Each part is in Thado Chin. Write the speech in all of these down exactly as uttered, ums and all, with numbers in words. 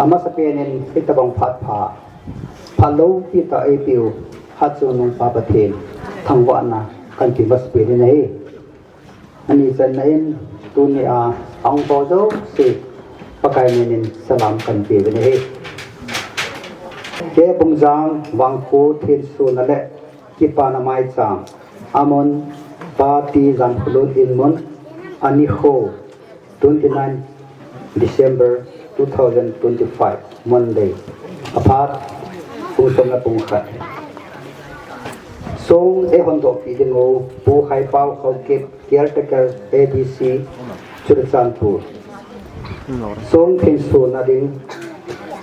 Amasapen in hitabang phat pha, phat loupi tah eipeu Hatchungnung Pa Pathen thangvahna kahin pe masapen in ahi. Ani channa in tunia ahung ho jouse Pakai min in salam kahin pe uvin ahi. K. Bungjang, Vangkho, Thensona le Kipana Maicham, amun Pa T. Jankholut in mun, anikho twenty nine December two thousand twenty five, Monday. Aphat pung som le pung khat. Song eihon dohpi ding u Pu Khaipao Haokip, caretaker A D C, Churachandpur. Song thensona ding,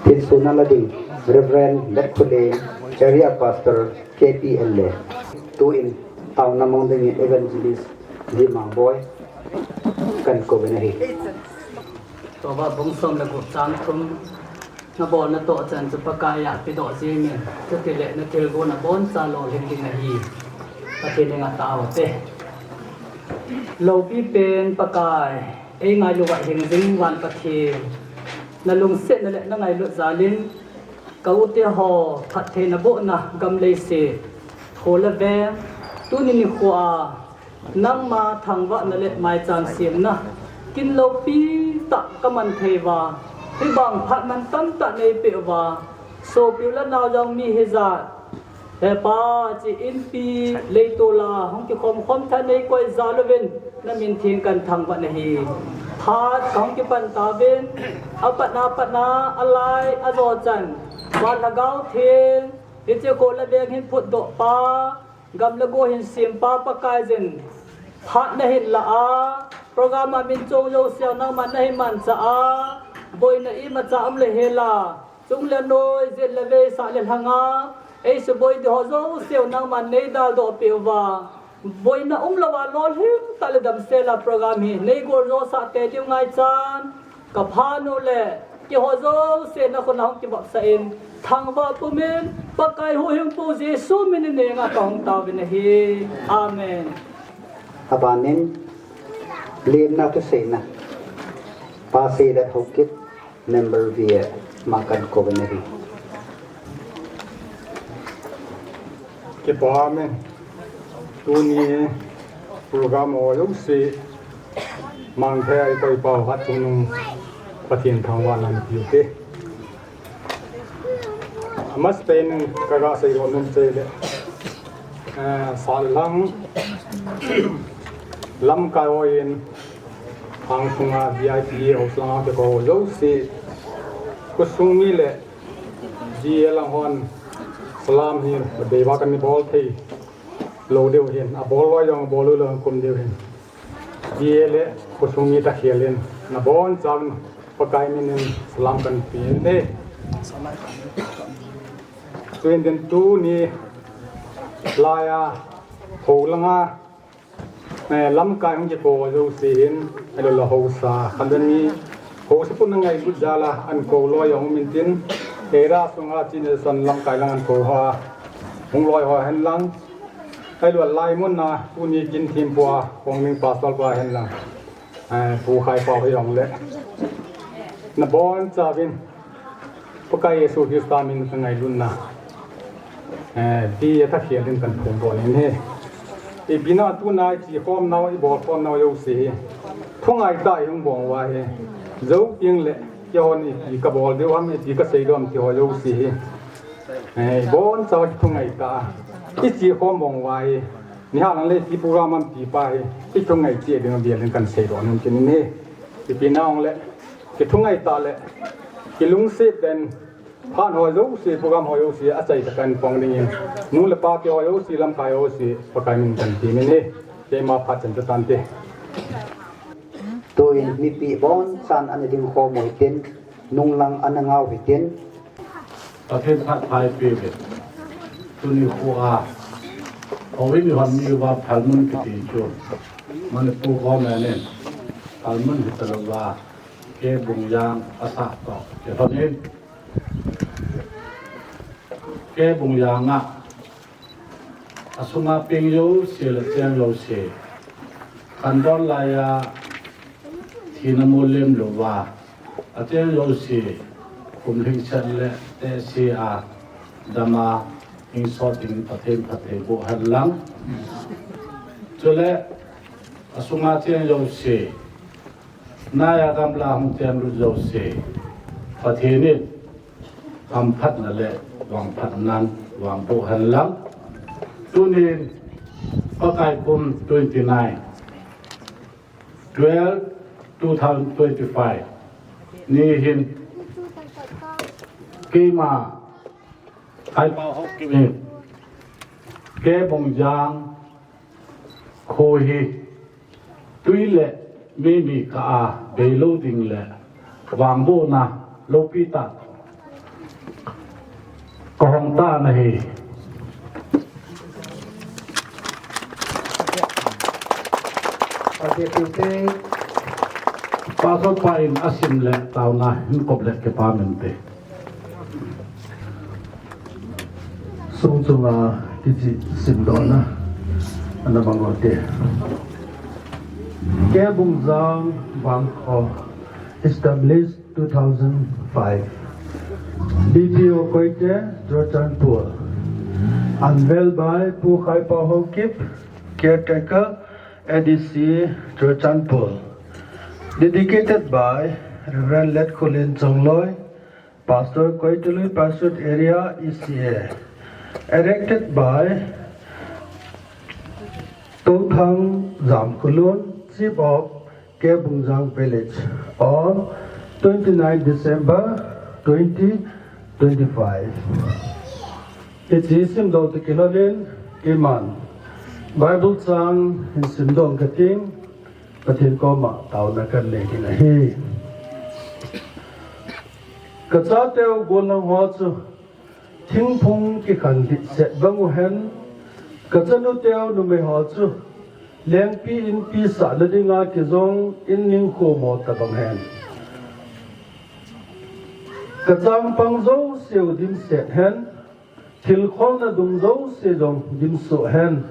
thensona la ding Reverend Letkholeng, Area Pastor, K P L A. Tuin taona mang dingin Evangelist Limang Boi kahin kou uvin ahi. Tua bung som le gup chang thum, na bolna toh chan chu Pakai a pedoh jingin, chutile na thilgon aboncha lolhing ding ahi. Pathen henga tao te. Loupi pen Pakai, eingailu vah hingjing van Pathen, na lungsetna le na ngailut jalin, ka u te ho phattheina bohna gam leiset, kho le veng, tuni nikho a, nangma thangvahna le maicham semna kin loupi tah ka man thei uva, hibang phat man tamtah nei peh uva, sopi u le nao jong mi hijat, he Pa, chi inpi leitol a hung kikhom khom tha nei koi jal uvin, na min theng kahin thangvah nahi. Phat ka hung kipan tauvin, apatna, apatna, alai, ajo chan, van Lhagao Theng, hiche kho le veng hin phutdoh pa, gam le go hin sem pa Pakai jin, phat na hin la a, program a min chong jouse nangman na hin manchah a, boina imacha um le hel a, chung le noi, jet le vei, sah le lhang a, eisuboi ding ho jouse nangman nei daldoh peh uva, boina umlou a lolhing tah le damsel a program hi nei gol jo sah tei diu ngaichan, ka phat u le keiho jouse na khut a hung kivopsah in, thangvah pumin, Pakai huhhingpu Jesu min in neng a ka hung taovin ahi. Amen. Abanin, lemna thuseina, Pa Seilet Haokip, Member V A, ama kahin kou uvin ahi. Kipah e, tuni program ho jouse mangthei a eikoi pau Hatchungnung Pathen thangvahna nape u te. Amasapen in ka ga seidoh nom chu ahile, eh, sah le lhang, lamkai hon, khang sunga V I P, haosa langa kikou jouse, khosung mi le V A lang hon salam hi abeiva kana bol thei lou diu hin, abol loi jong bol lou lou kum diu hin. V A le khosung mi takhel in, nabonchauvin Pakai min in salam kahin pe e. Tuin din tuni laiya, hou langa, eh, lamkai hung kikou jouse hin, ahilou le haosa, khat le ni, haosa pum na ngailut jal a, ahin kou loi jong um intin, area sunga chun lamkai lang ahin kou ho, hung loi ho hen lang, ahilou le laimun a, tuni kin thempu a, hung ding pastor pa hen lang, eh, Pu Khaipao hijongle, nabonchauvin, Pakai Jesu Christa min ka ngailutna, eh, V A takhel in kahin phongdoh in ahi. Ipi na tuna iche khom nau, ibol khom nau jouse hi, thungai tah a ihung bol uva hi, jou teng le, keihon ipi kabol diu ham, ipi kasei diu ham ti ho jouse hi, eh, ibonchauva thungai tah a iche khom bol uva hi, nihal lang le ipi program ham ti pa hi, ithungai cheh ding a V A in kahin seidoh nom kit in ahi. Ipi na hung le, kithungai tah le, kilungset tah in, phat ho jouse, program ho jouse, achaitah a kahin pang dingin, nu le pa te ho jouse, lamkai ho jouse, Pakai min in kahin temin ahi, keima phat chan chu tante. Tuin mipi bonchan ana ding khom u hitin, nunglang ana ngah u hitin. Pathen phat pha eipe uvin. Tuni kho a, houin ihon mi uva Phalmun kiti chu, Manipur government in Phalmun hita louva, K. Bungjang asah toh kilhonin, K. Bungjang a asunga peng jouse le acheng jouse, khandon laiya thina mol lem louva, acheng jouse, Kum lhingset le tehse a dam a hing sot ding Pathen phatthei boh hen lang. Chule asunga cheng jouse, nai a gamla hung cheng lut jouse, Pathen in hamphatna le vangphatnan vangboh hen lang. Tunin Pakai kum twenty nine, twelve, two thousand twenty five ni hin keima Kaipa Haokip in Kebungjang kho hi tui le meimi kah a beilou ding le vangbohna loupi tah kahong tan ahi. Pastor pa in asim le taona hin kop le kipa mente. Sung chunga kichih simdohna ana mang u hite. Kebungjang vangkho, established two thousand five. D P O Koite, Churachandpur. Unveiled by Pu Kaipa Haokip, caretaker, A D C, Churachandpur. Dedicated by Reverend Letkholin Chongloi, Pastor, Koitalui Pastorate Area, E C A. Erected by Touthang Jamkholun, Chief of Kebungjang Village, on twenty nine December twenty twenty five. Hiche simdoh toh kilhonin keiman Bible chang hin simdoh kating, Pathen koma taona kanei ding ahi. Kachateu gollhang ho chu thingphung kikhan ditset bang uhen, kachanuteu numei ho chu lengpi inpi sahna dinga kijong in ningkho mo tabang hen. Kachangpang jouseu dimset hen, thilkholna dung jouse jong dimsoh hen.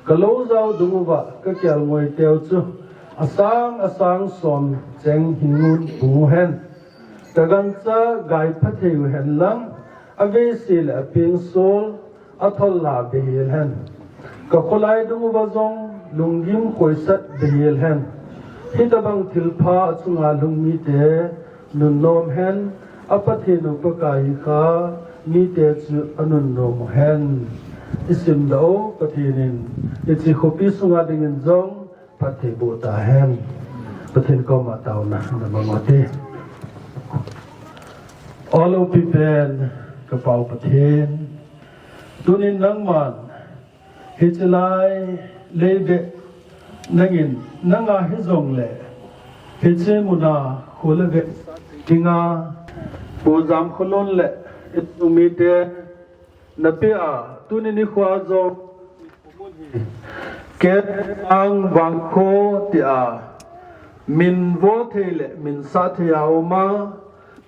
Kaloujao dung uva kakelngoiteu chu asang asang som cheng hingun pung uhen. Kagancha gai phathei uhen lang, aveise le apengsol atholla behel hen. Kakholai dung uva jong lunggim khoisat behel hen. Hitobang thilpha achunga lhung mite nunnom hen, a Pathen u Pakai hi kha mite chu anunnom uhen. Isimdoh u Pathen in hiche khopi sunga dingin jong phatthei boh tahen. Pathen koma taona namang u hite. O loupi pen kapau Pathen, tunin nangman hiche lai leibeh nangin nanga hijongle hiche muna kho le veh dinga Pu Jamkholun le insung mite napeh a, tuni nikho jong Kebungjang vangkho tia min vo thei le min sah thei a um a,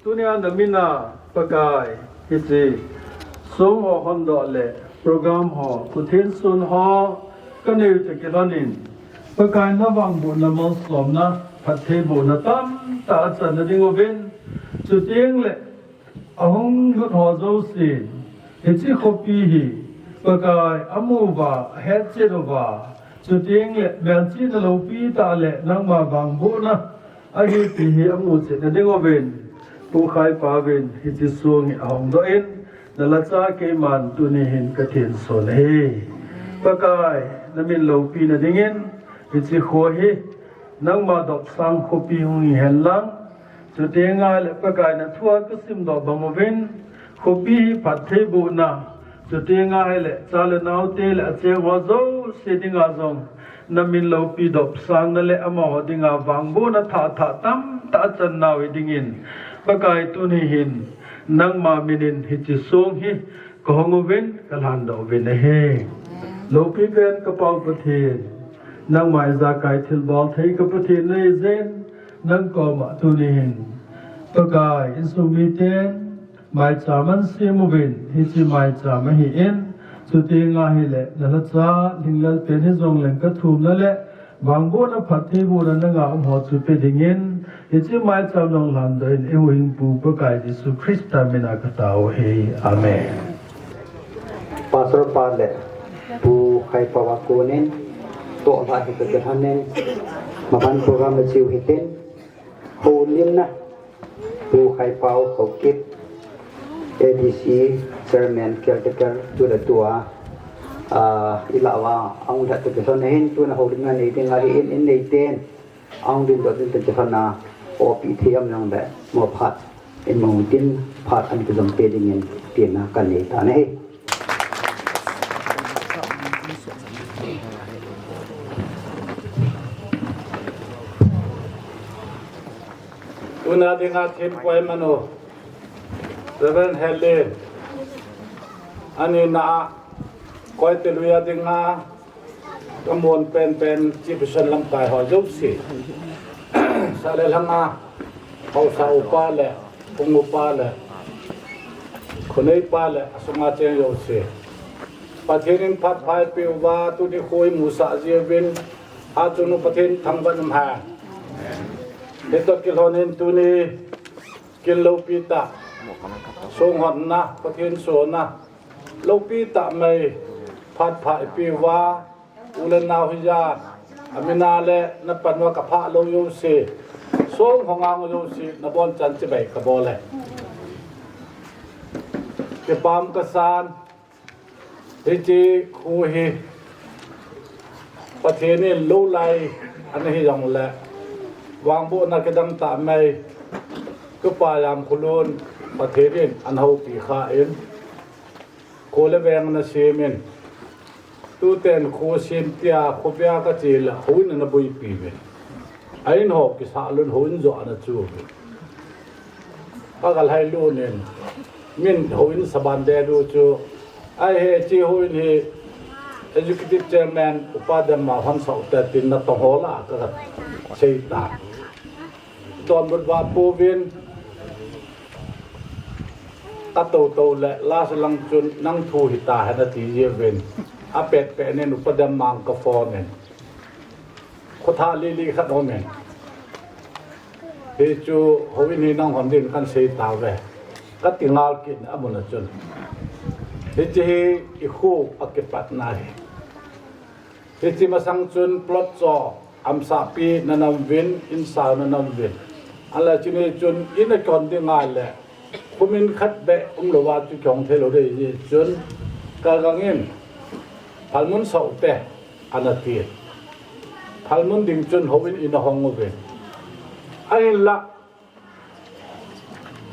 tunia namin a Pakai hiche song ho hondoh le program ho, Pathen sun ho kanei u toh kilhonin Pakai navangbohna malsomna phatthei bohna tamtah achanna ding uvin, chuteng le ahung lut ho jousen hiche khopi hi Pakai amu uva, ahetchet uva, chuteng le melchihna loupi tah le nangma vangbohna ahi ti hi amuchetna ding uvin, Pu Kaipa uvin hiche song hi ahongdoh in, nalhacha keiman tuni hin kathenso ahi. Pakai, namin loupina dingin hiche kho hi nangma dopsang khopi hung hihen lang, chuteng ahile Pakai nathua kasimdoh bang uvin, khopi hi phatthei bohna, chuteng ahile cha le naote le acheng ho jouse dinga jong namin loupi dopsangna le amaho dinga vangbohna thah thah tamtah achan nau hi dingin, Pakai tuni hin nangma minin hiche song hi kahong uvin, kalhandoh uvin ahi. Loupi pen kapau Pathen, nangma ijakai thilbol thei ka Pathen nahi jeh in, nang koma tuni hin Pakai insung miten maicham ahin sem uvin, hiche maicham ahin, chuteng ahile nalhacha lhinglel pen hijongleng kathumna le Vangbohna phattheibohna nangah um ho chu pe dingin, hiche maicham nang lhandoh in, eihuhhingpu Pakai Jesu Christa mina katao ahi. Amen. Pastor pa le Pu Khaipao a konin, toh la hi kakilhonin, maban program na chiu hitin, houlimna, Pu Khaipao Haokip, A D C Chairman Caretaker, tu le tua, ah, ilah uva, ahung lhat kakilhon ahin, tuna houlimna nei ding ahin, in neiten, ahung dingdoh ding kakilhon a, opi thei am jongle, mo phat, in mong tin, phat an kijom pe dingin, tina kanei tan ahi. Tuna dinga thempu a imanu, Reverend Helen, anina a, Koite lui a dinga, kamun penpen, Chief Mission lamkai ho jouse. Sa le lhanga, haosa upa le, phung upa le, khonei pa le, asunga cheng jouse. Pathen in phat pha eipeh uva, tuni kho imusah jiuvin, achung u Pathen thangvah in umhen. Hitoh kilhonin tuni, kin loupi tah, songhonna, Pathen sona, loupi tah mai, phat pha eipeh uva, u le nao hijan, amin a le, napan uva kaphah lou jouse, song ho ngang jouse, nabonchan chibai kabol e. Kipah kasan, hiche kho hi, Pathen in lou lai, ana hijongle, vangbohna kidang tah mai, Tupa Jamkholun, Pathen in ana houpi khan, kho le veng ana semin, tuten kho sem tia, khovei a kache le, houin ana boipi uvin. A in ho kisah lhon, houin joh ana chu uvin. Kagalhai lhon in, min houin saban deh lhon chu, ahi hiche houin hi, Executive Chairman, Upa Demma hon sah ute tin natong ho lah a kagasei tan. Donbut va pouvin, katoh toh le, last lang chun, nang thu hita hen ati jiuvin. Apet pet nin Upa Demma ang kaphone in. Khothah lili khat aumin. Hichu houin hi nanghon din kahin sei tauve. Kati ngal kit in amun a chun. Hiche hi ikho akipatna ahi. Hiche masang chun plot cho, amsahpi nanam uvin, insao nanam uvin. Ahinla chuni chun in akihon ding ahile, khomin khat beh umlouva chu kihong theilou ding ahi jeh chun, Kalgang in, phalmun sah ute, ana tin. Phalmun ding chun houin in ahong uvin. Ahinla,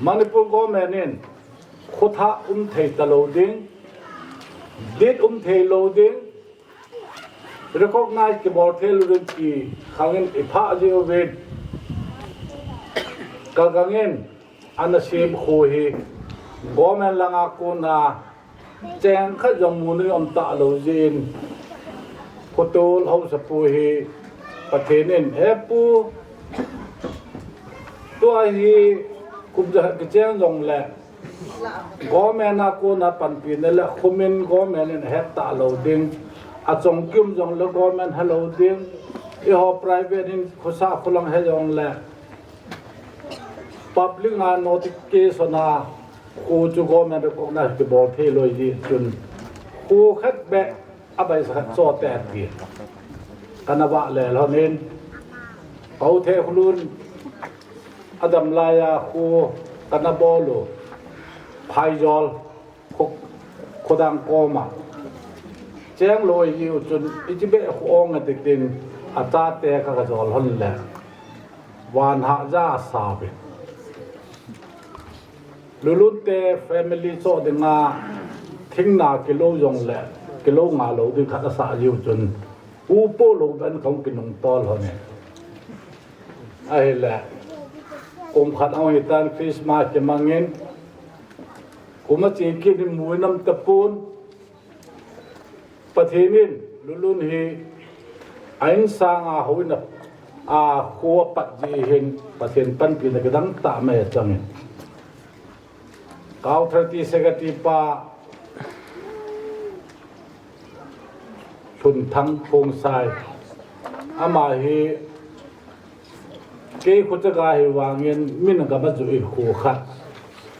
Manipur government in khothah um thei talou ding, deed um theilou ding, recognize kibol theilou ding ti khang in iphah jiuvin. Kalgang in ana sem kho hi government langa kona cheng khat jong mu nui um talou jeh in, khotol haosapu hi Pathen in, He Pu, tua hi kum jakhat kicheng jongle government a kona panpina le khomin government in ahet talou ding, achong kium jongle government helou ding, eiho private in khosah kholang he jongle public a notification a kho chu government recognize kibol theilou ahi jeh chun, kho khat beh abaisa khat chote ati. Kana vah lel lhonin, Paothekholun adam laiya kho kana bol u, Phaijol kho, khodang koma chenglou ahiu chun, ichi beh kho ong ati tin, achate ka, kajol lhon le, van hahsa asa uvin. Lulunte family choh dinga thingna kilou jongle, kilou ngalou ding khat asah jiu chun, u poh lou ben kahung kinungtol lhonin. Ahile, kum khat ahung hitan Christmas kimangin, kum ache kit in mu inam tapon, Pathen in Lulun hi a insanga houin a, a kho apat jeh hin Pathen panpina kidang tah mai achangin. Kau thirty secretary pa Lhunthang Khongsai, Ama hi kei khuchaka hi vangin min gam a ju in khu khat.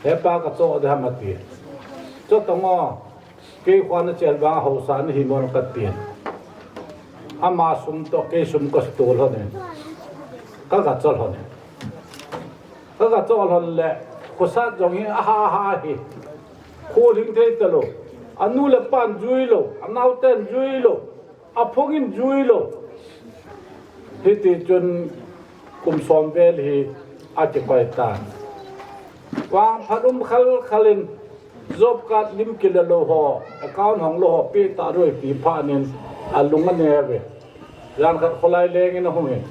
He pa ka cho de ham ati. Cho tong o, kei khua na chel vang hausa na hi mon ka tin. Ama sum to kei sum ka sto lhon in. Ka ka cho lhon in. Ka ka cho lhon le, khosat jong hi aha aha hi. Khu hing thei ta lo. Anu le pan jui lo, anau ten jui lo. A phungin jui lo. Hiti chun kum som vel hi a kikoi tan. Vangphat um khal khalin job card lim kila lo ho, account hong lo ho, pe ta roi ti phanin a lung a ne ve. Jan khat kholai lengin a hungin.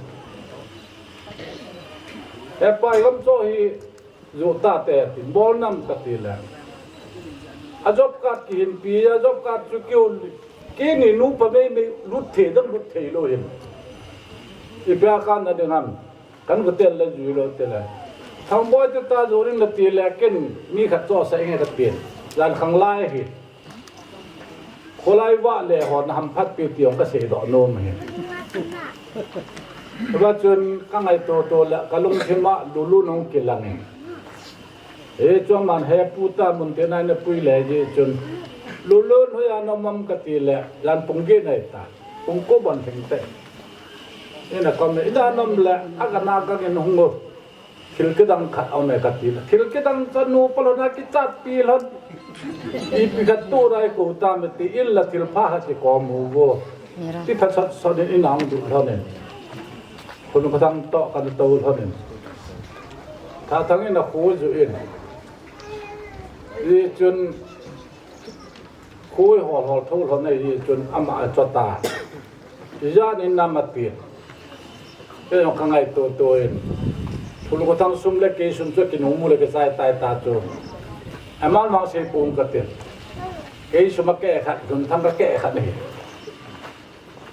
He pai gam cho hi Ju ta te, tin bol nam ka ti le. A job card kihin pi, a job card chu kiu, kini nu pa mei mei lut thei dam lut thei lo hin. I pia kan na ding ham. Kan ko tel le ju lo te le. Thang boi te ta ju ring na ti le ken mi khat cho sa inge ka ti. Jan khang lai hi. Kholai vah le hon ham phat pi ti ong ka sei doh nom hi. Va chun ka ngaito to le ka lungthim a lulu nong kilang in. E chuang man he pu ta mun te nai na pui le ji chun lulu hoi a nom am ka ti le jan pung ge nai ta. Pung ko bon theng te. Ina kom ina nom le a ka na ka ngen hung ngo. Thil kidang khat a um e ka ti la. Thil kidang chu nu pa lhon a kichat pi lhon. Ipi khat tu rai ko ta me ti in la thil pha khat kikom u vo. Ti pha sat sat in a hung du lhon in. Khun ka thang to ka to lhon in. Tha thang in a khu ju in. Ji chun Khui hol hol tho lhon nei hi chun ama a cho ta. Jan in nam a ti. Kei jong ka ngaito to in. Thulu ko thang sum le kei sum chu kinung mu le kei chai tai ta chu. Aman mang sei pum ka ti. Kei sum a kei khat, dun thang ka kei khat ni.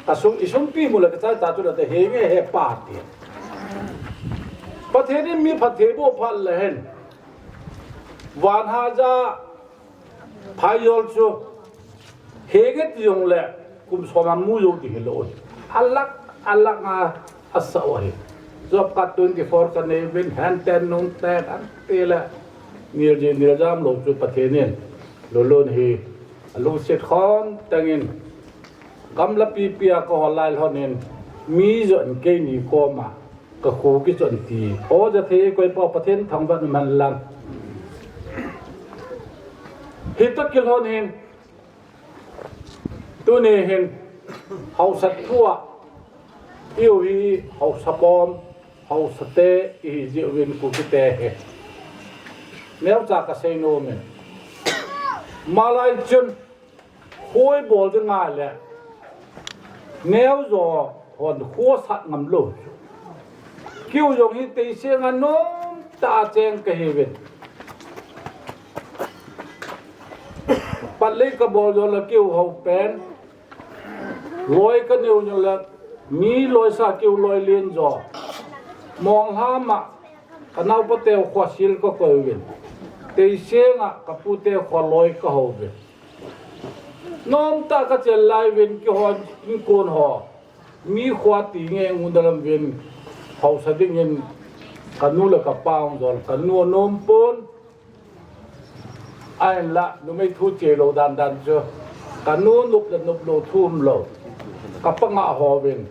Ka sum, i sum pi mu le kei chai ta chu le te he nge he pa ti. Pathen in mi phatthei boh phat le hen. Van haja Phai jol chu, henge ti jong le, kum som a mu jou ti hi lo. A lakh, a lakh a, a sa u hi. Job card twenty four ka nei uvin, hen ten nung ten, an ti le. Nil ji, nil jam lo chu Pathen in. Lolon hi, a lungset khon teng in. Gamla pipi a ka hol lai lhon in, mi jong keini koma. Ka khu kichon ti. O, ja thei koi pa Pathen thangvah man lang. Hi to kilhon hin. Tuni hin. Hausa thua. Iu hi hausa bom. Hausa te i hi jiu vin Kuki te hi. Neo cha ka sei nom in. Malai chun. Khui bol ding ngai le. Neo jo hon khu sat ngam lo. Kiu jong hi tei se nga nom ta cheng ka hi vin. Pat lei ka bol jo la kiu ho pen. Loi ka neo jo la mi loi sa kiu loi lien jo. Mong hama ka nau pa teu khua sil ka koi vin. Tei se nga ka pu teu khua loi ka ho vin. Nom ta ka chel lai vin kihon in kon ho. Mi khua ti nge ngun dalam vin. Hausa ding in ka nu le ka pa ong jol ka nu nom pon. Ain la numei thu che lo dan dan chu. Ka nu nup le nup lo thum lo. Ka pa nga ho vin.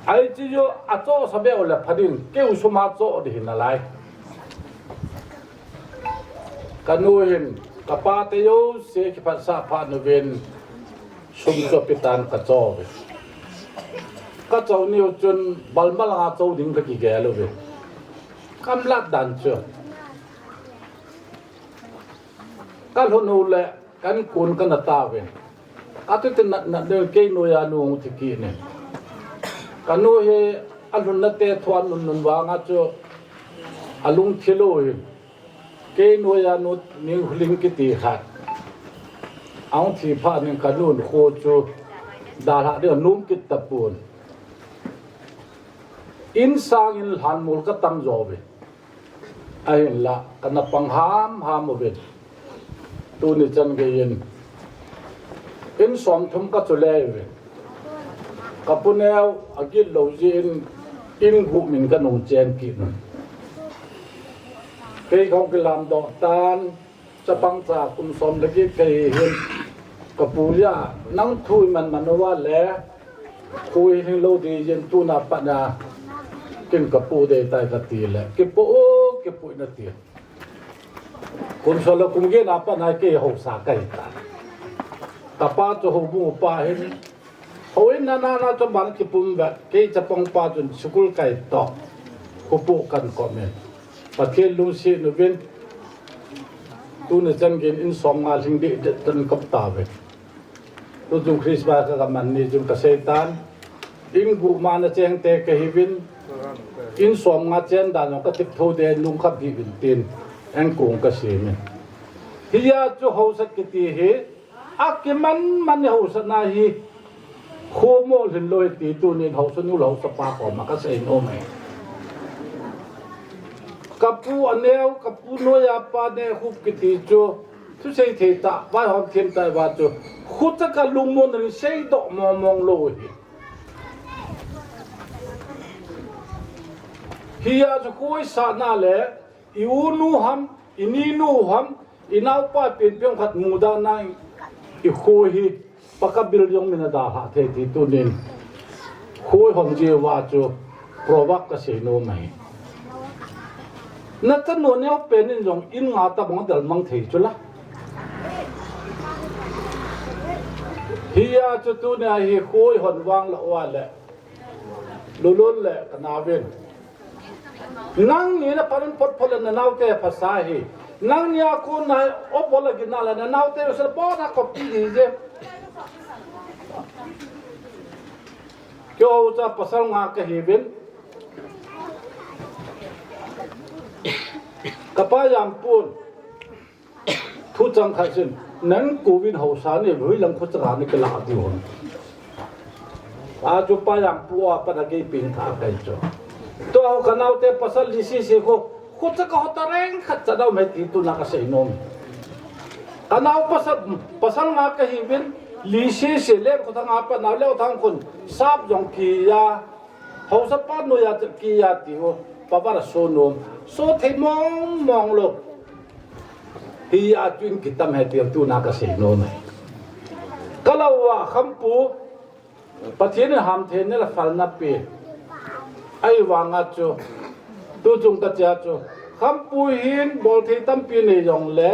Ai chi jo a cho sa beu le phadin keu suma cho di hin alai. Ka nu hin, ka pa te jo se kiphat sa pha nu vin sum cho pitan ka cho ve. Ka cho niu chun balmal nga cho ding ka kigel u ve. Kam lat dan chu. Ka lhun u le kan kun ka na ta ve. Ka tu te nat nat de kei nu ya nu ti ki ne. Ka nu he a lhun na te thuan nun nun vanga chu a lung thilo hin. Kei nu ya nu ning hling kiti khat. Aung thi pha ning ka nun kho chu dalha de num kit ta pun. In sang in lhan mul ka tam jo ve. Ahin la ka na pang ham ham u ve. Tuni chan gei in. In som thum ka chu le ve. Ka pu neo a git lo jin, in guh min ka nung chen kit. Kei kong kilam doh tan, chapang cha kum som le git kei hin. Ka pu ya, nang thu i man man uva le, thu i hing lo di jin tuna pat na, kin ka pu dei tai ka ti le. Kipu, kipu na ti. Kum som le kum gin a pat na kei hausa kai ta. Ka pa chu houbung pa hin. Houin na na na chu ban kipum ve. Kei chapang pa chun school kai to. Kupu kan komin. Pathen lungsi nuvin. Tuni chan gin in som nga hling di di tan kop ta ve. Tu chung Christmas ka ka man ni chung ka seitan. In guh ma na cheng te ka hi vin. In som nga chen dan jong ka tip tho de lung khap hi vin tin. En kung ka si min. Hi ya chu hausa kiti hi. A kiman man ni hausa na hi. Kho mo lhin lo ti tunin hausa nu hausa pa koma ka sei nom e. Ka pu a neo, ka pu noija pa ne hup kiti chu. Thusei thei ta, vaihom thiem ta va chu. Khuta ka lungmon ri sei doh mong mong lo hi. Hi a chu khuoi sa na le, i u nu ham, i ni nu ham, i naopa pen pen khat mu da na i khuoi hi. Paka building min a dalha thei ti tunin. Khuoi hom ji va chu proverb ka sei nom ahi. Na tanu neo pen in jong in nga ta bang dal mang thei chu la. Hi a chu tuni a hi khuoi hon vang la wa le. Lulun le ka na vin. Nang ni na parin pot pot le na naote phasa hi. Nang ni a kun na o bol a gin na le na naote u sel bol na copy di je. Kyo cha pasal nga ka hi vin. Ka pa jam pun. Thu chang khat sin, nang kovin hausa ni, hui lang khu chaka ni kala ti hon. A chu pa jam pu a pa na kei pin tha kai chu. To hau ka naote pasal li si si khu, khu chaka ho ta reng khat cha dau mai ti tuna ka sei nom. Ka nao pasal, pasal nga ka hi vin, li si si le khu thang a pa nao le thang khun, sap jong ki ya, Hausa pa noija chu ki ya ti u, pa va la so nom. So thei mong mong lo. Hi a chu in kitam he ti tuna ka sei nom e. Ka lo a khampu, Pathen in ham thei ne la phal na pe. Ai vang a chu, tu chung ka chia chu. Khampu hin bol thei tampi nei jong le,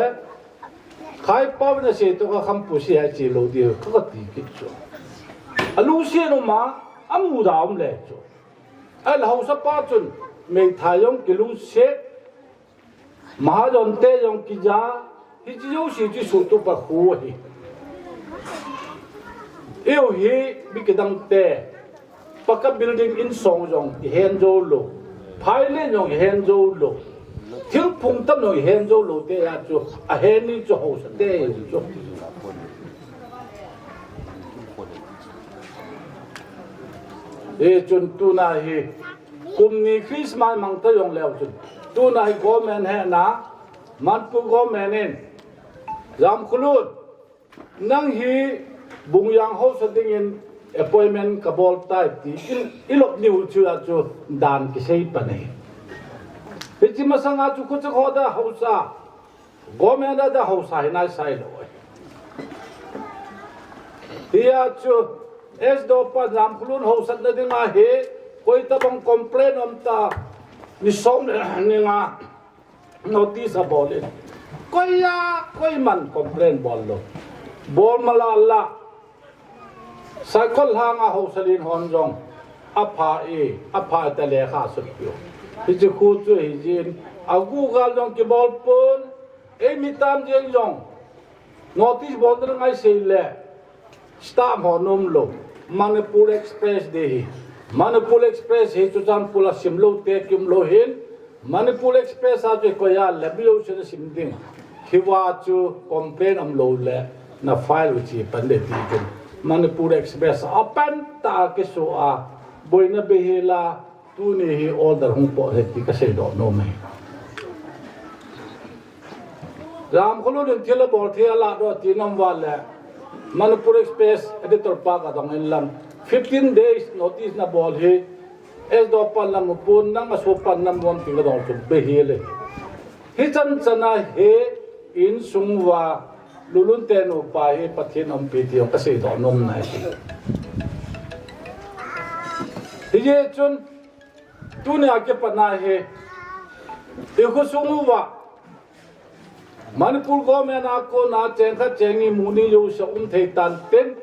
Khai pau na sei to ka khampu si hai chi lo di ka ka ti kit chu. A lu si no ma, a mu da um le chu. A la hausa pa chun, mei tha jong ki lu se, mahajon te jong ki ja, hi chi jo si chi su tu pa khu hi. Eu hi, bi ki dang te, Paka building in song jong i hen jou lou. Phai le jong i hen jou lou. Thil phung tam jong i hen jou lou te a chu. A hen ni chu hausa te chu. E chun tuna hi. Kum ni Christmas mang ta jong leu chun. Tuna hi government he na. Manipur government in. Jam khulun. Nang hi Bungyang hausa dingin appointment ka bol tai ti in i lop niu chu a chu dan kisei pa nei. Hichi masanga chu khu chu khoda hausa. Gomenda da hausa hi nai sai lo. Hi a chu S D O pa jam khulun hausa na dinga hi koi tabang complain om ta ni som ni nga. Notice a bol in. Koi a, koi man complain bol lou. Bol mala la. Saikot lhang a hausa lin hon jong. A pha e, a pha ta le kha sut piu. Hichi khu chu hi jin. A gu gal jong ki bol pun. Ei mi tam jeng jong. Notice bol ta ngai sei le. Staff ho nom lou, Manipur Express de hi. Manipur Express hi Churachandpur a sim lou te kim lou hin. Manipur Express a chu koi a le bi lou chu na sim ding. Hi va chu complain om lou le na file u chi pan de ti kin. Manipur Express a pan ta ki su a. Boina be hi la Tuni hi order hung po he ti ka sei doh nom e. Ram kholo din thil a bol thei a la doh ti nom va le. Manipur Express editor pa kadong in lang, fifteen days notice nabol hi, S D O pan lam pun nang aso pan lam won ti kadong chu be hi le. Hichan chana hi insung uva Lulunte nupa hi Pathen umpi ti jong kasei doh nom nai. Hijeh chun tunia kipatna hi, i khosung uva Manipur government a kona cheng khat cheng ni mu ni jouse um thei tan tin,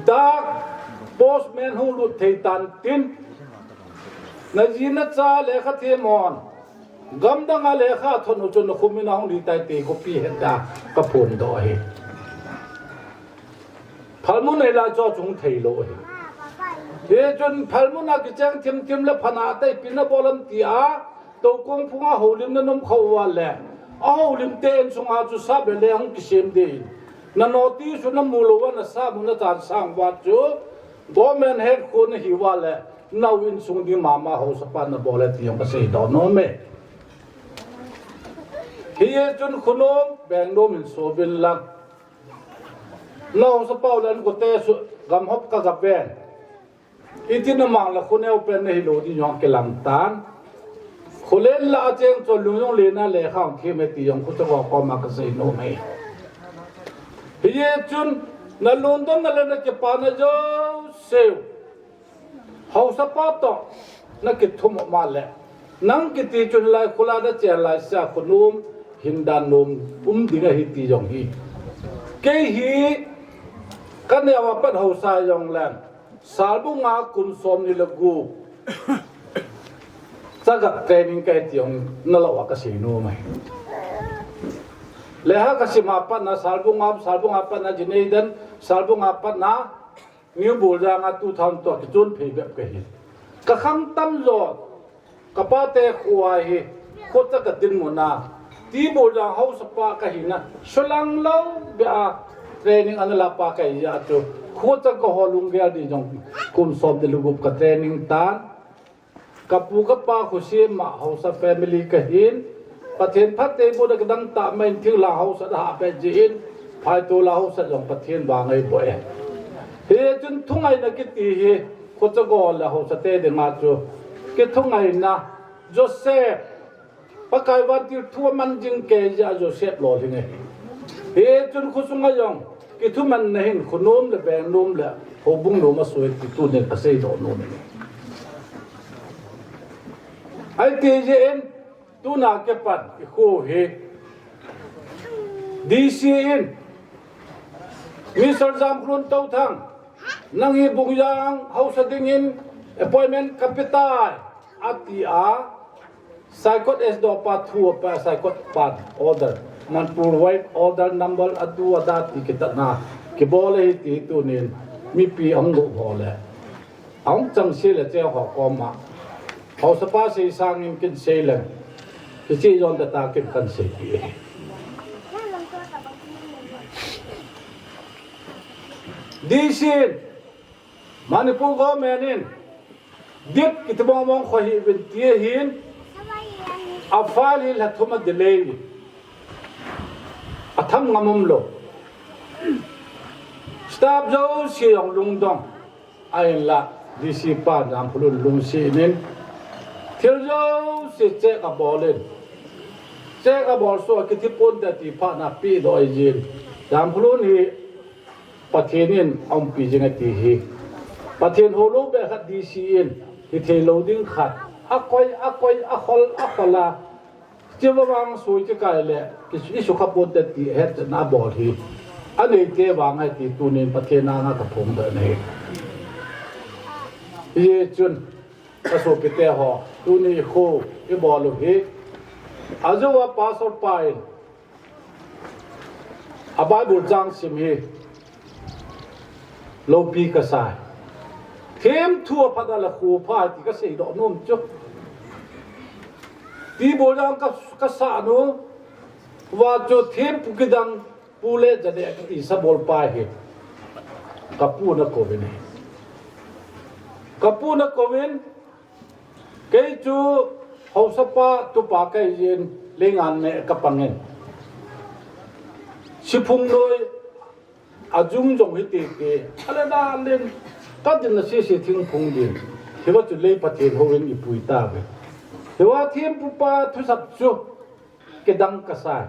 dak postman hung lut thei tan tin, naji nacha lekha them hon, gamdang a lekha thot u chun nakho min a hung lut tai ti khopi heta kaphondoh ahi. Phalmun ahila chu chung thei lou ahi. Hichun phalmun a kicheng thim thim le phatna a taipi nabol am tia, toukong phunga houlimna naum khah uva le, ahoulim te insunga chu sap le leng hung kisem ding. Na notice u namu lou uva nasap u nachan sang uva chu, government head kho nahi uva le, nau insung ding mama haosapa nabol e ti jong kasei doh nom e. Hichun khonom, bengnom in so uvin lang. Nau haosapa u le ankote su gamhop kagaven. Iti namang le khoneo pen nahi lou ding jong kilang tan. Kholen la acheng chon lung jong lena lekha hung them e ti jong khochago koma kasei nom e. Hijeh chun nalungdonna le nakipana jouse u haosapa toh nakithum u ma le, nang kiti chun lai khola nachen lai sa khonom, hindan nom um ding ahi ti jong hi. Kei hi kaneo a pat haosa jong leng, salbung a kum somni le gup chaga training kahi ti jong nalou a kasei nom e. Lekha kasim a pat na salbung a, salbung a pat na Gineidan, salbung a pat na New Boljang a two thousand two a kichon phei bep kahi. Kakhang tamjo, kapate kho a hi, khocha kadinmun a, T. Boljang haosapa kahina, sulang lou beh a training ana lapa kahi jeh a chu, khocha kaho lunggel ding jong kum somni le gup ka training tan. Kapu kapa khosem a haosa family kahin, Pathen phattheibohna kidang tah mai in thinglhang haosa ahahpeh jeh in, phaitol a haosa jong Pathen vang eiboh e. Hichun thungaina kiti hi, khochago le haosate dinga chu, kithungaina, Joseph, Pakai vantil thu aman jing kei jeh a Joseph lolhing ahi. Hichun khosunga jong kithumanna hin khonom le bengnom le houbung nom asoi ti tunin kasei doh nom e. Ahiti jeh in tuna kipat ikho hi D C in, Mister Jamkholun Touthang, nang hi Bongjang haosa dingin appointment kapetai, ati a, Saikot S D O pa thu apa, Saikot pan order, Manipur wide order number atu ada ti kitatna kibol ahi ti tunin mipi ahung lhuh ho le, ahung chang sei le cheng ho koma, haosapa sei sangin kin sei leng, kicheh jon tata kin kan seipeh e. D C in, Manipur government in, dit kiti mong mong kho hih uvin ti ahin, a file hi lha thum a delay in, atham ngam umlou. Staff jouse jong lungdong, ahinla D C pa Jamkholun lungset in, thil jouse check abol in, check abol soh a kithi ponte ti phatna pehdoh ahi jin, Jamkholun hi Pathen in aumpi jing e ti hi. Pathen houlou beh khat D C in hithei lou ding khat, akoi, akoi, akhol, akhol a, hiche vang sui kikai le, ki, isukha ponte ti hetchetna abol hi aneite vang ahi ti tunin Pathen anga kaphongdoh ahi. Hichun, kasopite ho, tuni ikho ibol u hi, ajouva pastor pa in a Bible chang sim hi loupi kasai. Themthu aphat a le kho pha ti kaseidoh nom chu. T. Boljang ka, kasah nu uva chu thempu kidang Pu Letjade kiti sabol pa hi kapu nakouvin ahi. Kapu nakouvin, kei chu haosapa tupa kahi jin, leingan me kapangin. Siphung noi, ajung jong hi tete. Ale da len. Ka din na sisi thingphung din. Hiva chu lei Pathen houin ipui tauve. Hiva thempupa thusap chu kidang kasai.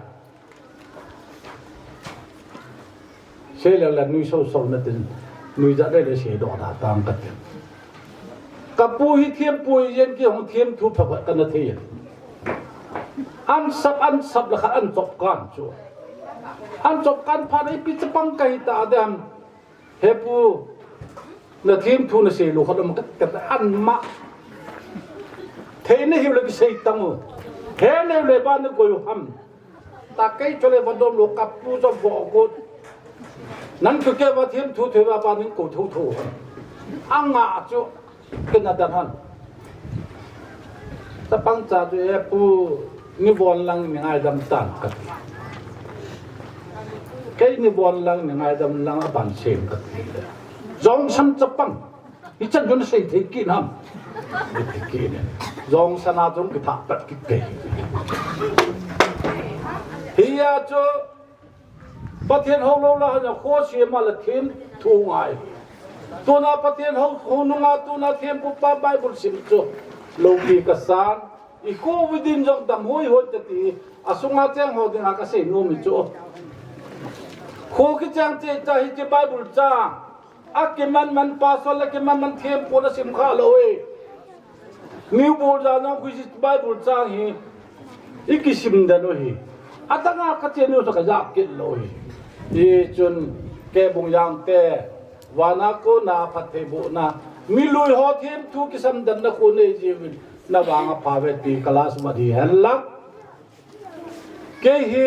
Seilel le nui soso na tin, nui ja le le seidoh da tang katin. Kapu hi thempu hi jen kihong themthu phabep kana thei. Ansap, ansap le khat anchop kan chu. Anchop kan phat ipi chapang kahi ta dem. Hepu, na themthu nasei lou khat um kat kat anma. Theina hiu le kisei tang u. He nei le ba na koi u ham. Ta kei chole vadom lou kapu cho vo ko. Nang chu kei va themthu thei va pa ning ko tho tho. Anga chu kena dan han. Chapang cha chu hepu ni von lang ni ngaidam tan kati. Kei ni von lang ni ngaidam lang aban sem kati. Jongsan chapang. Hichan jong sei thei kit nam. Thei kit ne. Jongsan a jong kitha pat kit kei. Hiya chu Pathen hou lou la hana kho sema la themthu ngai. Tuna Pathen hou, hou nunga tuna thempupa Bible sim chu. Loupi kasan. I kho vidin jong dam hoi hoi kati. Asunga cheng ho dinga kasei nom i chu. Kho kichang che cha hiche Bible chang. Akiman man pastor le kiman man thempu nasim kha lou e. New bol ja nong khu Bible chang hi. I kisim dan u hi. Adanga kachen u sa kaja kit lou hi. Hichun kei Bungjang te. Vana kona phatthei bohna. Milui ho themthu kisam dan na khu nei jiuvin. Na vang apha ve ti kalas ma di hen lang. Kei hi,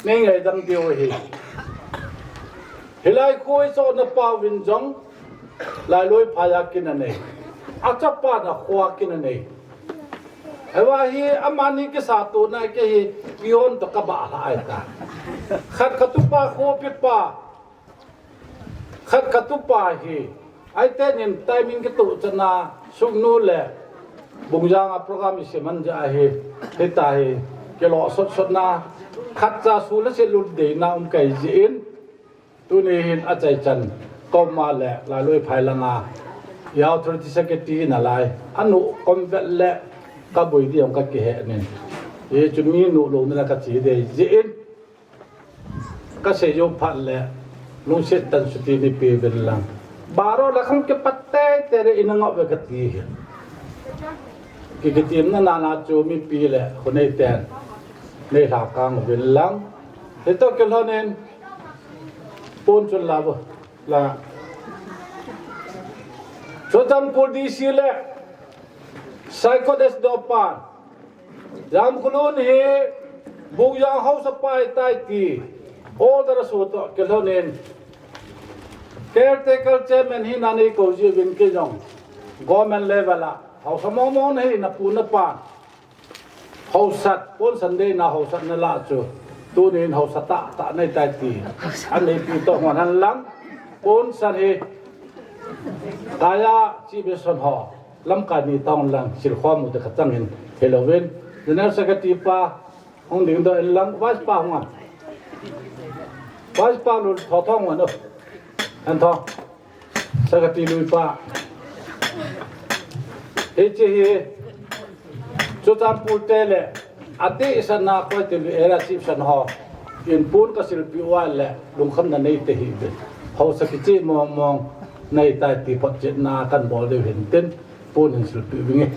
nei ngaidam diu hi. Hilai kho i chona pa vin jong, Lailoi phai a kin anei. Achapa na kho a kin anei. Hiva hi, amani kisa tona kei hi, pion to kaba lai ta. Khat katupa khopi pa. Khat katupa hi, aite nin timing kituh chana, Sugnu le Bungjang a program i siman ja hi, hita hi, kilo sot sot na, khat cha su le se lut dei na um kai jin, tuni hin achaichan, koma le, Lailoi phai langa, i authority secretary na lai, anu kom vet le, kabui di ong kakihe nin. Hichu mi nu lou na kachi dei jin, Kasei jou phat le, lungset tah in suti neipe uvin lang. Baro la khang kipat teitei le ina ngah uve kati hi. Ki, kitimna nana chu mipi le, khonei ten. Nei lhakang uvin lang. Hitok kilhon in, pon chun la vo. La. Churachandpur D C le, Saikot S D O pan. Jamkhulun hi Bungjang haosa pa ahitai ti order aso toh kilhon in caretaker chairman hina nei kou jiuvin kei jong government level a haosa mong mong nahi napu napa haosat, ponsan deina haosatna lah chu tunin haosa tahtah nahitai ti aneipi toh hung hen lang ponsan hi kaya chi beson ho. Lamkai ni tong lang, silkhom u te kachang in, helovin. General Secretary pa, hung ding doh in lang, Vice pa hung a. Vice pa lu tho thong wan o. An tho. Secretary lui pa. Hiche hi, Churachandpur te le, Ati isan na koi ti lu era sip san ho. In pon kasilpi uva le lungkhamna neite hih uvin. Haosa kicheh mong mong neitai ti photchetna kabol diu hin tin pon hin silpi uvinge.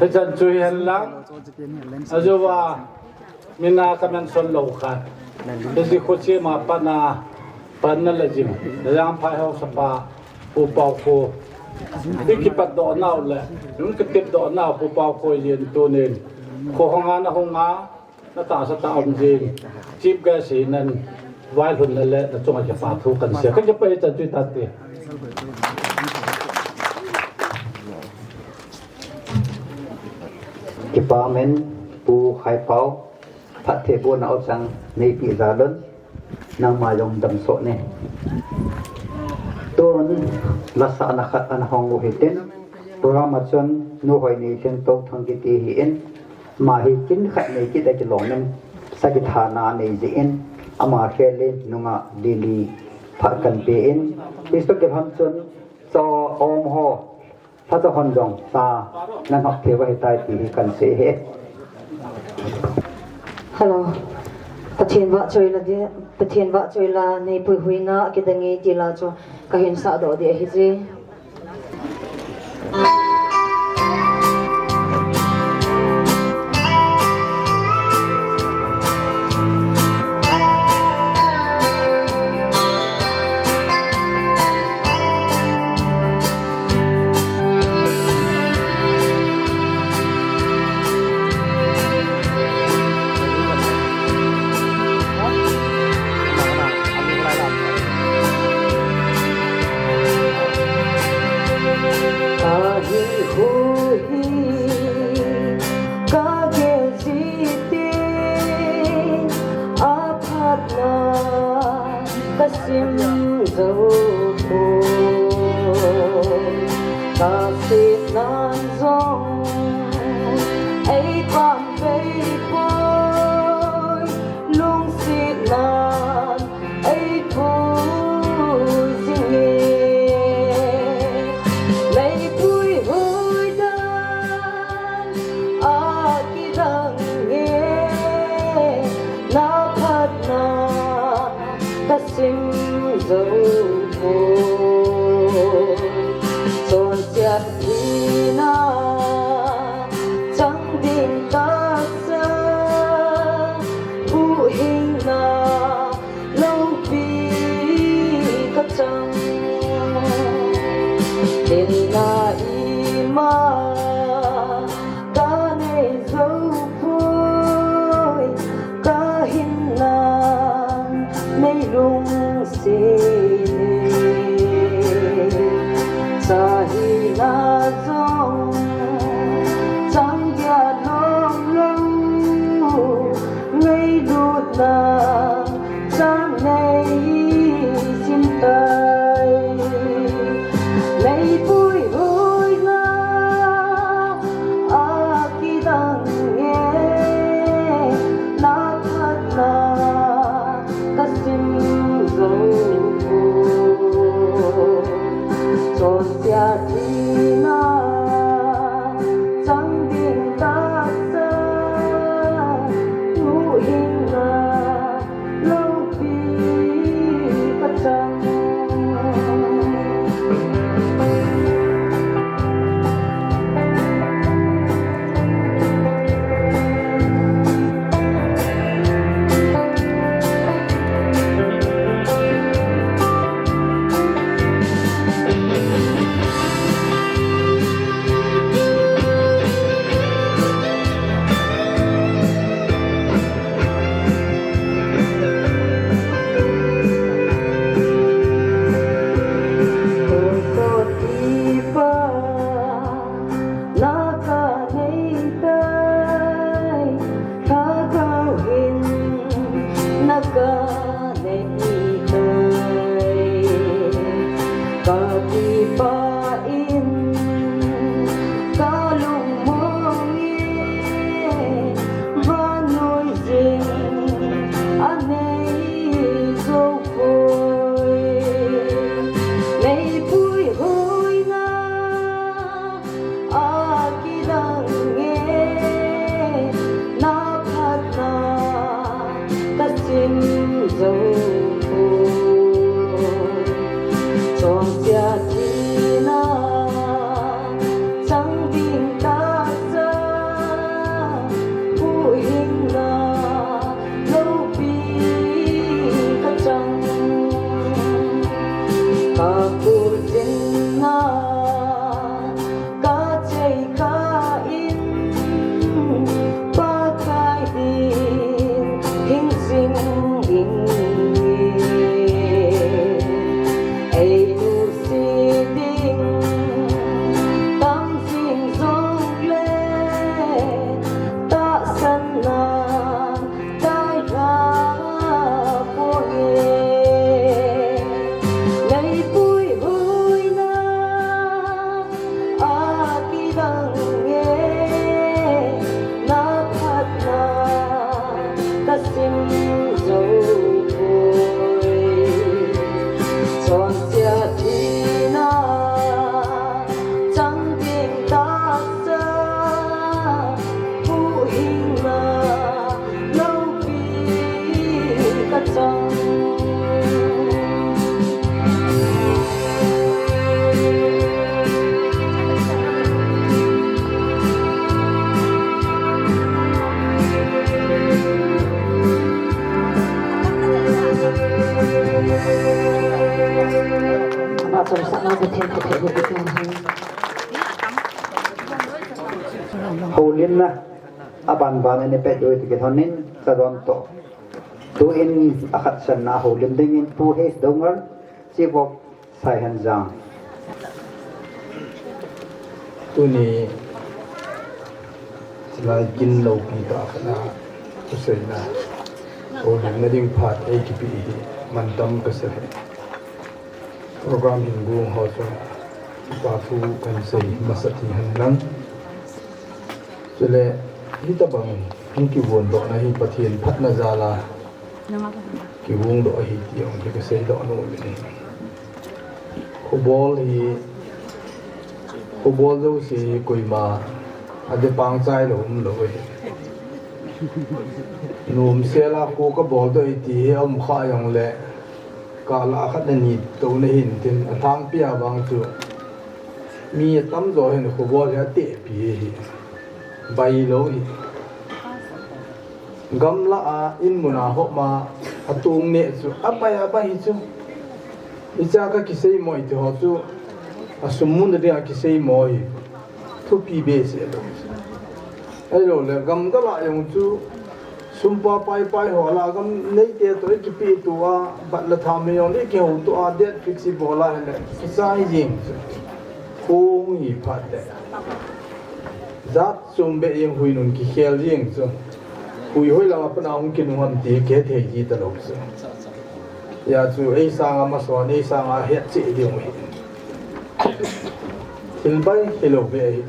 Hichan chu hi hen lang. Ajou va, mina ka mention lou khat. Hiche khosem a pat na, pan na la jing. Lajang phai haosa pa, Pu Paokho. I kipat doh nau le, i kitep doh nau Pu Paokho jin tunin. Kho hung a na hung a, Na tahsa tah um jing, Chief Guest hi nan vailhun na le na chunga kipa thu kan sei. Ka kipa hi chan chu tante. Kipa amen, U Khaipau, phattheibohna u chang neipeh jal un, nangma jong damsot ne. Tun, lasahna khat ana hong u hitin, program a chun Nu Hoinei Lhingto Thang kiti ahin, ama hi kin khat nei kit a kilom in, sa kithana nei jeh in, ama khel in nungah lili phat kan pe in, hiche toh kilhon chun, cho om ho, Phacha hon jong sa na nok thei uva ahitai ti hi kan sei e. Hello. Pathen vahchoi la dia, Pathen vahchoi la, neipui huina kidang e ti la chu kahin sahdoh ding ahi je. Ahi hu hi ka gel jing tin, aphatna ka sim jou poi, ka sihnan jong ei pang bei poi, lungsetnan ei pui jing e. Neipui huina a kidang e, na phatna ka sim jou poi. Chonset thina chang ding tahsa, huhhingna loupi ka chang. Hinna ima ka nei jou poi, ka hinna nei lungset e. Cha hina jong chang dia lom lou, ngailutna chang nei jing tai. Neipui huina a kidang e, na phatna ka sim jou poi. Chonset thina chang ding tahsa, huhhingna loupi ka chang. Naka nei tai, ka gau hin naka nei tai. Ka kipa in ka lungmong e, vannoi jing a nei jou poi. Neipui huina a kidang e, na phatna ka sim jou poi. Chonset thina chang ding tahsa, huhhingna loupi ka chang. Ka kul jinna ka chei kah in, Pakai din hing jing ding e. Houlimna aban ban a eipeh diu ti kilhonin, Saron toh. Tuin akhat channa houlim dingin Pu H. Doungel, Chief of Saihenjang. Tuni chilai kin loupi tah khat a thuseina houlimna ding phat eikipeh hi mantam kasei e. Program hin gong ho chun kipa thu kahin sei masa thei hen lang. Chule hitabang hung kivondohna hi Pathen phatna jal a kivondoh ahi ti jong hi kasei doh nom in. Khobol hi, khobol jouse hi koima a depang chai lou umlou ahi. Nomsel a kho kabol doh e ti hi aum kha jongle, kah lah a khat le ni touna hin tin, athangpi a vang chu mi atamjo hin khobol hi atehpi ahi. Bailou hi. Gamlah a, inmun a hop ma, atong neh chu abai abai hi chu. Hichea kakiseimo e ti ho chu asum muna dinga kiseimo hi thupi behseh lou. Ahilouleh gamdal a jong chu sum pa paipai ho lah a gam neite toh eikipehto a, bat le tham hi jong le eikihouto a, date fix ibol a hile kichai jeng chu. Khong hi phat le jat chom beh jeng, hui nun kikhel jeng chu. Hui hoilang a pat a hung kinung ham ti kihethei ji talou chu. Hijeh chun ei sanga mason, ei sanga hetcheh ding u hi thil bai hilou beh ahi.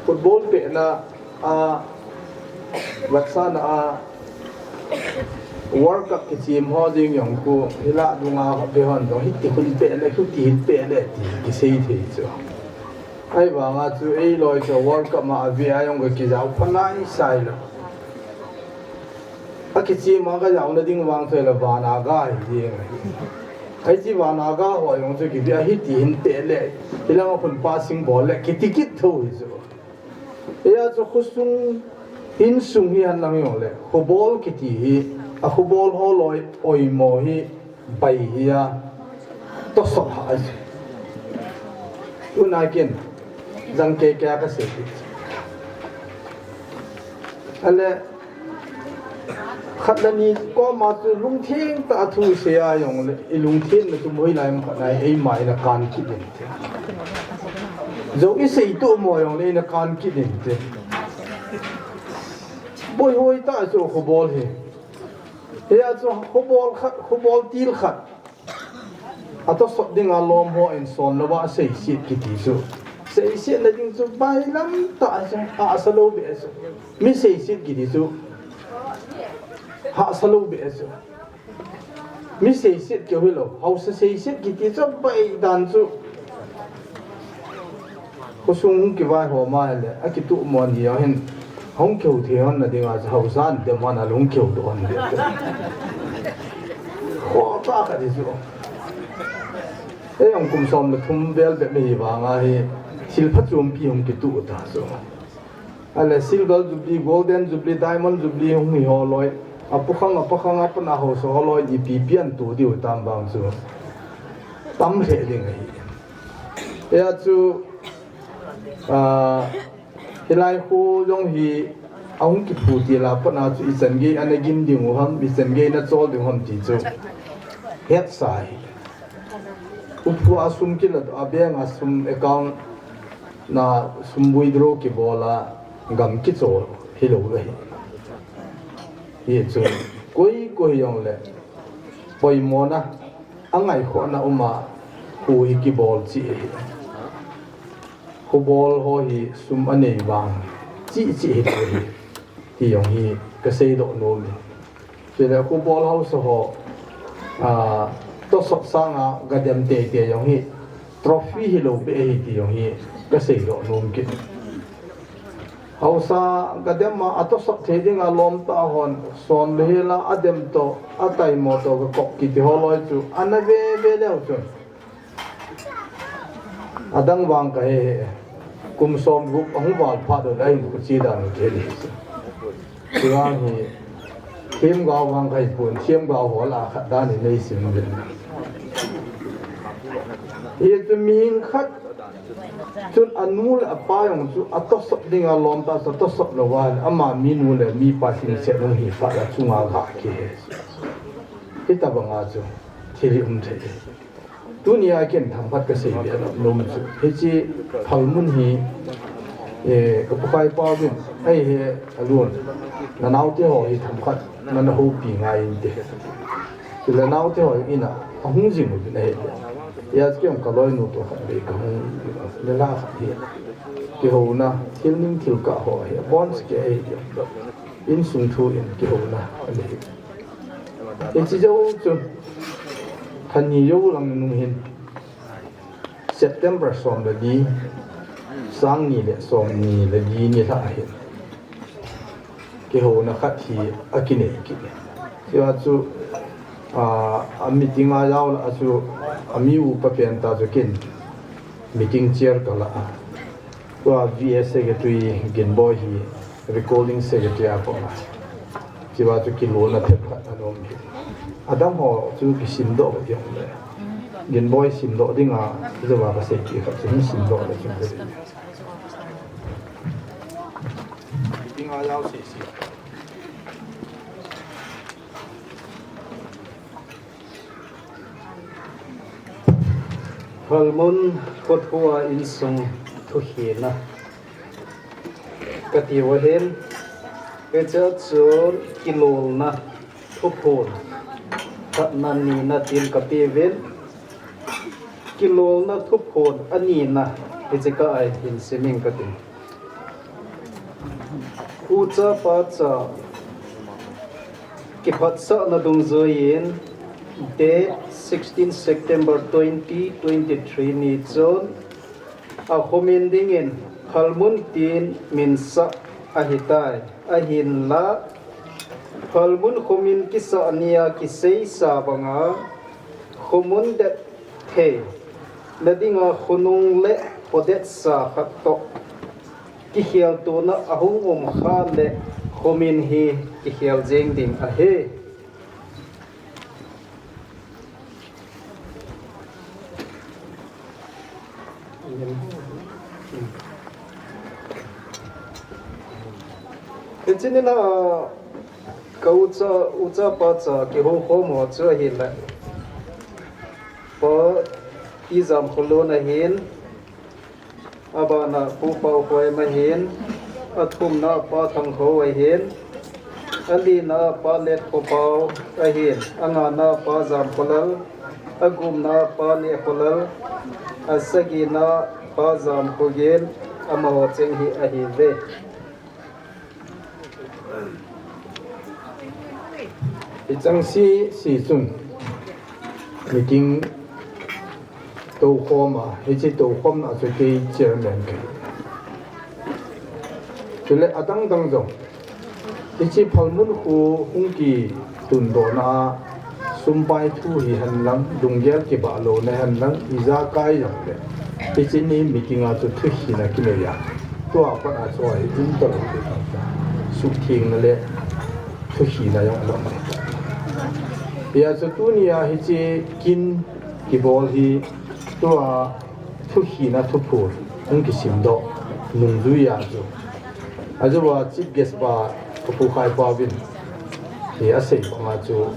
Football pehna a, vatsahna a, World Cup kichem ho ding jong khu, hilah dunga ho be hon jong hiti hin peh le, huti hin peh le ti kisei thei chu. Ahivanga chu eiloi chu World Cup ma avea jong kakijao pha naisai lou. Akichem a kajaona ding vang chu ahile vana ga hi ding ahi. Hiche vana ga ho jong chu kivea hiti hin peh le, hilanga khun passing bol le kiti kit thou hi chu. Hijeh chun khosung, insung hi henlang jongle, khobol kiti hi, akhobol ho loi oimo hi bai hi a, tosot ha ahi. Tuna kin jangkei kei a kasei hi. Ale, khat le ni koma chu lungtheng tah a thu isei a jongle, ilungthenna chu hoilai ham khat na eima in akan kit in te. Jou isei toh mo jongle in akan kit in te. Boi hoi tah chu khobol hi. Hijeh chun khobol khat, khobol til khat atosot dinga lom hon son louva seiset kiti chu, seisetna ding chu bailam tah chu, hahsa lou beh chu. Mi seiset kiti chu hahsa lou beh chu. Mi seiset keu hilou, haosa seiset kiti chu bai dan chu. Khosung hung kivai ho ma hile, akitoh mo ni a hin, hung kihou thei hon na dinga chu haosa an dem hon a hung kihou doh hon ding. Kho pa kati chu. Ei jong kum som le thum vel bep ihi vanga hi, thil phachompi hung kitoh ta chu. Ale Silver Jubilee, Golden Jubilee, Diamond Jubilee hung hi ho loi, apakhang, apakhang a pat a haosa ho loi, ipi pi an toh diu tam vang chu. Tam lheh ding ahi. Hijeh chun, a, hilai khu jong hi ahung kiphutil a pat a chu ichan gei ana gin ding u ham, ichan gei ana chol ding u ham ti chu hetsa ahi. Uphu a sum kila, a bank a sum account na sum withdraw kibol a gam kichol hilou ahi. Hichun koi koi hijongle poimona, angaikhohna um a kho hi kibol cheh ahi. Khobol ho hi sum anei vang cheh cheh hilou ahi ti jong hi kasei doh nom e. Chule khobol haosa ho, a, tosot sanga gadem teitei jong hi trophy hilou beh ahi ti jong hi kasei doh nom kit. Haosa gadem a, atosot thei dinga lom tah hon, son le hel a adem toh, ataimo toh gakop kiti ho loi chu ana ve ve leu chun. Adang vang kahe he. Kum som gup ahung val phat un ahin khuche dan u kihil hi. Chuvang hi, themgao vang kahi pon, themgao ho lah a khat dan in neisim uvin. Hichu mihing khat chun anu le apa jong chu atosot dinga lom ta, atosot louva ama minu le mipa hingset nung hi phat a chunga ga kihe. Hitabanga chu thil hi um thei. Tunia ken themkhat kasei be nom chu, hiche phalmun hi, eh, ka Pu Khaipauvin, ahi he, alun, nanaote ho hi themkhat nana houpi ngai inte. Chule naote ho in a, ahung jing uvin ahi. Hijeh chun kaloinu toh khatvei kahung, le la khat hi. Kihouna, thil ning thil kah ho hi, abonchauva ahi. Insung thu in kihouna, ahi. Hiche jou chu, tha ni jou lang nung hin, September som le li, sang ni le som ni le li nilhah hin kihouna khat hi akinei kit e. Chua chu, a, a meeting a jao lah a chu, a mi upa pen ta chu ken meeting chair kalah a. Tua V S secretary Ginboi hi recording secretary a pang a. Chua chu kilolna themkhat ana um hi. Adang ho chu kisimdoh jong le. Ginboi simdoh dinga, chu va kasei kit khat chu simdoh le chu. Meeting a jao sese. Phalmun kotkhua insung thukhina kati uva hin, hichea chun kilolna thuphon khatna nina tin kapeuvin, kilolna thuphon anina hiche ka a hin simin kati. Ucha pacha kiphatsahna dungjuiyin, date sixteen September twenty twenty-three ni chun akhomin dingin Phalmun tin minsah ahitai. Ahinla Phalmun khomin kisah nia kiseisa banga khomun det theina dinga khonung le khodetsa khat toh kikheltona ahung um kha le khomin hi kikhel jeng ding ahi. Hiche nina, ka ucha, ucha pacha kihoukhom ho chu ahile, Pa T. Jamkholun ahin, abana Pu Paokhoem ahin, athumna Pa Thangkhou ahin, alina Pa Letkhophao ahin, angana Pa Jamkholal, agupna Pa Nehkholal, asagina Pa Jamkhogin, amaho cheng hi ahiuve. Hicheng sese chun meeting toukhom a, hiche toukhomna chu kei chairman kahi. Chule adang dang jong, hiche Phalmun kho hung kitundohna a, sumpai thu hihen lang, lunggel kibah louna hihen lang, ijakai jong le, hiche ni meeting a chu thukhina kinei a. Tua pat a chu ahi um talou ding ta. Suhthengna le thukhina jong alom le. Hijeh chun tunia hiche kin kibol hi tua thukhina thuphon hung kisimdoh nungjui a chu. Ajeh chu Chief Guest pa Pu Khaipauvin hi asei banga chu,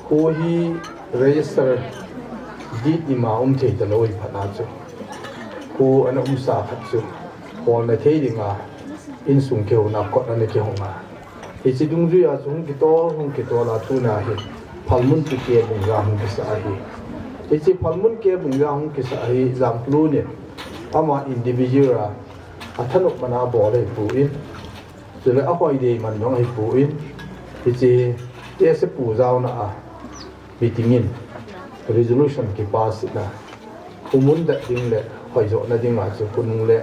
kho hi register deed ima um thei talou hi phat a chu, kho ana umsa khat chu holna thei dinga insung kihouna kot ana kihong a. Hiche dungjui a chu hung kitol, hung kitol a tuna hi Phalmun chu kei bung ja hung kisah ahi. Hiche Phalmun kei bung ja hung kisah ahi, Jamkholun in ama individual a, athanop mana bol ahipoi, chule ahoi dei man jong ahipoi, hiche T S F pu jaona a meeting in resolution kipass in a, khomun det ding le hoijohna dinga chu khonung le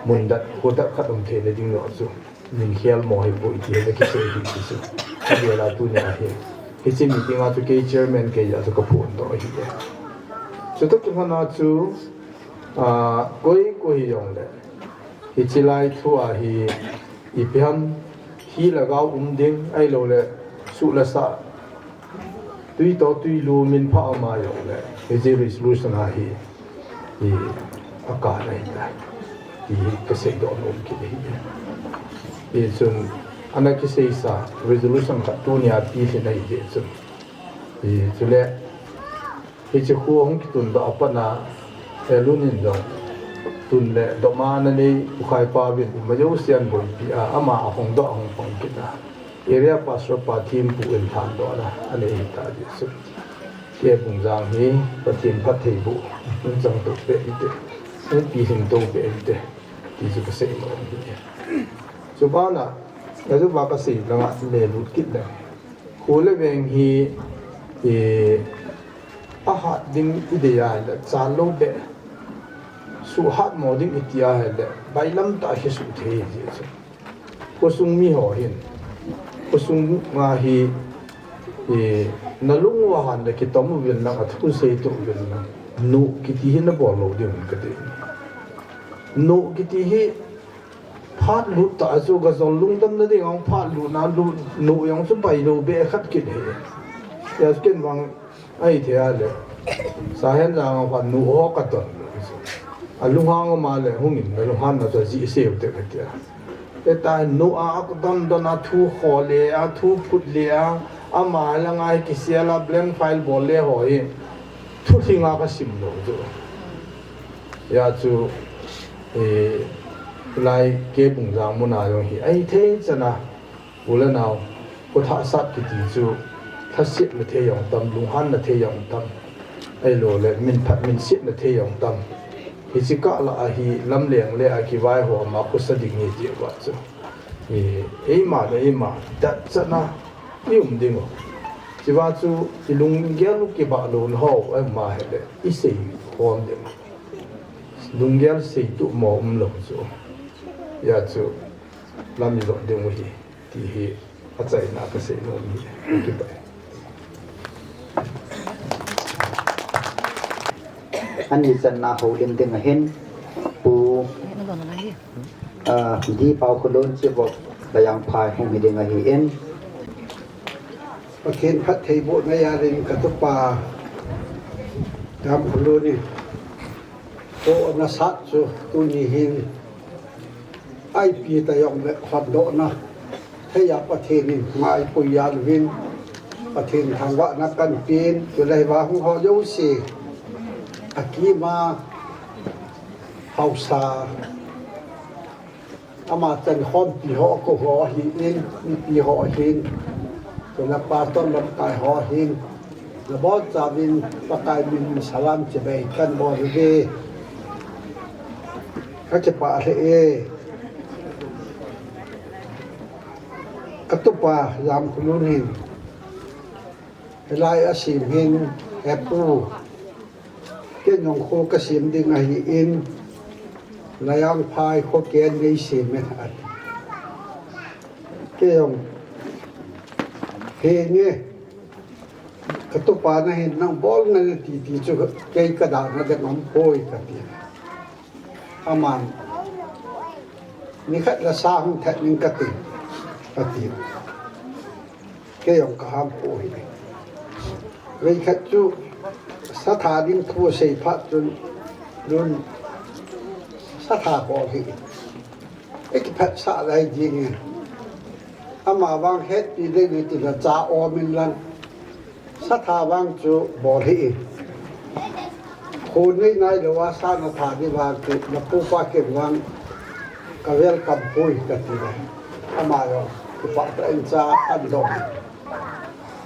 mun det, kho det khat um theina ding jong chu min khel mo ahipoi ti hi kisei hi ti chu. Hijeh a tunia hi, hiche meeting a chu kei chairman kei a chu kaphondoh ahi. Chutoh kilhon a chu, a, koi koi hijong le, hiche lai thu a hi, ipi ham, hi lhagao um ding, ahilou le, suh le sah, tui toh tui lum in pha um a jong le, hiche resolution a hi, Hi, a ka nei ta. Hi, ka sei do nom ki hi. Hi chun, ana ki sei sa, resolution ka tu ni a pi hi nei hi chun. Hi, chule, hi chi khu hong ki tun do a pa na, e lu nin do. Tun le, do ma na nei, u khai pa vin, ma yo sian boi pi a, ama a hong do hong pang ki na. Area Pastor pa thim pu in than do na, a nei hi ta di su. Ke bung jang hi, Pathian phattheiboh, in chang to pe in te, in pi hin to pe in te, ti chu ka sei mo in te. Chu ba na, ka chu ba ka sei la nga le lut kit le. Khu le veng hi, e, a hat ding i de ya le, cha lo be. Su hat mo ding i ti a le, bai lam ta hi su thei ji chu. Khosung mi ho hin, khosung nga hi, eh, na lung u a han le kitom uvin lang a thu sei tu uvin lang. Nu kiti hi na bol lo ding ka ti. Nu kiti hi phat lut ta chu ka zol lungdam na ding ang phat lut na lut nu yang chu bai lo be khat kit hi. Ya ken bang Ai thei a le. Sa hen jang a phat nu ho ka ton. A lunghang ma le hung in, na lunghan na chu ji seu te ka tia. E ta nu a, a don don a thu kho le, a thu phut le a, ama la ngai ki sia la blank file bol le ho hi. Thu thing a ka sim lo chu. Ya chu, e, lai ke bung jang mun a jong hi. Ai thei chana. U le nau, kho thahsat kiti chu, thasiat na thei jong tam, lunghan na thei jong tam. Ai lo le, min phat, min siat na thei jong tam. Hi chi ka la a hi, lam leng le a ki vai ho ma kho sa ding hi ti va chu. Hi, ei ma le ei ma, dat chana, i um ding o. Chi va chu, i lung gel u ki ba lo na ho, ai ma he le, i sei hom ding. Lung gel sei tu mo um lo chu. Ya chu, lam i lo ding u hi. Ti hi a chaina ka sei nom hi. Kipah e. Ani channa houlim ding ahin Pu, ah, D. Paokholun Chibok Layangphai hung hi ding ahin. Pathen phattheibohna jal in ka tupa Damkholun in ko ana sat chu tuni hin Ipi ta jong le hotdohna thei a Pathen in ngaipui jal uvin, Pathen thangvahna kan pen, chule hiva hung ho jouse, a kima haosa, ama chankhompi ho, ko ho ahin, mipi ho ahin, chule pastor lamkai ho ahin, Nabonchauvin Pakai min in salam chibai kan bol uve. Ka kipah lheh e. Ka tupa Damkholun hin hilai a sem hin, He pu, ken jong kho ka sem ding ahin, Layangphai kho ken nei sem e ati. Ken jong, He nge, Ka tupa na hin nang bol ngai na titi chu kei ka dahna ding um poi ka ti. Aman, nikhat la sa hung that ning ka ti, ka ti. Kei jong ka ham poi. Veikhat chu sa that ding thu sei phat chun, lun sa that bol hi. I kiphatsah lai ding e. Ama vang hetpi ding e ti la cha om in lang. Sa that vang chu bol hih in. Khun nei nai lou a sa na that ding vang chu na pupa ken vang ka welcome poi ka ti le. Ama jong kipah tah in cha an dong.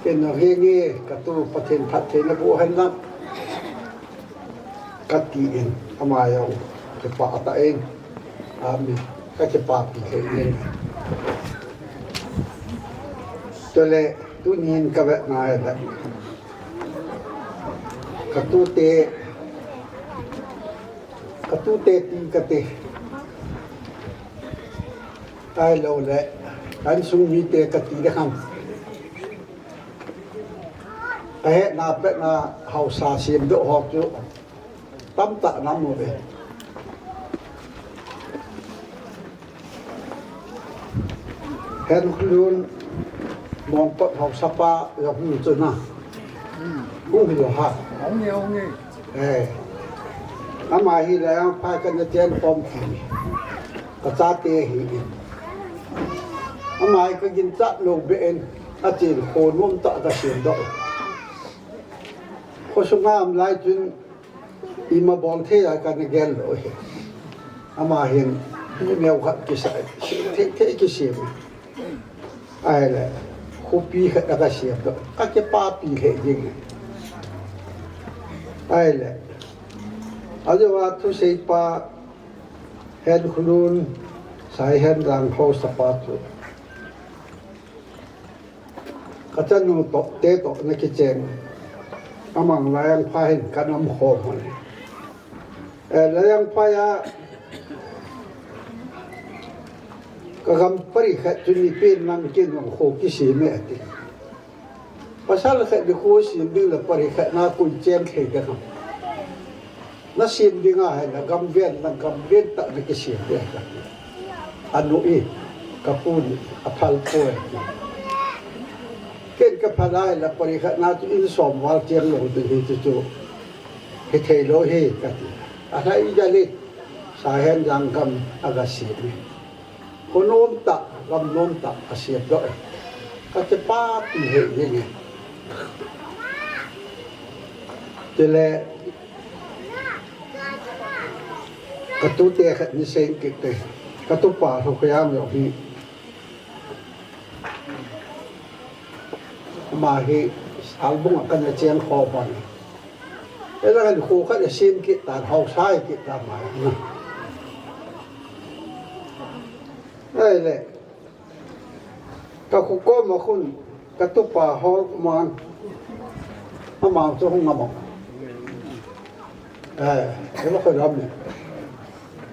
Ken jong hi nge ka tu Pathen phattheina boh hen lang. Ka ti in, ama jong kipah tah in, amen. Ka kipapi lheh in. Chule, tunin ka vetna ahile, ka tute, ka tute ti ka ti. Ahilou le, ka insung mite ka ti ding ham. Ka hetna petna haosa semdoh ho chu tamtah na um uve. Hen Kholun Mongkot haosapa jong hung chu na. Hung hi lou ha. Hung hi, hung hi. Eh. Ama hi Laiangphai kana chen khom ti. Ka chate hi. Ama hi ka ginchat lou beh in, achen kho nom tah ka sem doh. Kho sunga um lai chun ima bol thei a kana gel lou hi. Ama hin neo khat kisa, thei thei kisem. Ahile, khopi khat a ka sem doh, ka kipapi lheh jeng e. Ahile, ajeh a thusei pa Henkholun, Saihenjang haosa pa chu ka chanu toh, te toh na kichen. Amang Laiangphai hin kana um khom hon. Eh, Laiangphai a ka gam pari khat chu ni pen lang ken lang kho kisem e ati. Pasal khat ni kho sem ding le pari khat na koi chem thei ka ham. Na sem ding ahile gam ven lang gam ven tah na kisem e ka. Anu i, ka pu ni, aphal poi. Ken ka phal ahile pari khat na chu in som val chem lou ding hi chu chu. Hithei lou hi, kati. Alhai jal in, Saihenjang gam a ka sem e. Kho nom tah, gam nom tah, ka sem doh e. Ka kipapi lheh jeng e. Chule, ka tute khat ni sei kit te. Ka tupa Lhokhoiang jong hi. Ama hi Salbung a kana chen khom pan. Ela kan kho khat a sem kit tan, haosa hi kit tan ama. Ahile, ka kho kom a khun, ka tupa Holman. Ama chu hung a mo. Eh, ela kho lam ne.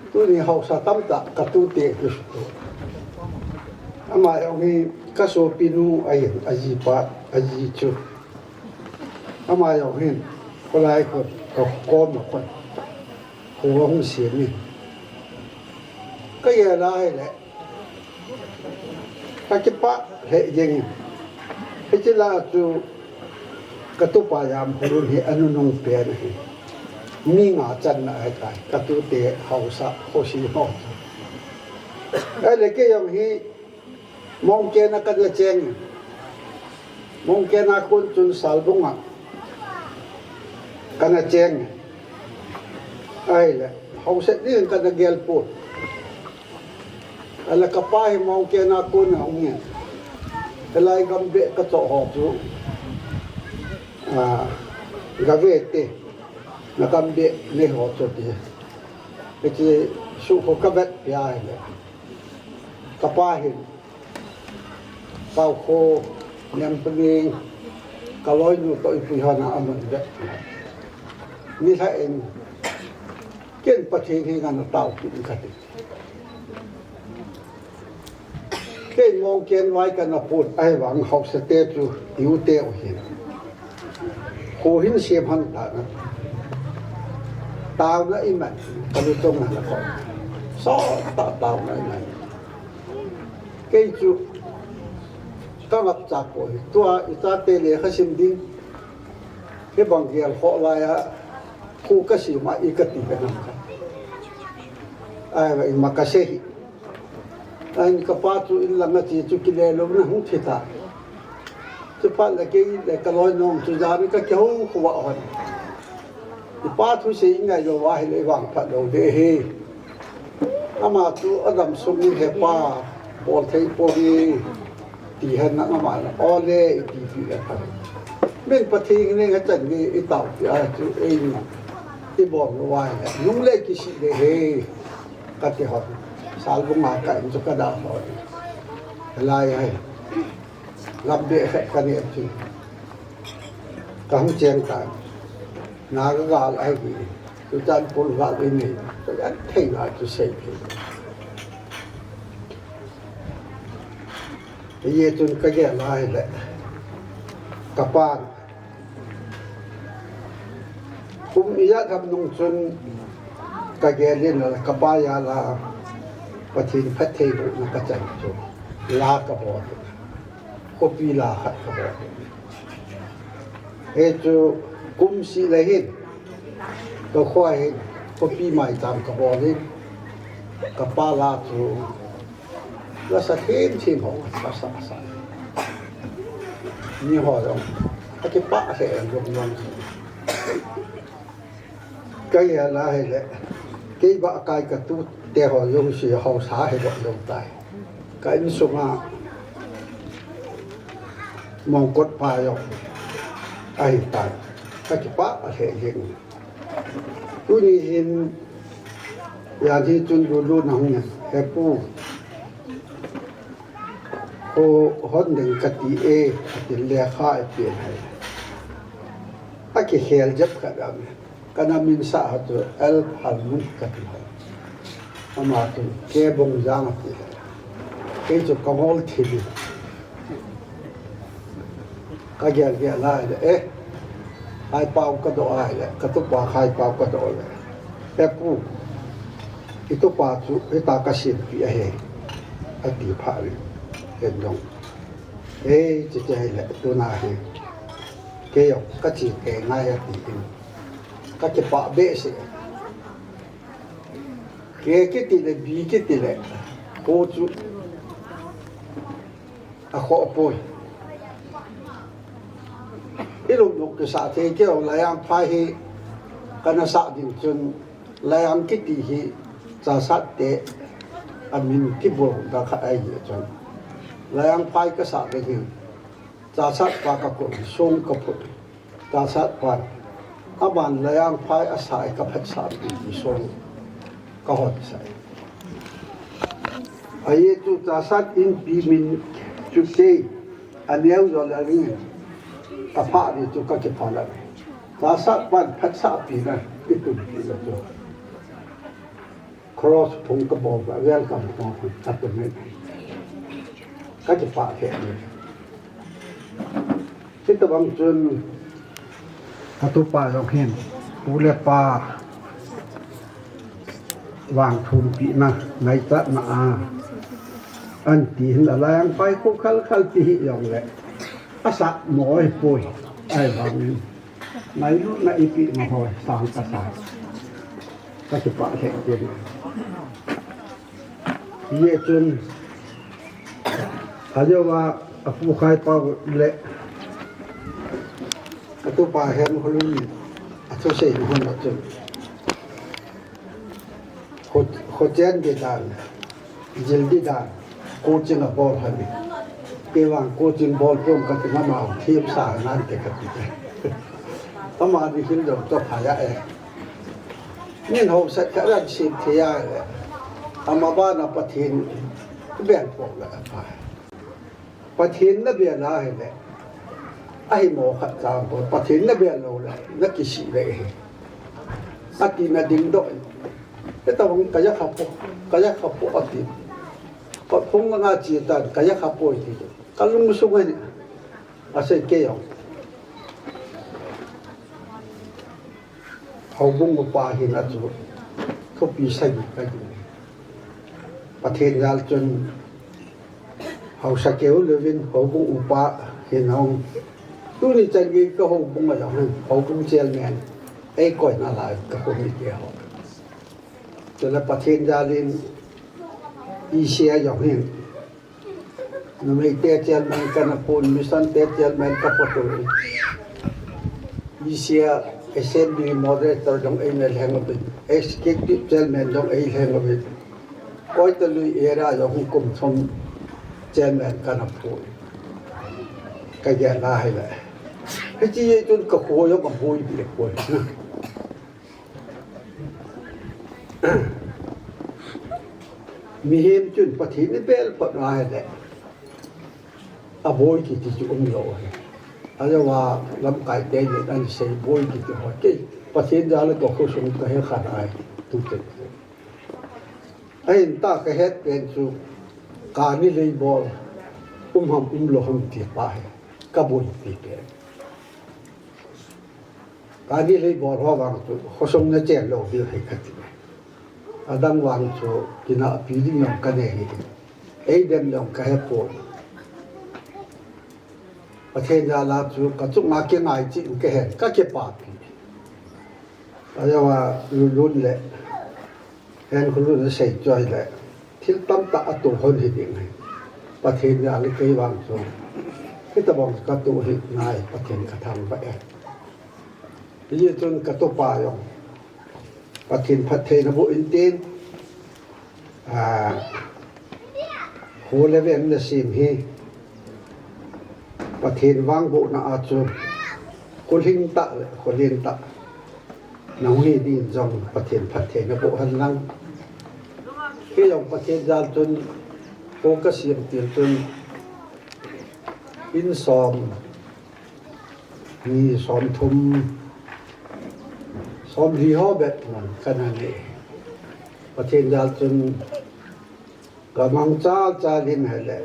Tuni haosa tamtah ka tute kisuto. Ama jong hi ka sopinu ahin, ajipa, aji chu. Ama jong hin, kholai khun, ka kho kom a khun. Kho hung sem in. Ka gel a ahile. Ka kipah lheh jeng in. Hiche la chu ka tupa Jamkholun hi anunung pen ahi. Mi nga channa ahitai. Ka tute haosa, khosi ho. Ahile kei jong hi Mongkeng a kana cheng. Mongkeng a kon chun Salbung a kana cheng. Ahile, haosa ding kana gel pon. Ahile ka pa hi Mongkeng a kon a hung e. Hilai gam beh ka choh ho chu. Ah, gave te. Na gam beh nei ho chu ti. Hiche sukho ka vet peh ahile. Ka pa hin. Paokho, Niampaneng, ka loinu toh ipui hon a amun ve. Nilhah in, ken Pathen henga na taopi in kati. Ken Mongkeng vai kana pon, ahivang haosa te chu, i u te u hin. Kho hin sem hon tan a. Taona iman, ka lutong na ko. Sot tah taona iman. Kei chu ka ngap chah poi. Tua i chate lekha sim ding. Hibang gel khoh lai a, kho ka sim a i kati ka nam kha. Ahivang ima ka sei hi. Ahin ka pa chu in lang a che chu kile louna hung thi ta. Chuphat le kei le ka loinu chu jan ka kihou khovah hon. I pa thusei i ngai lou va ahile i vangphat lou ding ahi. Ama chu adam sung in he pa, bol thei poi ti hen na ama na ole i ti ti le phat. Min Pathen in he chan nge i taopi a chu eina i bol lou va ahile. Nung le kisih ding ahi. Kati hon, Salbung a ka in chu ka da hon. Lai ahi. Gam beh khat ka neh chu. Ka hung cheng tan. Na ka gal ahi. Tuchan pul gal i nei. Ka an thei na chu sei thei. Ye chun ka gel lai le. Ka pan. Kum ijat ham nung chun ka gel in la ka pa jal a Pathen phattheibohna ka chan chu la ka bol in. Khopi la khat ka bol in. Hichu kum seh le hin ka kho a hin Khopi maicham kabol in, kapa la chu lasa themthem ho kasa sa. Ni ho jong akipah lheh lom lom. Kei a la hile, kei ba kai katute ho jouse haosa hi lom lom tai. Ka insunga mongkot pa jong ahitai. Kakipah lheh jeng. Tuni hin, jan hi chun lulu nahung in, "He pu, kho hon ding kati e," atin lekha eipe hai. Akikhel jep khat aum e. Kana min sah a chu L Phalmun kati hai. Ama chu K Bongjang ati hai. Kei chu kangol thim in. Kagel gel lai le, eh, Khaipao kadoh ai le, katupa Khaipao kadoh le. He pu, itupa chu hita kasempi ahi, ati phat in. Ken jong, eh, hiche hi le, tuna hi kei jong kache tei ngai ati in. Kakipah behseh. A kiti le, B kiti le, kho chu akhoh poi. Ilung lung kisah thei keu, Laijangphai hi kana sah ding chun, Laijang kiti hi Chassad te amin kibol da khat ahi chun, Laijangphai kasah ding hin, Chassad pa kakou, song kaphut. Chassad pan, aban Laijangphai asah e, kaphatsah pi ti song kahon sai. Ahi chu Chassad Inpi min chu kei aneo jo le ring, aphah di chu kakipah le. Chassad pan phatsah pi na, itum pi na chu. Cross phung kabol a, welcome phung katum in. Kakipah lheh in. Hitabang chun katupa jong hin, pu le pa vangthumpina, ngaichatna a, anti hin a Laijangphai kho khal khal ti hijongle, asah mo ahipoi, ahivangin. Ngailutna ipi ma hoi, sang kasa. Kakipah lheh in. Hijeh chun, ajoa, apu Khaipao le, atupa Hemkholun, athusei hon a chun. Kho, khochen di dan, jil di dan, coaching abol hon e. Kei vang coaching bol pon kati, amau themsa nante kati. Ama di hin jong chu phai a e. Min haosa khat ahin sem thei a le, ama bana Pathen bel pon le aphai. Pathen nabel a hile, ahimo khat chang poi, Pathen nabel lou le, nakisih le hi. Ati nading doh in. Hitabang kaja kha po, kaja kha po ati. Paphung nga chi tan, kaja kha po ati. Kalungsung ahi. Asei kei jong. Houbung upa hina chu thupi sagi kahi. Pathen jal chun haosa keu louvin houbung upa hin hung. Tuni chan gei ka houbung a jong hin houbung chairman eikoi nalai ka committee ho. Chule Pathen jal in E C a jong hin Numei te chairman kana pon, mission te chairman ka pon. E C a assembly moderator jong eina lheng uvin, executive chairman jong ei lheng uvin. Koitalui area jong kum thum chairman kana pon. Ka gel a hile. Hiche chun ka kho jong aboi beh poi. Mihem chun Pathen ibel phot na hile, aboi kiti chu umlou ahi. Ajeh a lamkai te nin ahin sei boi kiti ho kei. Pathen jal a ka khosung ka he kha nai. Tute. Ahin ta ka het pen chu kani lei bol um ham umlou ham ti pa hi. Ka boi ti pen. Kani lei bol ho vang chu, khosung na chen lou diu ahi kati. Adang vang chu, kinahpi ding jong kanei ahi. Eidem jong kahe poi. Pathen jal a chu, kachunga kingai cheh in kahen, kakipapi. Ajeh a lulun le, hen khulun le sei choi le, thil tamtah atoh hon hi ding ahi. Pathen jal le kei vang chu, hitabang katoh hi nai, Pathen kathangvah e. Hijeh chun katupa jong Pathen phattheina boh in tin, ah, kho le veng nasem hi Pathen vangbohna a chu, kholhing tah le kholhing tah nahung hi din jong Pathen phattheina boh hen lang. Kei jong Pathen jal chun kho kasem til chun in som ni, som thum, som li ho bep man kana nei. Pathen jal chun gamang chal chal in hile,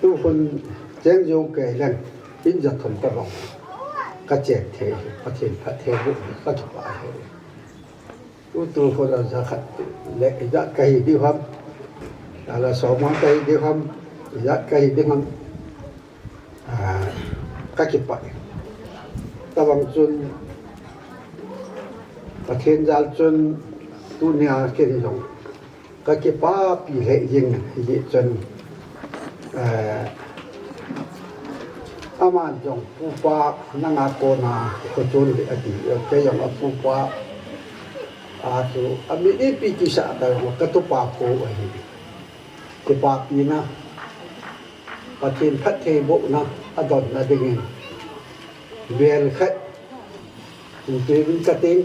tu khun cheng jou kei leng in ja thum tabang kachen thei, Pathen phatthei boh kakipah e. Tutu khun a ja khat le ijat kahi diu ham, ala som a kahi diu ham, ijat kahi diu ham, ah, kakipah e. Tabang chun Pathen jal chun tunia ken jong kakipapi lheh jing, hijeh chun, eh, aman jong, pupa, nanga kona kho chon le ati, kei jong apupa a chu, amin ipi kisah ta jong katupa po ahi. Kipapina, Pathen phatthei bohna adonna dingin bel khat hung pe uvin kating.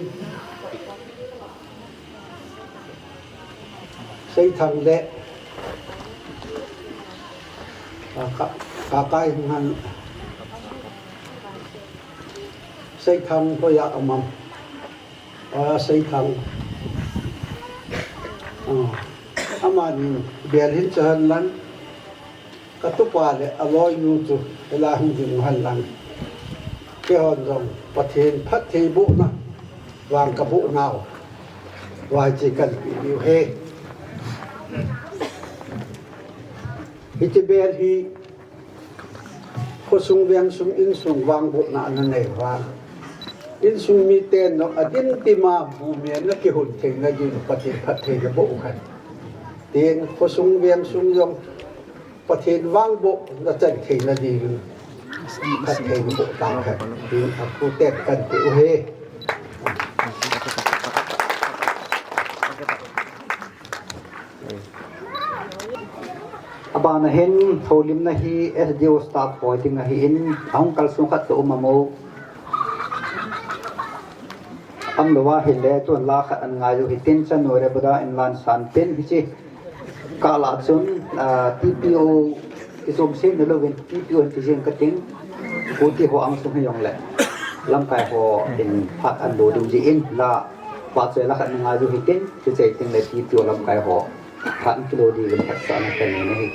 Seithang le, ka, ka, Kakai hung han. Seithang hoiya um am? A, Seithang. A, amani bel hin chu hen lang. Katupa le aloinu chu hila hung ding hen lang. Keihon jong Pathen phatthei bohna vang kaboh nau, vaiche kanpeh diu ahi. Hiche bel hi khosung vengsung insung vangbohna ana nei uva, insung miten jong adintima bu mena kihon theina ding Pathen phattheina boh u hen. Tin khosung vengsung jong Pathen vangbohna chan theina ding phattheina boh tau hen, tin apu ten kanpeh u ahi. Abana hin houlimna hi S D O staff ho ding ahin, ahung kalsong khat toh um am o. Umlou ahile, tun la khat ana ngai u hitin, chanu Rebecca in la ana san tin hiche. Kala chun, ah, T P O kichom sem na louvin T P O in kijing kating, pu ti ho angsung hijongle lamkai ho in phat ana lo diu jeh in la, pachoi la khat ana ngai u hitin, chuche teng le T P O lamkai ho phat ana kilo diuvin hatsahna kanei ahi.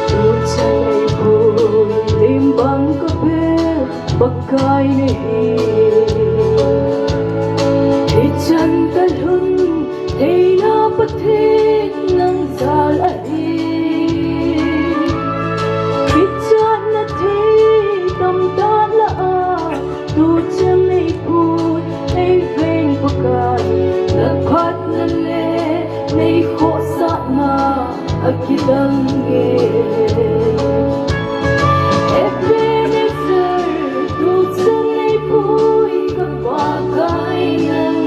Tuchan eipui lim bang kabel Pakai nahi. Hichan kalhun theina Pathen nang jal ahi. Kichatna thei tamtah lah a, tuchan eipui eiveng Pakai, naphatna le neikhohsahna akidang e. Ebenezer, tuchan eipui ka Pakai nang.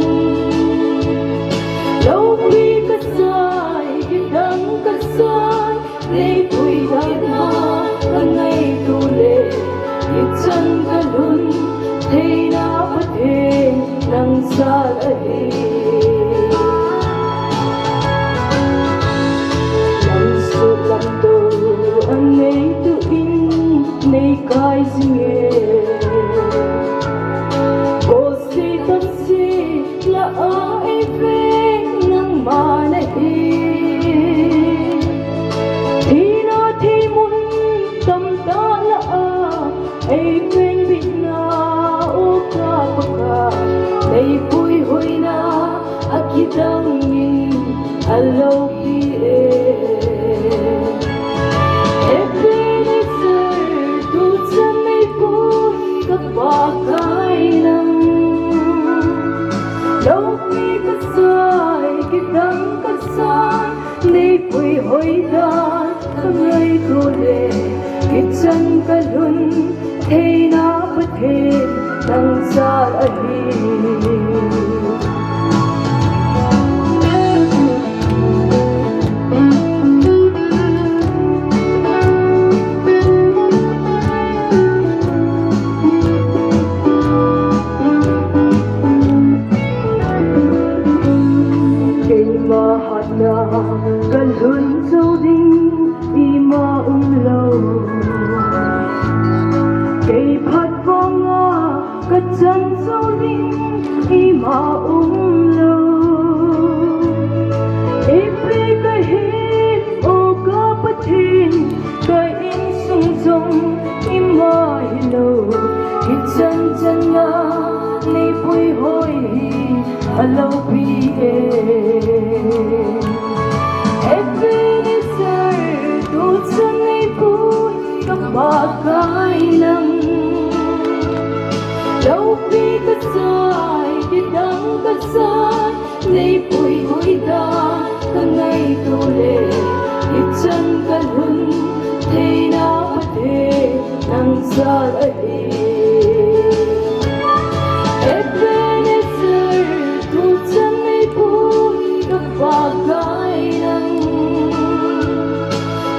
Loupi kasai, kidang kasai, neipui dan a kangaito le, hichan kalhun theina Pathen nang jal ahi. Nang sutlamdoh a neituh in neikai jing e. Bolse tamse lah a eiveng nangma nahi. Thina thei mun tamtah lah a eiveng bitna Eipui hoina a kidang in a loupi e. Ebenezer, tuchan eipui ka Pakai nang. Loupi kasai, kidang kasai, neipui hoina ka ngaito le, hichan kalhun theina Pathen nang jal ahi. Keima hatna kalhun jou ding ima umlou. Kei phat vanga kachan jou ding ima umlou. Ipi kahi, O ka Pathen, ka insung jong ima hilou. Hichan chana neipui hoi hi a loupi e. Ebenezer, tuchan eipui ka Pakai nang. Loupi kasai, kidang kasai, neipui hoina ka ngaito le, hichan kalhun theina Pathen nang jal ahi. Ebenezer, tuchan eipui ka Pakai nang.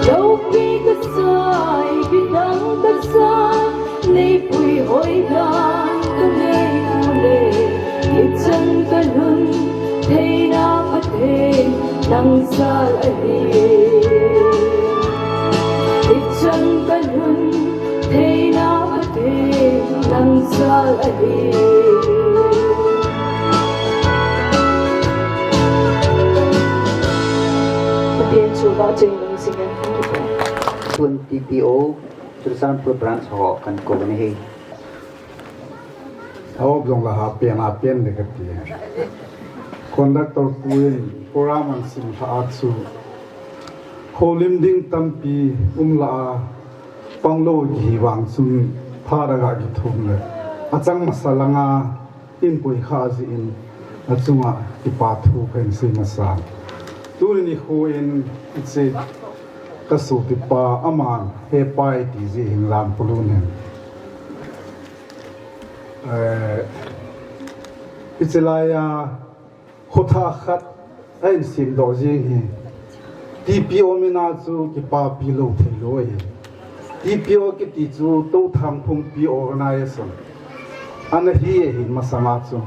Loupi kasai, kidang kasai, neipui hoina ka ngaito le, hichan kalhun theina Pathen nang jal ahi. Hichan kalhun theina Pathen nang jal ahi. Pathen chu vahchoi nung singen. Tun T P O, Churachandpur branch ho kakou nahi. Aop jong la ha pen, ha pen de kati. Conductor pu in program ahin simlha a chu, houlim ding tampi um lah a, panglou kihi vang chun phat a ga kithum le, achang masa langa in koi kha jeh in, achunga kipa thu kahin sei masa. Tuni nikho in hiche ka sopipa aman Hepai ti jeh hin Lamphulun hin. Eh, hiche laiya khothah khat ahin semdoh jeng hi. T P O min a chu kipapi lou thei lou ahi. T P O kiti chu Touthang Phungpi Organization ana hi ahin masanga chu.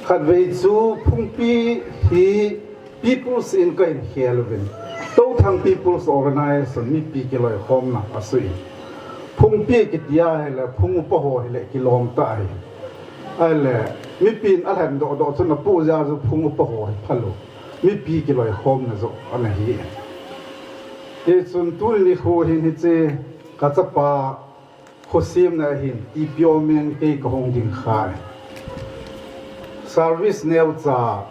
Khatvei chu Phungpi hi People's in kahin khel uvin, Touthang People's Organization mipi kiloikhomna asui. Phungpi kiti ahile phung upa ho hile kilom tah ahi. Ahile mipin alhen doh doh chun apoh jeh a chu phung upa ho hi phalou. Mipi kiloikhomna joh ana hi. Hichun tuni nikho hin hiche ka chapa khosemna hin T P O min kei kahung ding kha. Service neocha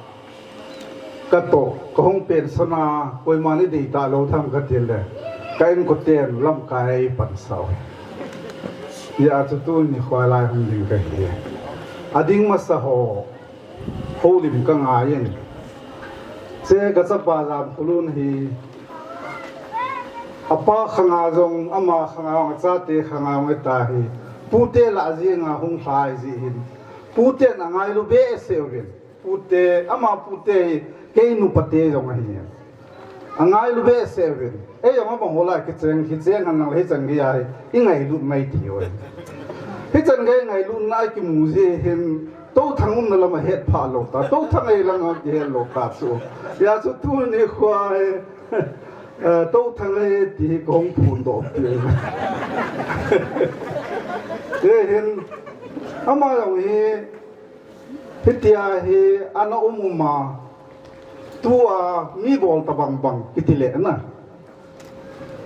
katoh, kahung pension a, koiman eidei talou tham kati le, ka inkoten lamkai a eipansah u. Hijeh a chu tuni nikho lai hung ding kahi. Ading masa ho houlim kangaiyin. Hiche ka chapa Lamphulun hi, apa khanga jong, ama khanga jong, achate khanga jong ahitahi. Pute lah jenga hung lhai jeh hin, puten angailu behseh uvin. Pute, ama pute hi kei nupate jong ahi. Angailu behseh uvin. Eijong abang ho lah kicheng, kicheng hen lang hichan geiya hi ingailut mai ti uvin. Hichan gei ngailutna a kimu jeh hin Touthang umna lam ahet phah lou ta. Touthang ahi lang a kihet lou ta chu. Hijeh chu tuni nikho hi, eh, Touthang ahi ti hi kahung phondoh pi. Hiche hin, ama jong hi, hitia hi ana um um a, tua mi bol tabang bang kiti le na.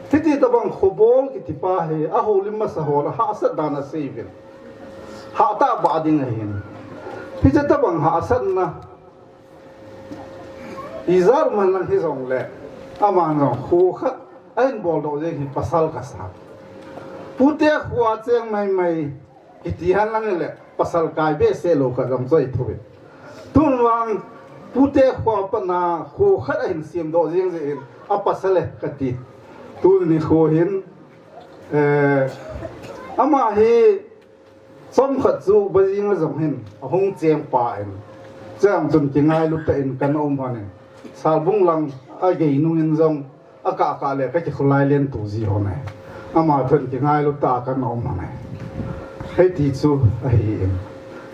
Hiti tabang khobol kiti pa hi, ahoulim masa ho lah a hahsat dan asei uvin. Hahsa tah bah ding ahin. Hiche tabang hahsatna ijat man lang hijongle, aman jong kho khat ahin boldoh jeng hi pasal kasa. Pute khoa cheng maimai kiti henlang hile pasal kai behseh lou khat jong choi thou ve. Tun vang pute khoa pana kho khat ahin semdoh jeng jeh in apasal e kati. Tuni kho hin, eh, ama hi chomkhat chu Bajing a jong hin ahung cheng pa in, chuin chun kingailu tah in kana um hon in, Salbung lang a gei nung in jong akah kah le ka kikholai len tu ji hon e. Ama chun kingailu tah a kana um hon e. Hiti chu ahi in.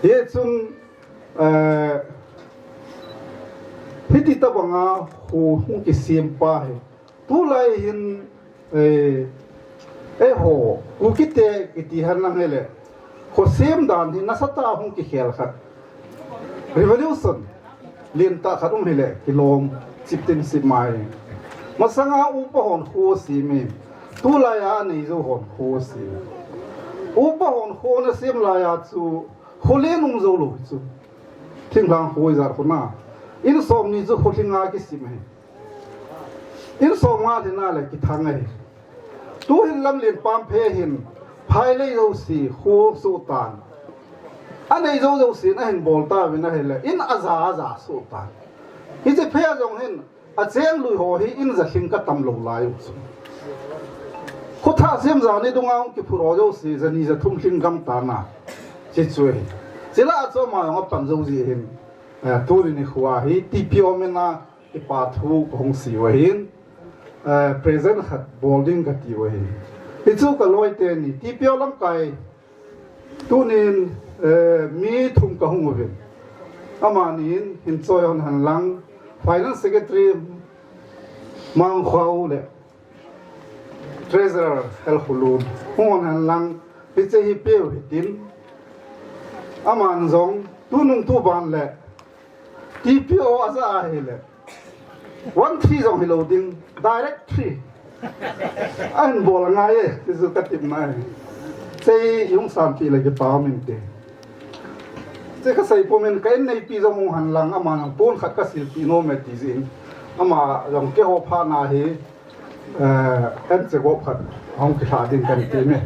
Hichun, eh, hiti tabanga kho hung kisem pa hi tulai hin, eh, eiho Kukite kiti henlang hile, kho sem dan hi nasatah a hung kikhel khat, revolution lentah khat um hile kilom chiptin sip mai. Masanga upa hon kho sem e, tulai a neijou hon kho sem e. Upa hon kho nasem lai a chu kho len um jou lou chu, thinglhang kho ijat kho na, in somni chu kho lhinga kisem e. In somnga lhinna le kithang ahi. Tuhin Lamlen Pamphe hin phailei jouse kho soh tan, aneijou jousen ahin bol tauvin ahile in aja aja soh tan. Hiche phei a jong hin acheng lui ho hi in ja lhing katam lou lai u chu. Khothah sem jani dunga hung kiphut ho jouse jani jathum lhing gam tan a, hichu ahi. Chule achom a jong apan jou jeh hin, eh, tuni nikho a hi T P O min a kipa thu kahung sei u ahin, eh, present khat bol ding kati u ahin. Hichu kaloi teni, T P O lamkai tunin, eh, mi thum kahung uvin. Amanin hin choi hon henlang, Finance Secretary Mangkhao le Treasurer Helkhulun hung hon henlang, hiche hi peu hitin. Aman jong tunung tuban le T P O aja ahile one three jong hilou ding, direct three ahin bol angai e, ti chu katepna ahi. Sei hung sanpi le kipa um inte. Che kasei pum in ka in neipi jong hung henlang, aman jong pon khat kasilpi nom e ti jeh in. Ama jong keiho phatna hi, eh, an che gop khat hung kilha ding kan ti me.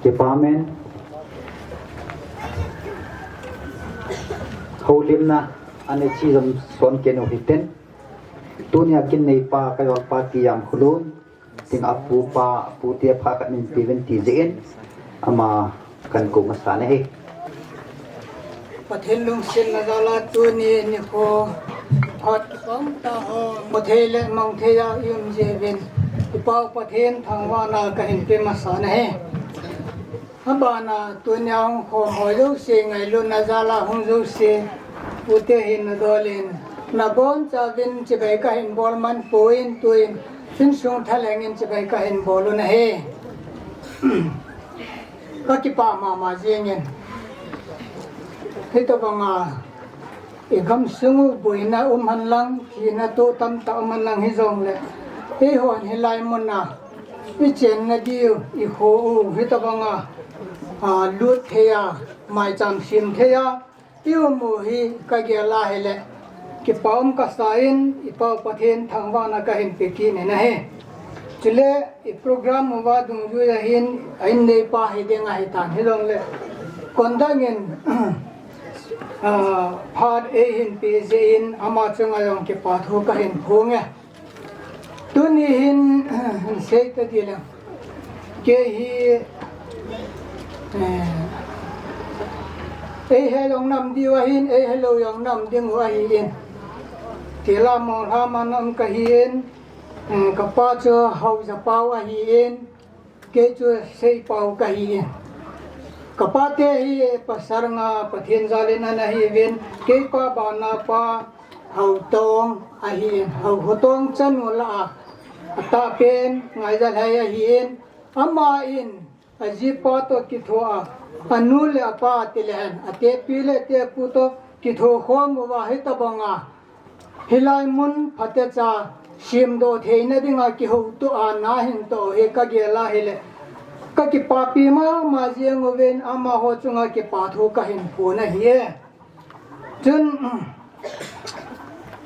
Kipa men. Houlimna anei chi jom son kenu hiten. Tunia kin neipa ka jolpa T. Jamkhulun, tin apupa, apute pha khat min peuvin ti jeh in, ama kan kou masa nahi. Pathen lungsetna jal a tuni nikho phat pang ta ho, mu thei le mang thei a i um jeh uvin, i Pau Pathen thangvahna kahin pe masa nahi. Abana tunia hung khom ho jouse, ngailutna jal a hung jouse, pute hin nadol in, nabonchauvin chibai kahin bol man poi, tuin insung thalheng in chibai kahin bol u nahi. Kakipah mama jingin. Hitobanga i gamsung u boina um henlang, thina toh tamtah um henlang hijongle, eihon hilai muna i chenna diu, i kho u hitobanga, a, lut thei a, maicham sem thei a i um u hi kagel a hile, kipa um kasa in, i Pau Pathen thangvahna kahin pe kit in ahi. Chule i program uva dungjui a hin, a inneipa hiding ahitan hijongle, kondang in, a, phat eihin pe jeh in ama chunga jong kipa thu kahin phong e. Tuni hin, hin sei ta ding le, kei hi, eh, eihe jong nam diu ahin, eihe lou jong nam ding u ahin, thilha molha ma nam kahin, Eh, kapa chu Haojapau ahin, kei chu Seipau kahin. Kapa te hi pasal nga Pathen jalin ana hiuvin, keipa bana pa Haotong ahin, Hao Hotong chanu lah a, atahpen Ngaijal hai ahin, ama in ajipa toh kitho a, anu le apa tilehen, atepi le atepu toh kitho khom uva hitobang a, hilai mun phatecha semdoh theina dinga kihoutoh a nahin toh hi kagel a hile, kakipapi mama jeng uvin amaho chunga kipa thu kahin phon ahi e. Chun,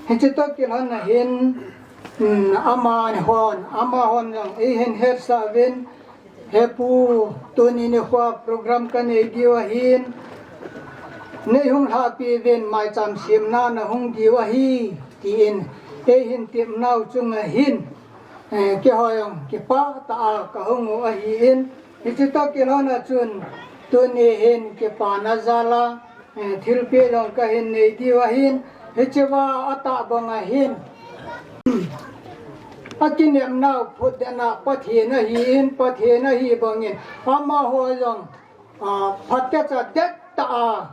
hiche toh kilhon a hin, um, amahon, amahon jong eihin hetsah uvin, He pu, tuni nikho program kanei diu ahin, neihung lhahpi uvin maicham semna nahung diu ahi, tin eihin tepnau chunga hin, eh, keiho jong kipah tah a kahung u ahin, hiche toh kilhon a chun tuni hin kipana jal a, eh, thilpeh jong kahin nei diu ahin, hichea atahbang a hin, akinepnau phutdetna Pathen ahin, Pathen ahi bangin, amaho jong, ah, phatecha dettah a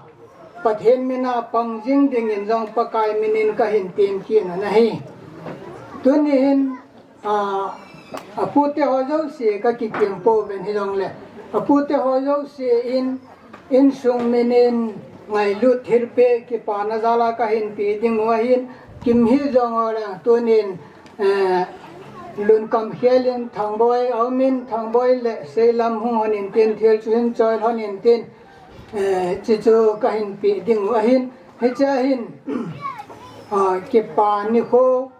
Pathen mina pang jing dingin jong Pakai minin kahin temkit u ahi. Tuni hin, ah, apute ho jouse kakitem pouvin hijongle, apute ho jouse in, insung minin ngailut thilpeh kipana jal a kahin pe diu ahin, kimhil jong uleh tunin, eh, Lunkamkhel in Thangboi aumin, Thangboi le Seilam hung hon intin, thil chu hin choi lhon intin, eh, chuchu kahin pe diu ahin, hichea hin, ah, kipa nikho,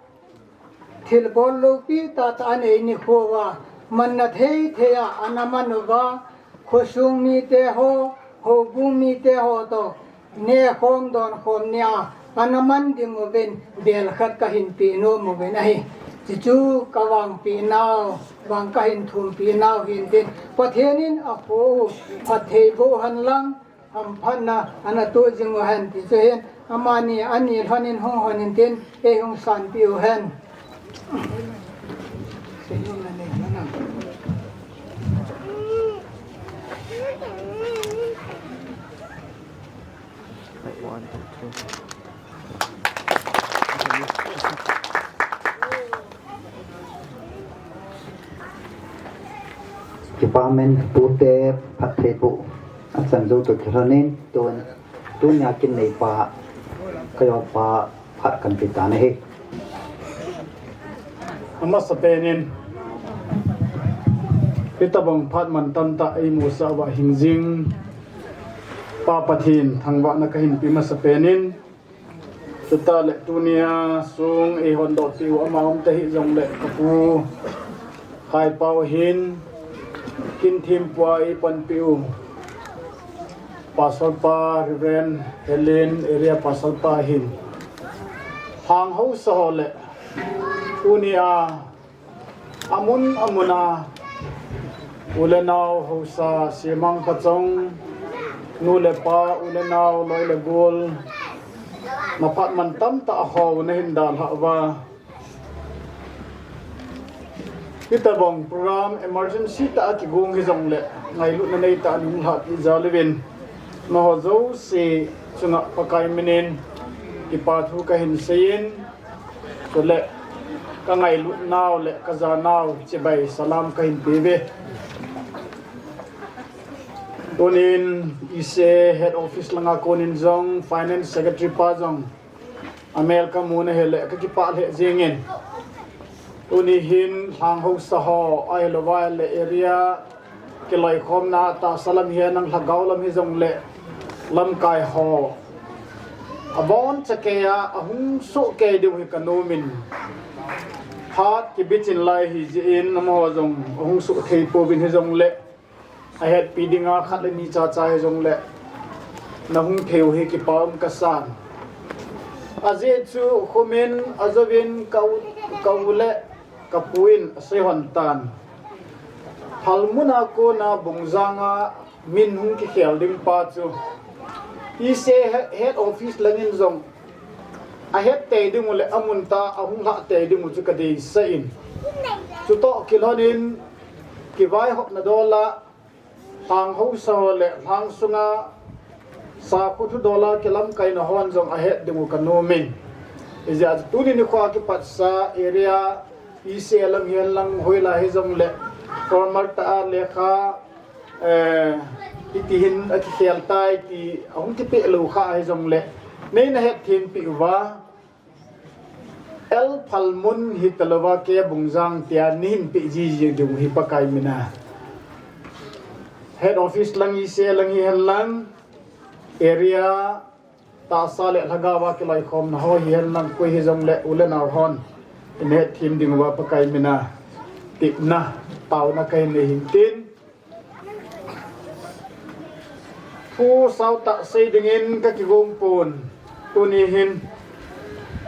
thilbol loupi tahtah anei nikho uva, manna thei thei a ana man uva, khosung mite ho, houbung mite ho toh, nekhom donkhom nia ana man diuvin, bel khat kahin pe nom uvin ahi. Chuchu kavangpeh nau, vang kahin thumpeh nau hintin, Pathen in akho u phatthei boh hen lang, hamphatna ana toh jing uhen ti chu hin, amani ani lhonin hung hon intin, eihung sanpeh uhen. Kipa amen, pute phatthei boh achan jou toh kilhonin, tun, tunia kin neipa, kajopa phat kahin pe tan ahi. Amasapen in, hitobang phat mantam tah eimusah uva hingjing Pa Pathen thangvahna kahin pe masapenin, chutah le tunia song eihondoh peh u ama um tahih jongle kapu Haipau hin, kin thempua eipanpeh u Pastor pa Reverend Helen, Area Pastor pa hin, Lhang haosa ho le tunia amun amun a u le nao haosa, semang phachom, nu le pa, u le nao, loi le gol, maphat mantam tah a ho nahin dalhah uva, hitobang program emergency tah a kigong hijongle, ngailutna neitah a nahung lhahpeh jal uvin, amaho jouse chunga Pakai minin kipa thu kahin seiyin, chule kangailut nau le kajanau chibai salam kahin pe uve. Tunin E C A Head Office langa konin jong Finance Secretary pa jong amel kamu nahile kakipah lheh jengin. Tuni hin Lhang haosa ho ahilouva le area kiloikhomna tahsa lam hihen lang lhagao lam hijongle lamkai ho aboncha keiya ahung sohkei diu hi kanomin. Phat kibichin lai hijeh in amaho jong ahung sohthei pouvin hijongle, ahetpi dinga khat le ni chacha hijongle nahung thei u hi kipa um kasan. Ajeh chu khomin ajouvin ka u, ka u le kapu in asei lhon tan. Phalmuna kona Bungjanga min hung kikhel ding pa chu E C A Head Office langin jong ahet tei diu le amun tah a ahung lhah tei diu chu kadeisah in. Chutoh kilhonin kivaihopna dola, lhang hausa ho le lhang sunga sakhu thudola kilamkaina hon jong ahet dingu kanom in. Ijeh chu tuni nikho kipatsa area E C lang hihen lang hoilai hijongle formal tah a lekha, eh, iti hin akikhel tai ti ahung kipeh lou kha hijongle neina hetthem peh uva, L Phalmun hitalouva K Bungjang tia neihin peh jiji diu hi Pakai mina. Head office lang E C lang hihen lang area tahsa le lhagaova kiloikhomna ho hihen lang koi hijongle u le nao hon neina hetthem dinguva Pakai mina tepna taona kahin nei hin tin. Thu sautah sei dingin kakigong pon. Tuni hin,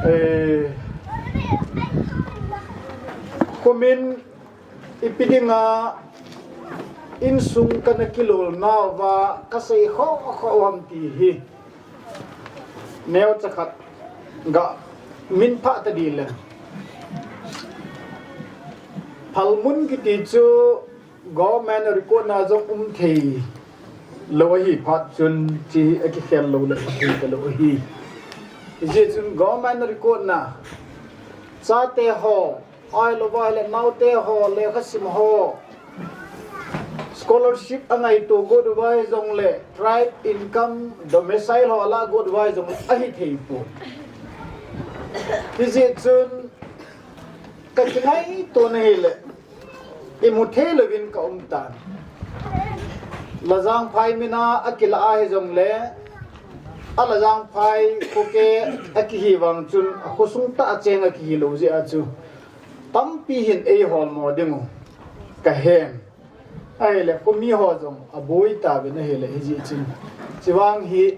eh, khumin ipi dinga insung kana kilolnauva kasei khokho ham ti hi neocha khat ga minphah tading le. Phalmun kiti chu government record na jong um thei lou ahi phat chun hiche akikhel lou le thei talou ahi. Hijeh chun government record na chate ho, ahilouva le naote ho, lekhasim ho, scholarship angaito got uva hijongle, tribe income, domicile ho alah got uva hijongle ahithei poi. Hijeh chun kakingaito na hile, imu thei louvin kaum tan. Lajangphai mina akilah a hijongle, a Lajangphai kho ke akihi vang chun, akhosung tah a cheng akihi lou jeh a chu tampi hin eiholmo dingu kahen. Ahile khomi ho jong aboi tauvin ahile hijeh chun, hiche vang hi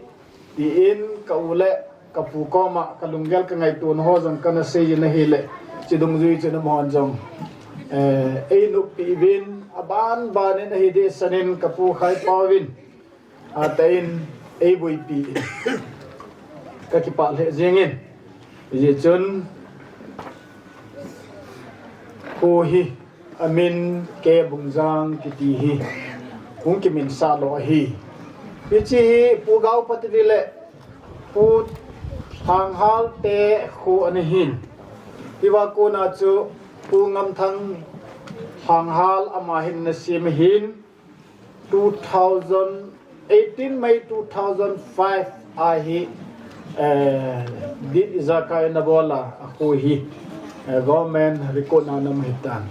tin ka u le ka pu koma kalunggel kangaito na ho jong kana sei in ahile, hiche dungjui chun amahon jong, eh, einoppi uvin, aban ban in ahi dehset in ka pu Khaipau vin atah in eiboipi in kakipah lheh jeng in. Hijeh chun kho hi amin K Bungjang kiti hi hung kiminsah lou ahi. Hiche hi Pu Gaophatri le Pu Lhanghal te kho ana hin. Hiva kona chu Pu Ngamthang Lhanghal ama hin ana sem ahin. Two thousand eighteen May two thousand five a hi, eh, dit ijakai ana bol a, akho hi, eh, government record na ana um ahitan.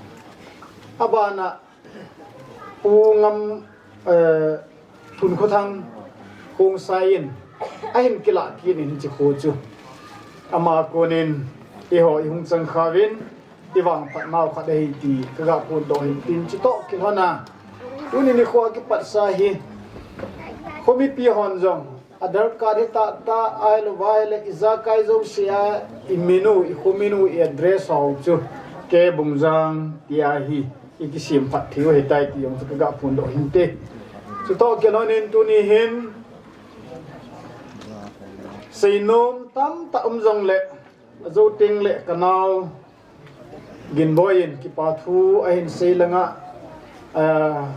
Abana Pu Ngam, eh, Thunkhothang Khongsai in ahin kilah kit in hiche kho chu. Ama konin eiho ihung chang khauvin, ivangphat nau khat ahi ti kaga phondoh hin tin, chutoh kilhon a tuni nikho kipatsa hi khomipi hon jong Aadhaar card hi tahtah, ahilouva ahile ijakai jouse a imin u, ikhomin u, i address ho chu K Bungjang tia hi ikisem phat thei u ahitai ti jong chu kaga phondoh hinte. Chutoh kilhon in tuni hin seinom tamtah um jongle, ajou teng le kanao Ginboi in kipa thu ahin sei langa, ah,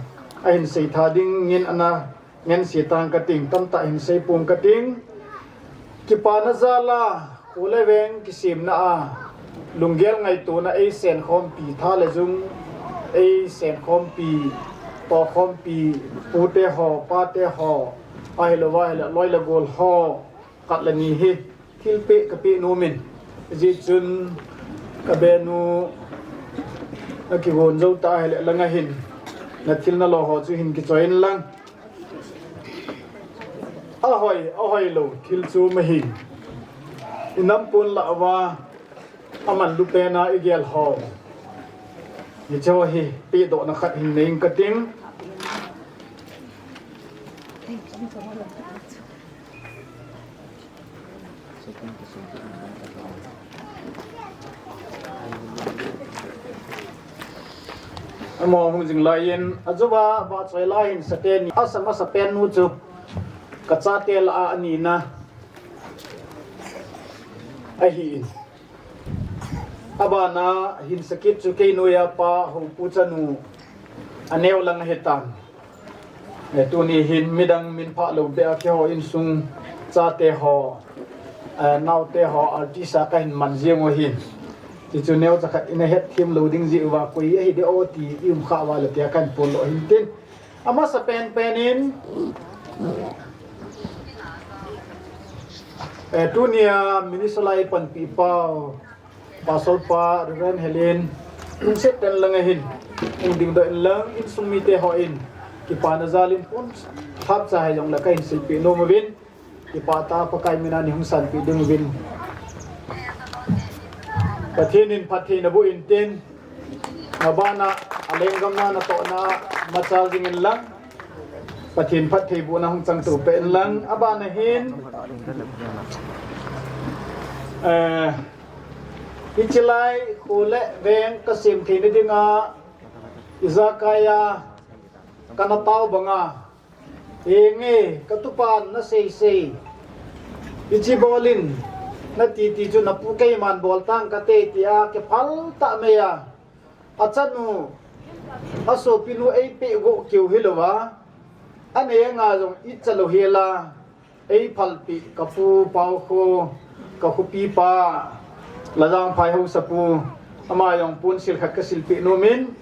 ahin sei tha dingin ana ngen se tang kating, tamtah hin sei pum kating. Kipana jal a, kho le veng kisemna a lunggel ngaitona eisen khompi, tha le jung eisen khompi, toh khompi, pute ho, pate ho, ahilouva ahile loi le gol ho, khat le ni hi thilpeh kapeh nom in, hijeh chun kabenu nakigon jou ta ahile langa hin nathil nalo ho chu hin kichoi in lang. Ahoi, ahoilou thil chu mahin, inam pon lah uva amanlu pen a igel ho, hiche ho hi pehdohna khat hin nei ing kating. Amaho hung jing laiyin, ajouva vahchoi la hin sate ni, asa masapen nu chu kachate lah a anina ahin. Abana hin sakit chu kei noiya pa Hopu chanu aneo lang ahitan. Eh, tuni hin midang min phalou beh a keiho insung chate ho, eh, naote ho, artist a kahin man jing u ahin. Tichu neocha khat in ahet them lou ding jeh uva koi ahi de o ti i um kha uva le tia kahin pon lou ahin tin. Amasa penpen in, eh, tunia minister lai panpi pau, Pastor pa, Reverend Helen, lungset tah in lang ahin, hung dingdoh in lang, insung mite hon kipana jal in pon lhap cha hijong le kahin silpeh nom uvin, kipah tah a Pakai mina nei hung sanpeh ding uvin. Pathen in phattheina boh in tin, nabana, alenggam na natohna, machal jing in lang, Pathen phattheibohna hung chang to peh in lang, abana hin, eh, hiche lai, kho le veng kasem theina dinga, ijakai a, kana tao banga, henge, katupan nasei sei. Hiche bol in, nati ti chu napu keiman bol tang kate tia, kiphal tah mei a. Achanu, asopinu eipeh go keu hilouva, anenga jong icha lou hela, eiphalpeh kapu Paokho, kakhopi pa, Lajangphai haosapu, ama jong ponsil khat kasilpeh nom in,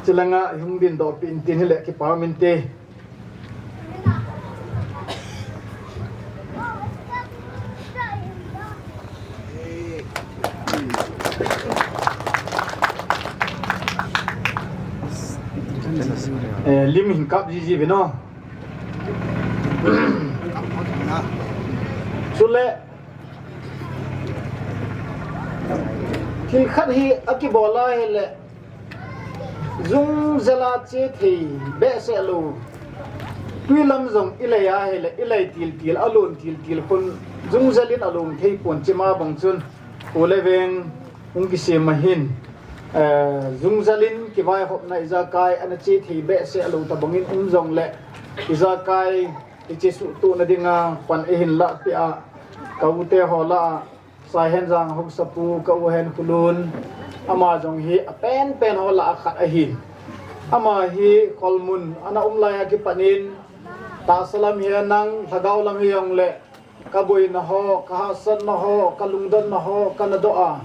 chulanga hung dingdoh peh in tin hile kipa um inte. Eh, lim hin kap jiji ve no. Chule, thil khat hi akibol a hile, jung jel a che thei behseh lou. Tui lam jong ilei a hile, ilei til til, alon til til khun, jung jel in alon thei pon, chima bang chun, kho le veng hung kisem ahin, eh, jung jel in kivaihopna ijakai ana che thei behseh lou tabang in um jong le, ijakai hiche suhtohna dinga pan eihin lahpeh a, ka u te ho lah a, Saihenjang haosapu, ka u Henkholun, ama jong hi apenpen ho lah a khat ahin. Ama hi Kholmun ana um lai a kipat in, tahsa lam hi henlang, lhagao lam hijong le, ka boina ho, ka hahsatna ho, ka lungdonna ho, kana doh a.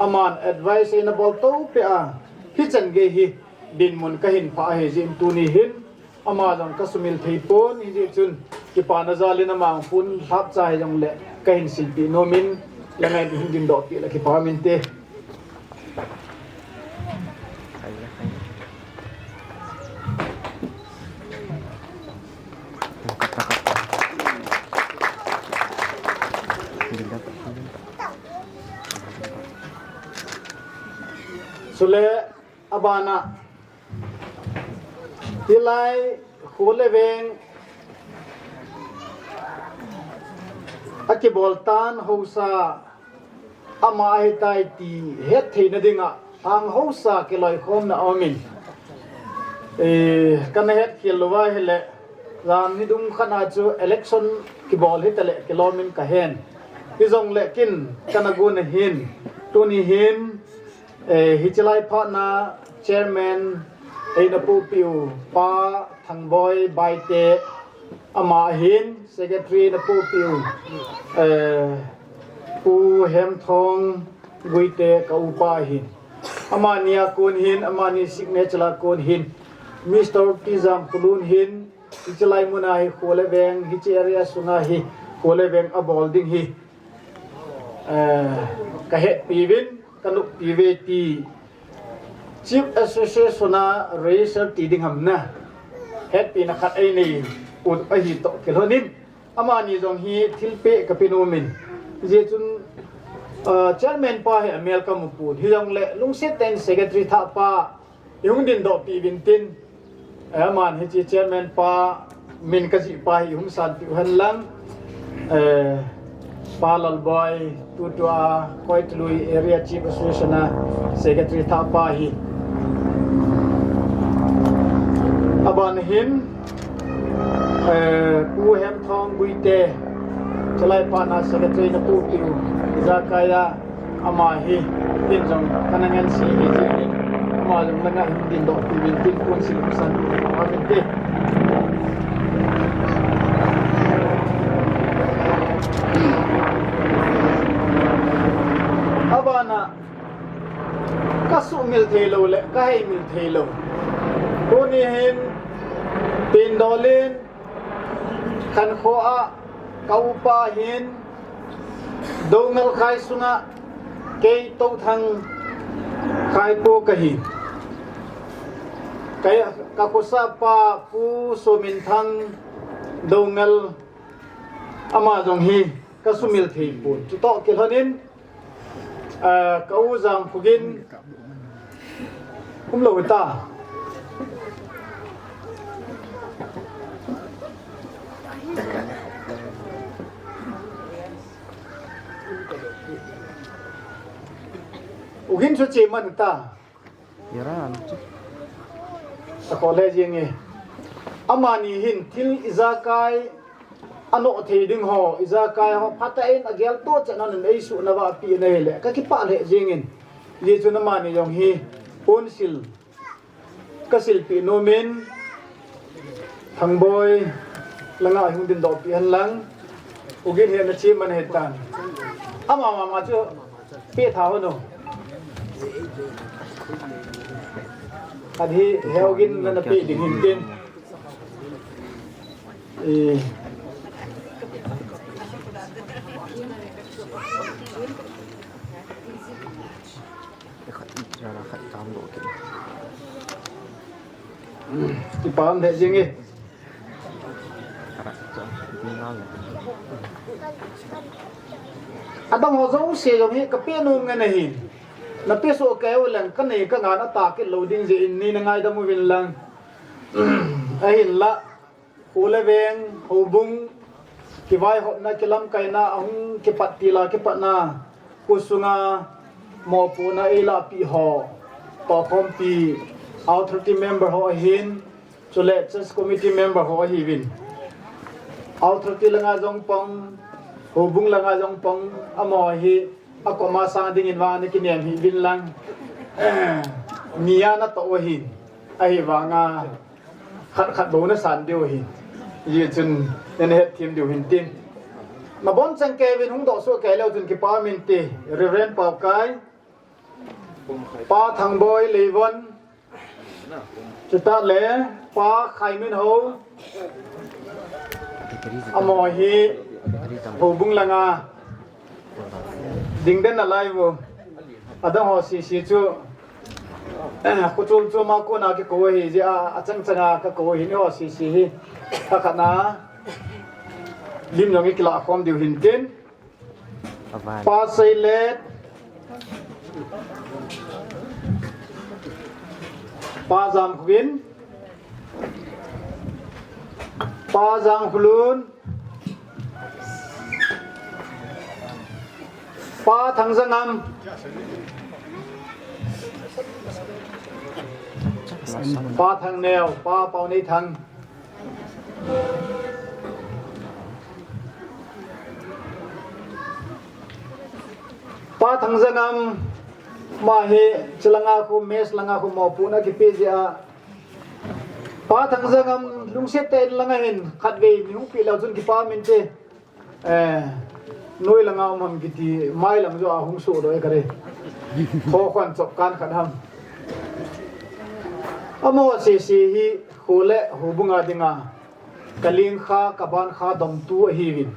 Aman advice eina bol to peh a. Hichan gei hi dinmun kahin phah ahi jeh in tuni hin, ama jong kasumil thei pon, hijeh chun kipana jal in ama pon lhap cha hijong le kahin silpeh nom in, la ngai hung dingdoh peh le kipa um inte. Chule abana, hilai kho le veng akibol tan haosa ama ahitai ti hettheina dinga, ang haosa kiloikhomna aumin. Eh, kana hetkhel louva hile, jan nidung khat a chu election kibol hitale kilom in kahen. Hijong le kin kana gon ahin, tuni hin, eh, hiche lai phat na chairman eina pohpeh u Pa Thangboi Baite, ama ahin, secretary eina pohpeh u, eh, Pu Hemthong Guite ka upa ahin. Amani a kon hin, amani signature a kon hin, Mister P Jamkholun hin, hiche lai mun a hi kho le veng, hiche area sunga hi kho le veng abol ding hi, eh, kahetpi uvin, kanoppi uve ti Chief Association a register ti ding ham na, hetpina khat einei u ahi toh kilhon in, amani jong hi thilpeh kape nom in. Hijeh chun, ah, chairman pa hi amel kamu pon. Hijong le lungset tah in secretary thah pa, ihung dingdoh peh uvin tin. Eh, aman hiche chairman pa, min kajih pa hi ihung sanpeh u hen lang. Eh, Pa Lalboi, tutua Koitalui Area Chief Association a secretary thah pa hi. Aban hin, eh, Pu Hemthong Guite, hiche lai phat na secretary eina pohpeh u, ijakai a ama hi, Tin jong kana ngen si hi ti. Ama jong langa hin tin doh pi vin tin kun si lu san pi ma vin tin. Abana ka sumil thei lou le ka heimil thei lou. Tuni hin tin dolin khankho a ka upa hin Doungel khai sunga kei Touthang khai ko kahi. Kei ka khosah pa Pu Sominthang Doungel ama jong hi ka sumil thei pon. Chutoh kilhonin, ah, ka u Jangphugin um lou ta. Ugin chu che man ta. Yara an chu. Akho le jing e. Amani hin thil ijakai anoh thei ding ho, ijakai ho, phatah in agel to chan an ei su na va pi na hele. Ka kipah le jing in. Ye chu na mani jong hi ponsil ka silpeh nomin, Thangboi langa hung din doh peh hen lang, Ugin hi na che man he tan. Ama mama chu peh tha ho no. Khat hi he Ugin na na peh ding hin tin. Eh. Khat i, khat i tam lo ke. Kipah le jing e. Adang ho jouse jong hi ka peh nom ngen ahi. Na peh soh kei u leng ka nei ka ngan a ta kit lou ding jeh in nei na ngaidam uvin lang. Ahinla. Kho le veng, houbung, kivaihopna, kilamkaina, ahung kipat til a kipatna, khosunga, mopohna eilahpeh ho, tohkhompi, authority member ho ahin, chule church committee member ho ahiuvin. Authority langa jong pang, houbung langa jong pang, amaho hi, akoma sang dingin vang ana kinem hih uvin lang. Mi a natoh u ahin, ahivanga, khat khat bou na san diu ahi. Hijeh chun, nana hetthem diu hin tin. Nabonchauva kei vin hung doh soh kei leu chun kipah um inte, Reverend Paokai, Pa Thangboi Leivon, chutah le Pa Khaiminhou, amaho hi houbung langa dingden nalai u. Adang ho sese chu, eh, kho chom chom a kona kikou ahi jeh a, achang chang a kakou ahi, eiho sese hi. Khat khat na lim jong i kilah khom diu hin tin. Pa Seilet, Pa Jamkhogin, Pa Jangkholun, Pa Thangjangam, Pa Thangneo, Pa Paoneithang. Pa Thangjangam, ama hi, chulanga khu, mess langa khu, mopohna kipe jeh a. Pa Thangjangam, lungset tah in langa hin, khatvei, mi hung pe leu chun kipah um inte. Eh, noi langa um ham kiti, mai lang joh a hung sodoh e kati. Kho khan chop kan khat ham. Amaho sese hi, kho le houbung a dinga, ka lengkha, ka bankha domtu ahiuvin.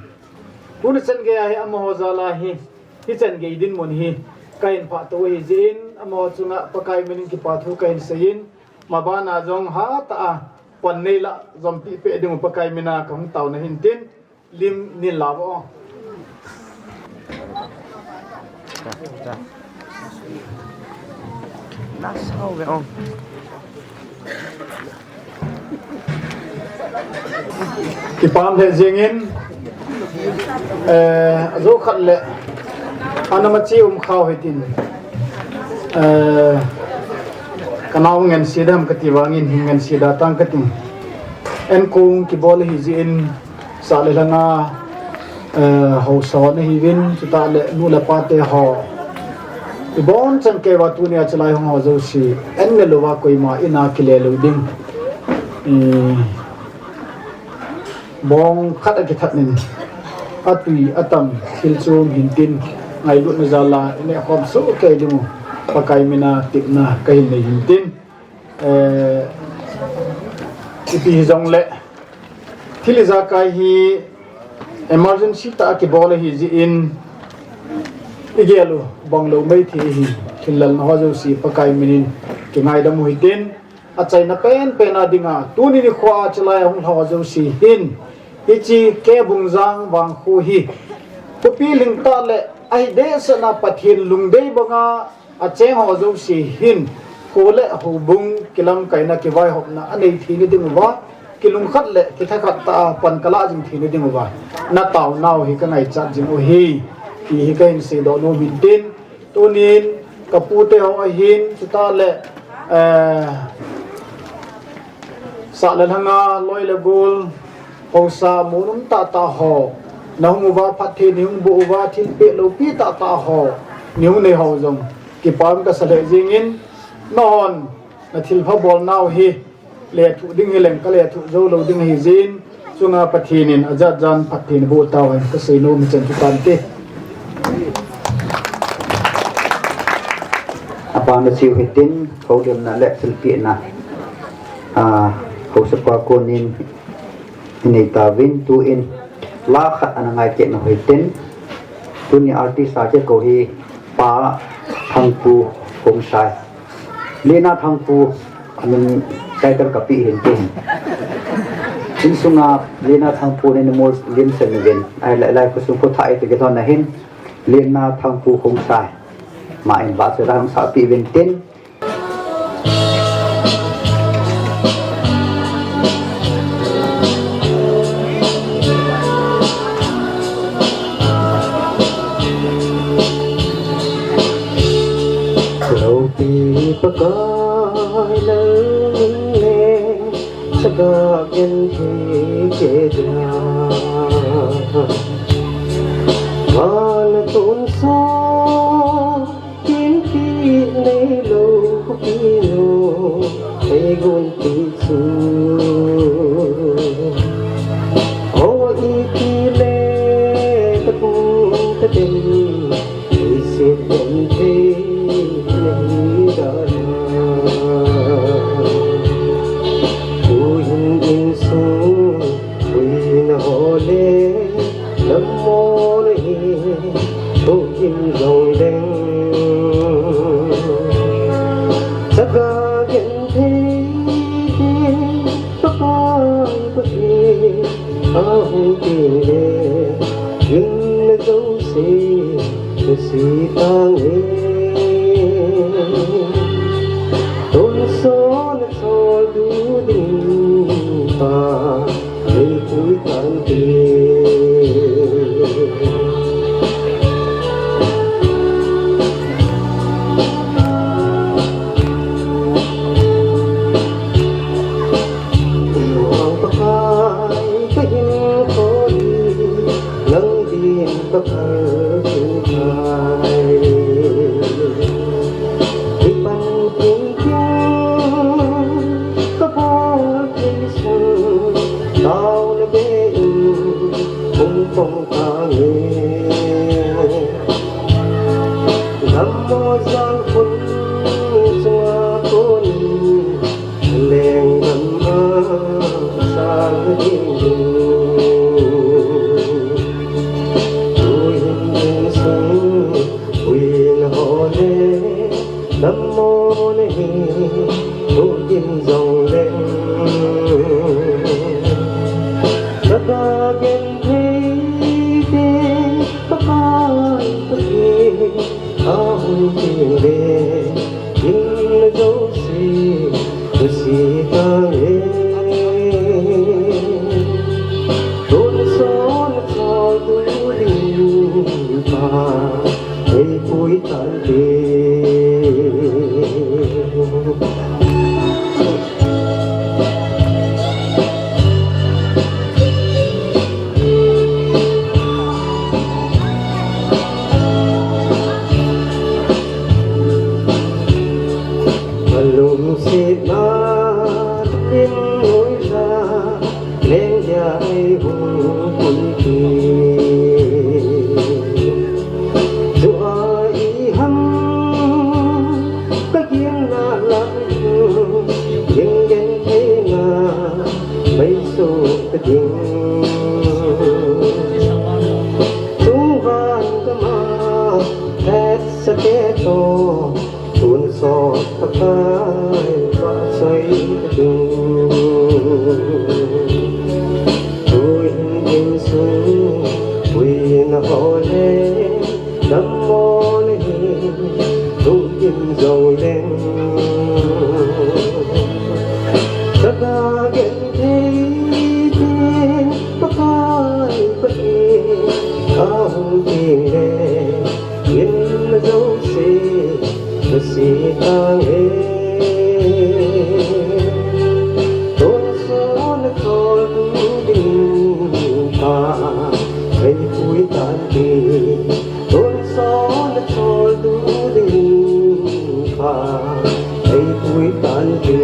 Tuni chan gei a hi amaho jal a hi, hichan gei dinmun hi, ka hin phah tou ahi jeh in, amaho chunga Pakai min in kipa thu ka hin seiyin, mabana jong hatah a, pan nei lah, jompi peh ding u Pakai min a ka hung taona hin tin, lim nin la vo. Na sao ve ong. Kipah le jing in, eh, ajo khat le, ana ma chi um khao hitin, eh, ka nao ngen si dam kati vangin, hin ngen si da tang kati. En kung kibol hi jin, Sa le langa, eh, haosa ho nahiuvin, chutah le nu le pa te ho. Ibon chan kei uva tunia chulai hung ho jouse, an le louva koima in a kile lou ding. I, bong khat a kithat nin, atui atam, thil chom hintin, ngailutna jal a, i neh khom soh kei ding u, Pakai mina tepna kahin nei hintin. Eh, ipi hijongle, thil ijakai hi emergency tah a kibol ahi jeh in, igel u bang lou maithei ahi, thil lalna ho jouse Pakai minin kingaidam u hitin, achaina penpen a dinga, tuni nikho a chulai a hung lha ho jouse hin, hiche Kebungjang vangkho hi, khopi lhingtah le, ahi dehset na Pathen lungdei banga, acheng ho jouse hin, kho le houbung kilamkaina kivaihopna anei theina diuva, kilungkhat le kithakhat tah a pan kalah jing theina diuva, nataonau hi kangaichat jing u ahi, ti hi kahin seidoh nom hintin, tunin kapute ho ahin, chutah le, eh, sah le lhanga, loi le gol, haosa, mun um tahtah ho, nahung uva phatthei neihung boh uva, thilpeh loupi tahtah ho neihung nei ho jong kipah kasa lheh jengin, nanghon nathilpha bolnau hi lethuh ding hileng kalethuh jou lou ding ahi jeh in, chunga Pathen in ajat jan phatthei naboh tauhen kasei nom hi chan chu tante. Apa nachiu hitin, houlimna le thilpehna, a, haosapa konin inei tauvin, tuin la khat ana ngaikit nau hitin, tuni artist a kikou hi Pa Thangpu Khongsai. Lena Thangpu, amin title kapeh hintin. Insunga Lena Thangpu nin mol lim sen uvin, ahileh lai khosung khotha iti kilhon na hin, Lena Thangpu Khongsai, ama in vahchoila hung sahpeh uvin tin. Loupi Pakai Lalminleng, chaga genthei kei dia, mana tonsot Kinti neilou khopi nu, eigonpi chu. O iti le katung kaden, eiset den te nei dana. Tuhin insung, uina ho le, Lammo nahi, tuhin jong leng. Chaga genthei te, Pakai Pathen, ahung teng le, gimna jouse, nasi tange. Tonsot nachol du ding pa, Tao na be in, pung pung ka nge. Lammo jang khun chunga kon, leng gam a sang ding. Tuhin insung, uina ho le, Lammo nahi, tuhin jong leng. Chaga genthei te, Pakai Pathen, ahung teng le, gimna jouse, nasi tange. Tonsot nachol du ding pa, ei pui tante. Tun sot pakai pa soi tu. Tuhin insung, tuhin hole, nam mole, tuhin zong leng. Saka gen thei tin, pakai pa e, ahung ting le. Kin na zo se, na si tang e. Ton so na tol tu ding pa, ei pui tan ti. Ton so na tol tu ding pa, ei pui tan ti.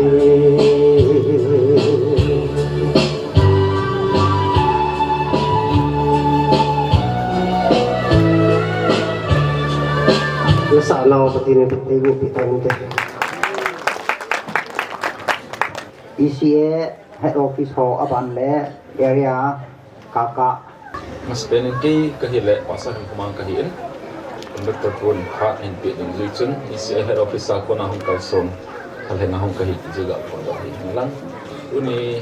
Nasa nau Pathen in Pathen in Pathen in. E C A head office ho aban le area kaka. Masapen in kei kahi le Pastor Hemkhomang kahi in. Conductor pun phat in pe ding jui chun E C A head office a kona hung kalson. Kalhen a hung kahi ti jui ga pon do hi lang. Tuni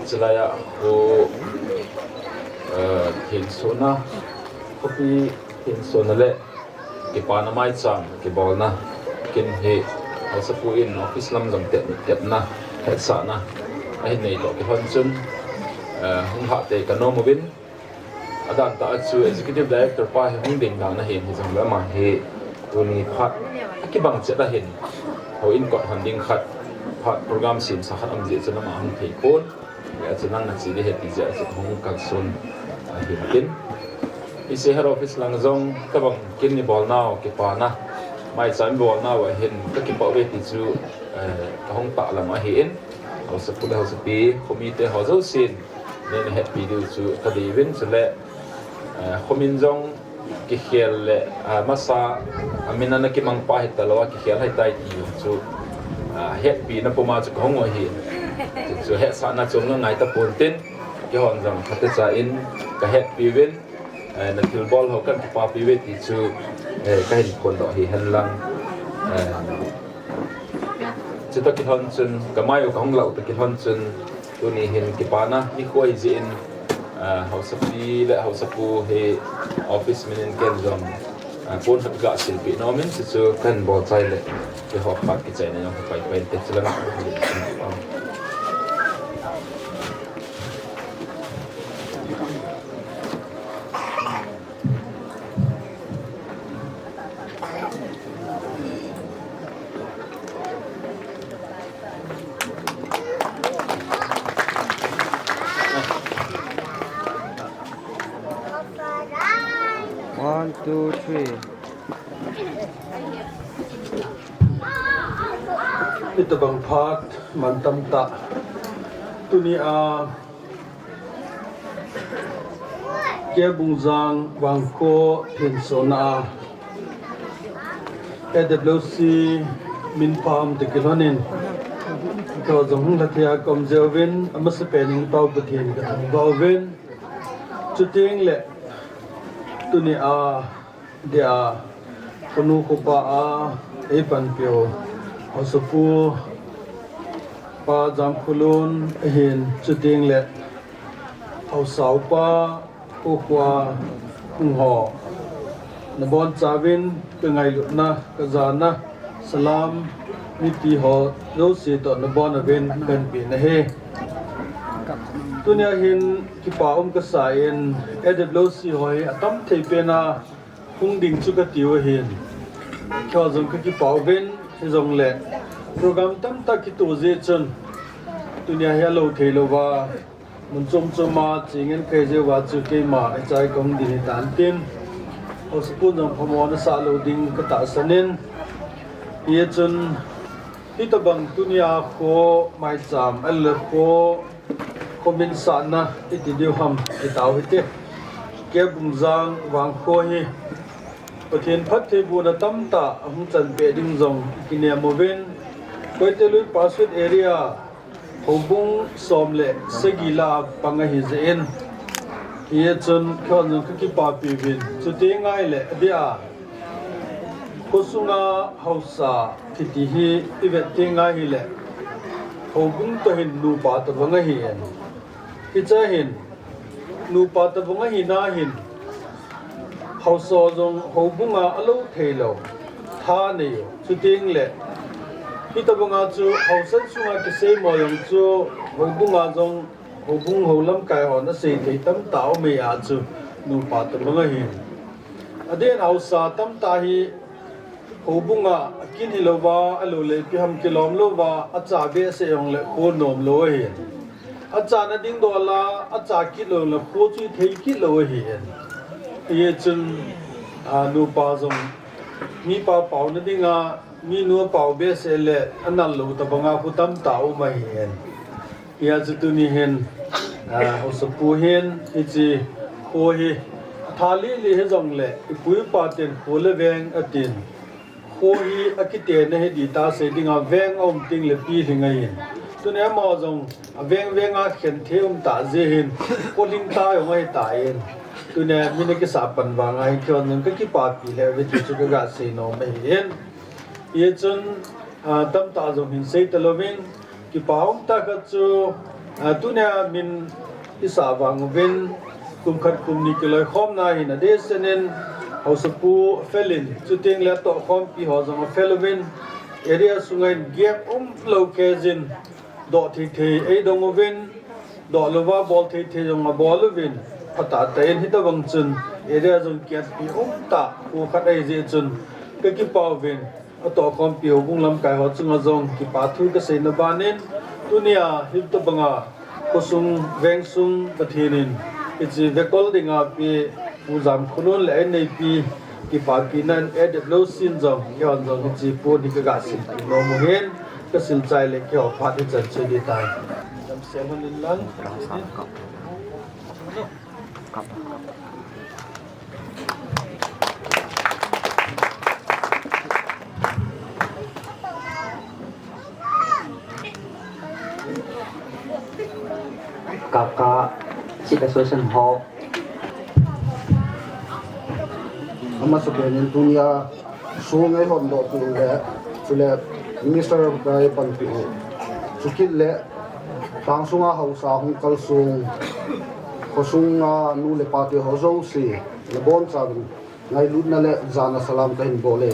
chilai a ko, eh, thinsona, khopi thinsona le kipana maicham kibolna kin hi Haosapu in office lam jong tep, tepna, hetsahna ahin nei toh kilhon chun, eh, hung lhah tei ka nom uvin. Adan tah a chu Executive Director pa hi hung ding dan ahin, hijongle ama hi tuni phat akibang chet ahin, houin kot hon ding khat, phat program semsa khat aum jeh chun ama hung thei pon. Hijeh chun nang nache ding ahi ti jeh chun hung kalson ahin tin. E C A head office lang jong tabang kin ni bolnau kipana maicham bolnau ahin kakipah uve ti chu, eh, kahung tahlang ahin. Haosapu le Haosapi, khomite ho jousen, nei na hetpi diu chu kadei uvin chule, eh, khomin jong kikhel le, ah, masa, amin ana kimang pa hitalou a kikhel ahitai ti jong chu, ah, hetpina puma chu kahung u ahi. Chu chu hetsahna chu ngangai tapon tin, keihon jong khatecha in kahetpi uvin, eh, na thilbol ho kahin kipapi uve ti chu, eh, kahin phondoh ahi henlang. Eh, chutoh kilhon chun, kamai u kahung lah u toh kilhon chun, tuni hin kipana nikho ahi jeh in, ah, Haosapi le Haosapu hi office min in ken jong, ah, pon khat ga silpeh nom in, chuchu kahin bol chai le, keiho phat kichaina jong paipai te chule. One, two, three. Hitobang phat mantam tah. Tuni a Kebungjang Vangkho thinsona a A W C min pha um toh kilhon in, keiho jong hung lha thei a ka um jeh uvin, amasapen in Pa Pathen kathangvah uvin. Chuteng le tuni a dia, kanu khupa a eipanpiu Haosapu Pa Jangkholun ahin, chuteng le Haosaupa Pu Khua hung ho, nabonchauvin kangailutna, kajana, salam, mipi ho jouse toh nabon uvin kahin pe nahi. Tunia hin kipa um kasa in, A W C ho hi atam thei pen a hung ding chu kati u ahin. Keiho jong kakipa uvin, hijongle program tamtah kitoh jeh chun tunia hi alou thei louva, mun chom chom a che ngen kahi jeh uva chu keima hichea kahung ding hitan tin, Haosapun jong phamona sah lou ding katahsan in, hichun hitobang tunia kho maicham, ahilou le kho khomin sahna iti diu ham, kitao hite. Kebungjang Vangkho hi Pathen phattheibohna tamtah ahung chanpeh ding jong kinem uvin, Koite Lui Parsut area houbung som le sagi lah a pang ahi jeh in, hichun keiho jong kakipapi uvin, chuti ngai le adia Khosunga haosa kiti hi i vet teng ahile, houbung toh hin nupa tobang ahi in. Hiche hin, nupa tobang ahina hin, haosa jong houbunga alou thei lou, tha nei u. Chuteng le, hitobanga chu haosa sunga kisei mo jong chu, houbunga jong, houbung hou lamkai hon asei thei tamtah um e, a chu nupa tobang ahi. Adeh in haosa tamtah hi, houbunga akin hilouva, alou le ipi ham kilom louva, acha behseh jongle kho nom lou ahi. Achana ding dola, acha kit lou jongle kho chu ithei kit lou ahi. Hijeh chun, a, nupa jong, mipa paona dinga, minu apao behseh le, anal lou tobanga khu tamtah um ahi. Hijeh chun tuni hin, a, haosapu hin, hiche kho hi, atha lele hijongle, ipu ipa ten kho le veng atin. Kho hi akitena hi dih tah sei dinga veng aum tengle pilhing ahin. Tunia amaho jong aveng venga khen thei um tah jeh hin, polhing tah jong ahitan. Tunia min akisah pan vanga hi keihon jong kakipapi lheh uve ti chu kaga sei nom ahin. Hijeh chun, a, tamtah jong hin sei talouvin, kipa umtah khat chu, a, tunia min isah vang uvin, kum khat kum ni kiloikhomna hin adehsetnin, haosapu felin, chuteng le atohkhompi ho jong afel uvin, area sunga hin gap umlou keijin, doh thei thei eidong uvin, doh louva bol thei thei jong abol uvin, phatah tah in hitobang chun, area jong kiatpi umtah kho khat ahijeh chun, kakipa uvin, atohkhompi houbung lamkai ho chunga jong kipa thu kaseina banin, tunia hitobanga khosung vengsung Pathen in hiche vekol dinga pi Pu Jamkholun le aineipi kipapina in adep lou sin jong, keihon jong hiche pon hi kaga silpeh nom u ahin, kasil chai le keiho phat hichan chu ding tai. Damsel hon in lang. Kaka Chief Association ho. Amasapen in tunia song eihondoh peh u le, chule Minister pa eipanpi u. Chukit le, lhang sunga haosa hung kalsong, khosunga nu le pate ho jouse, nabonchauvin ngailutna le jana salam kahin bol e.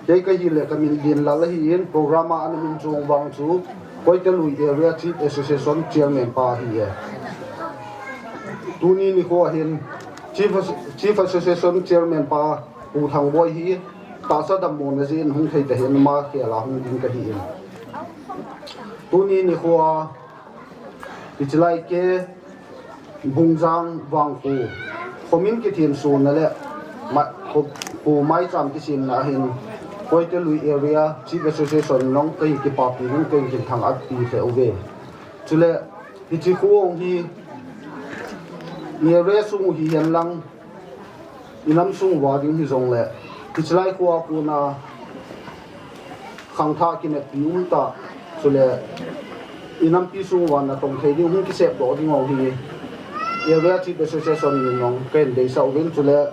Kei kahile kamin Dinlal ahin, program a ana min chong vang chu Koite Lui Area Chief Association Chairman pa ahi e. Tuni nikho hin Chief As-, Chief Association Chairman pa Pu Thangboi hi tahsa dammona jeh in hung thei tahen, ama khel a hung ding kahi in. Tuni nikho a, hiche lai ke Bungjang Vangkho, khomin kithensona le ma-, kho, kho maicham kisemna hin, Koite Lui Area Chief Association in jong kahin kipapi uvin, kahin kithang-at pi lheh uve. Chule, hiche kho hi, i area sung u hihen lang, i nam sung uva ding hijongle, hiche lai kho a kona khangthah kineppi umtah, chule i nampi sung uva natong thei ding hung kisepdoh ding u hi Area Chief Association in jong kahin deisah uvin, chule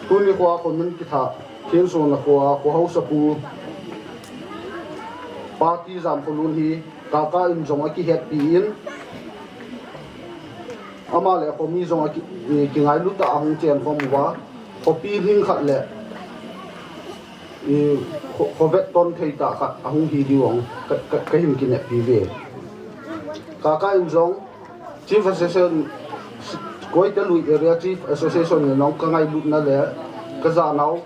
tuni kho a khomin kithah, thensona kho a kho haosapu Pa T. Jamkholun hi Kaka in jong akihetpi in, ama le khomi jong aki, i, kingailu tah a hung chenkhom uva, khopi lhing khat le, i, kho, khovet ton thei tah khat ahung hi diu jong ka, ka, kahin kineppi uve. Kaka in jong Chief Association, Koite Lui Area Chief Association in jong kangailutna le kajanau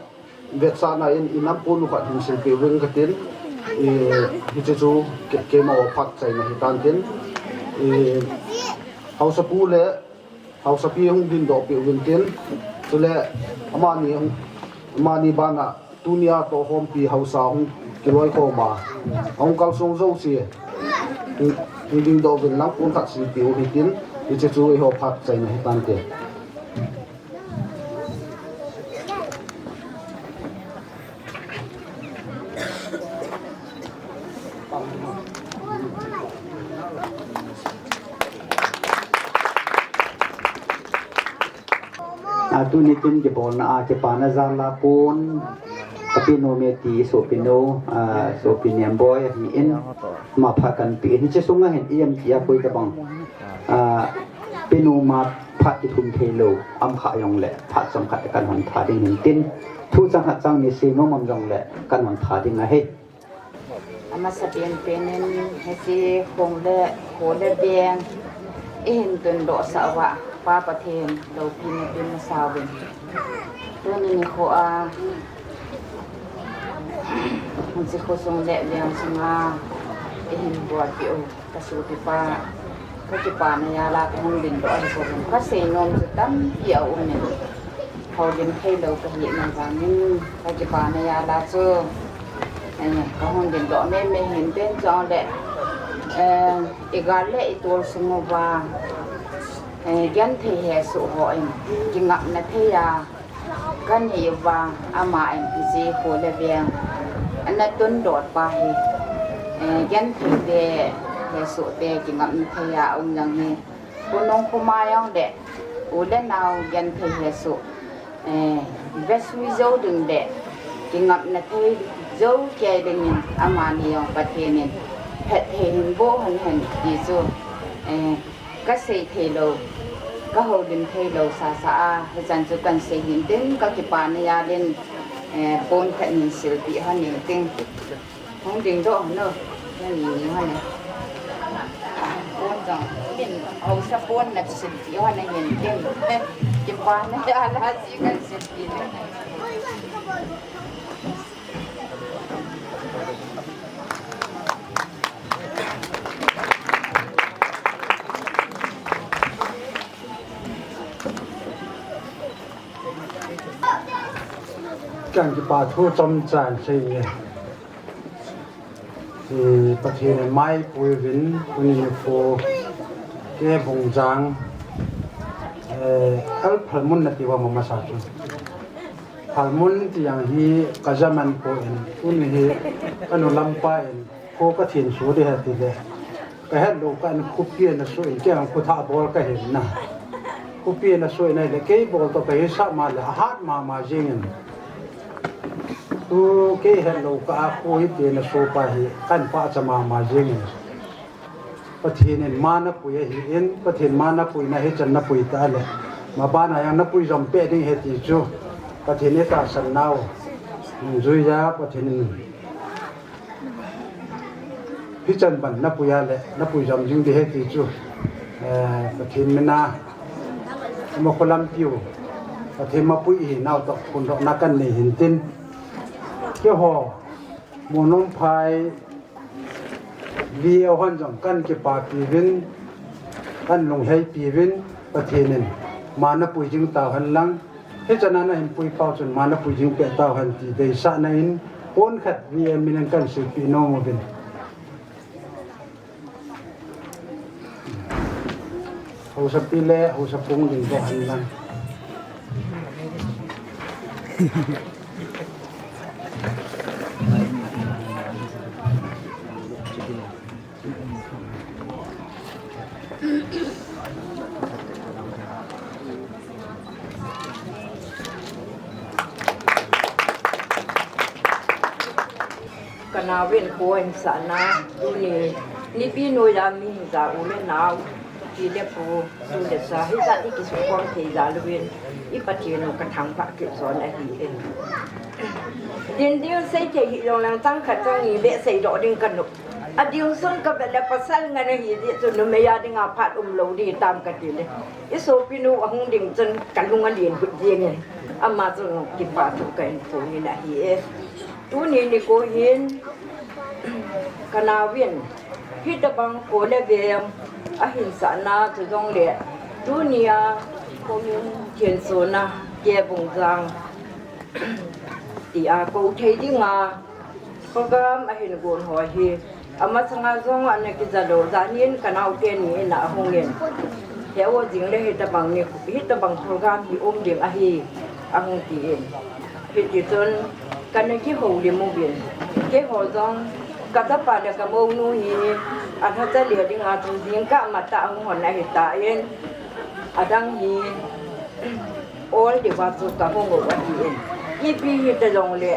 vetsahna in i nam pon u khat hin silpeh uvin katin, i, hiche chu ke, keima phat chaina hitan tin, i, haosapu le haosapi hung dindoh peh uvin tin, chule amani hung, amani bana tunia tohkhompi haosa hung kiloikhom a, ahung kalsong jouse hung, hung dindoh uvin lang pon khat silpeh u hitin, hiche chu eiho phat chaina hitante. A, Tuni tin kibolna a kipana jal a kon, ka pinu me ti sopi nu, ah, sopi Niamboi ahin, ama phat kan pe in, hiche sunga hin i em ti a koi tabang, ah, pinu ma phat kithum thei lou, am kha jong le, phat chang khat kan hon tha ding hin tin, thu chang khat chang ni sei nom am jong le, kan hon tha ding ahi. Amasa pen pen in, hiche khong le, kho le veng, i hin tundoh sah uva, Pa Pathen, loupina pin masa uvin. Tuni nikho a, hiche khosung le veng sunga, i hin bolpeh u, ka sopi pa, ka kipana jal a ka hung dingdoh ahi bou in, ka sei nom chu tampi aum in. Houlim thei lou ka hina vangin, ka kipana jal a chu, eh, ka hung dingdoh mei mei hin tin chong le, eh, i gal le i tol sung uva, eh, genthei hesoh ho in, kingapna thei a, ka nei uva, ama in hiche kho le veng ana tundoh pa hi, eh, genthei te, hesoh te, kingapna thei a um jong hi, khonung khoma jong le, u le nao genthei hesoh, eh, vesui jou ding le, kingapna thei jou kei dingin, amani jong Pathen in phatthei hin boh hen hen ti chu, eh, ka sei thei lou, ka houlim thei lou sasa a, hichan chu kan sei hin tin, ka kipana jal in, eh, pon khat nin silpeh hon in tin. Hung dingdoh hon o. Nani ni hon e. Pon jong, min, haosa pon na silpeh hon a hin tin. Kipana jal a chu kan silpeh ne. Kan kipa thu chomcha sei e. Hi Pathen in maipui uvin, tuni nikho, Kebungjang, eh, Al Phalmun nati uva mama sa chu. Phalmun ti jong hi ka jaman poi, tuni hi ka nu lampa in, kho ka thenso ding ahi ti le. Ka het lou kah in khopi ana soh in, kei jong khothah bol ka hin na. Khopi ana soh in ahile, kei bol toh ka hisah ma le, ahat mama jeng in. Tu kei het lou kah a kho hiti ana soh pa hi, kan pachat mama jeng in. Pathen in ma napui ahin, Pathen ma napuina hichan napui ta le. Maban a jong napui jom peh ding ahi ti chu. Pathen in tahsan nau. Nungjui a Pathen in hichan ban napui a le, napui jom jing ding ahi ti chu, eh, Pathen min a, ama kho lampiu, Pathen mapui ihinau toh phondohna kan nei hin tin. Keiho, Monongphai, V A hon jong kan kipapi uvin, kan lungheipi uvin, Pathen in ma napui jing tauhen lang, hichan a nahin pui pau chun ma napui jing peh tauhen ti deisahna in, pon khat V A min in kan silpeh nom uvin. Haosapi le haosa pung dingdoh hen lang. Ka naovin kho ahin sahna, tuni, nipi noiya mi hin ja u le nao, pi le pu, su le cha, hijat i kisukhom thei jal uvin, i Pathen u ka thangvah kit jon ahi e. Din ding sei thei hih jong lang chang khat chang ni le seidoh ding ka nop. Ading sun ka vet le pasal ngen ahi jeh chun numei a dinga phat umlou ding tam kati le. I sopinu ahung ding chun ka lung alen hut jeng in. Ama chun kipa thu kahin phong in ahi e. Tuni nikho hin ka naovin hitabang kho le veng ahin sahna chu jongle, tunia kho min Thensona Kebungjang tia kou thei dinga program ahin gon ho hi, amasanga jong ana kija lou, janin ka naote ni in ahung in, he o jing le hitabang ni, hitabang program hi um ding ahi, ahung tin. Hiti chun kana kihoulim uvin, keiho jong ka chapa le ka mounu hi alhacha le dinga chu jingkah matah ahung hon ahitan, adang hi Ol diuva chu kahung u ahin. Ipi hita jongle,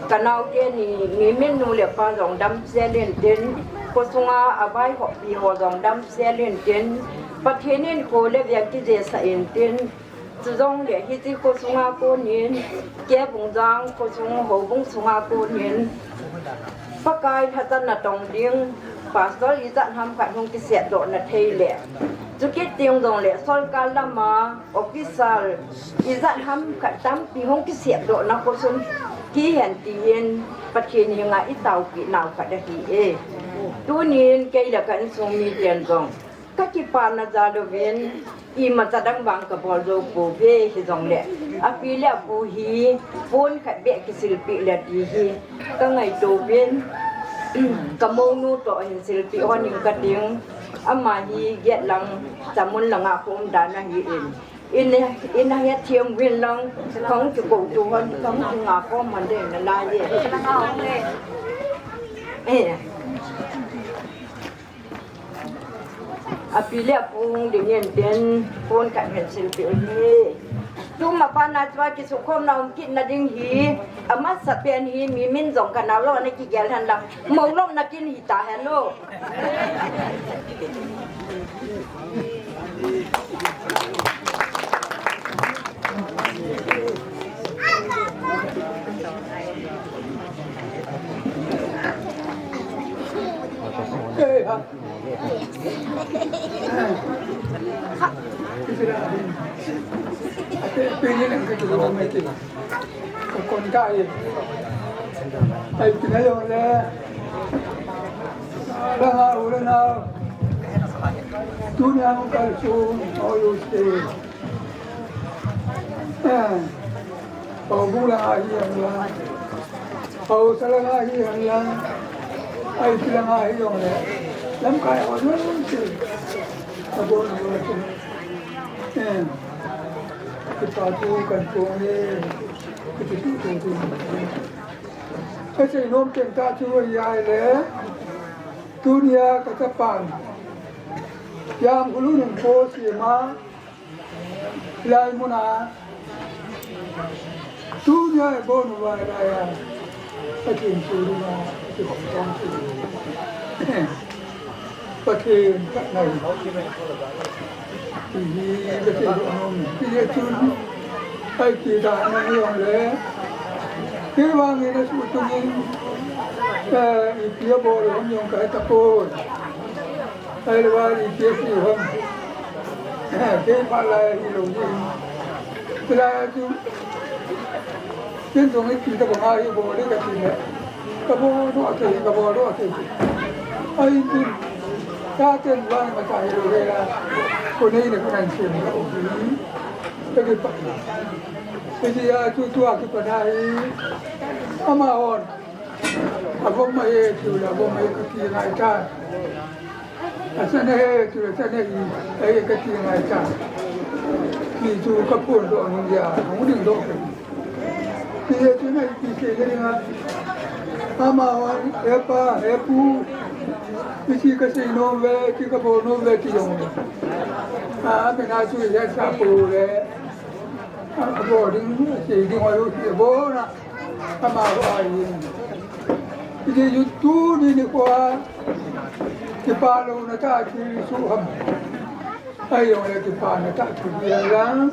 kanao teni, mi min nu le pa jong damsel intin, khosunga avaihoppi ho jong damsel intin, Pathen in kho le veng kijesah intin, chujongle hiche khosunga konin, Kevungjang khosung houbung sunga konin, Pakai lhacha natong ding, Pastor ijat ham khat hung kisetdoh na thei le. Chukit ding jongle, sorkar lama, officer, ijat ham khat tampi hung kisetdoh na khosun, kihen tin, Pathen henga itaopi nau khat ahi e. Tunin, kei le ka insung miten jong, kakipana jal uvin, imacha dang vang kabol jou pouve hijongle, api le apu hi phone khat beh kisilpeh le ti hi kangaito uvin, kamounu toh hin silpeh hon in kating, ama hi gate lang, chamun langa khom dan ahin, in, in ahethem uvin lang, kahung kikouto hon, kahung kinga khom hon ding nalai e. Eh. Api le apu hung ding intin, phone khat hin silpeh u hi. Tuma pana chua kisukkhomna um kitna ding hi, amasapen hi, mi min jong kanao lou na kigel hen lang, mou lom na kin hita hen o. Tunia hung kalsong, all you stay. Eh, houbung langa hi henlang, haosa langa hi henlang, ipi langa hi jongle, lamkai ho jouse, abon ho jouse. Eh, kipa thu kan phong e, kiti thu thu thu. Kasei nom teng tah chu ahile, tunia kachapan, Yam Khulun in post ima, hilai muna, tunia ibon uva hilai a, Pathen thu dinga, Pathen thu dinga. Pathen khat ahi. Ti hi kasei nom. Ti hi chun, ai ti ta na ni ong le. Kei vang in asuh tungin, eh, ipi abol hom jong kahe tapoi. Ahilou le ipi asei hom. Kei phat lai hilou ding. Hilai a chu, ken jong ipi tabang a hi bol ding kati le. Kabol doh thei, kabol doh thei. Ahin tin, chaten vang imacha hilou le la. Konei le konan sem le o hi. Kakipah. Hijeh a chu tua kipat a hi. Amahon. Avom ahi, tiu le avom ahi kati ngai tai. Asan ahi, tiu le asan ahi, ahi kati ngai tai. Ti chu kaphondoh nom jeh a, hung dingdoh kei. Ti hi chu nei ti sei le ding a. Amahon, he pa, he pu. Hiche kasei nom uve, hiche kabol nom uve, ti jong le. A, amin a chu hetsah pou le. Abol ding, sei ding, oi, u, ti abol na. Ama ho ahi. Hijeh chun tuni nikho a, kipa louna tah thil suh ham. Ahijongle kipana tah thil hi lang.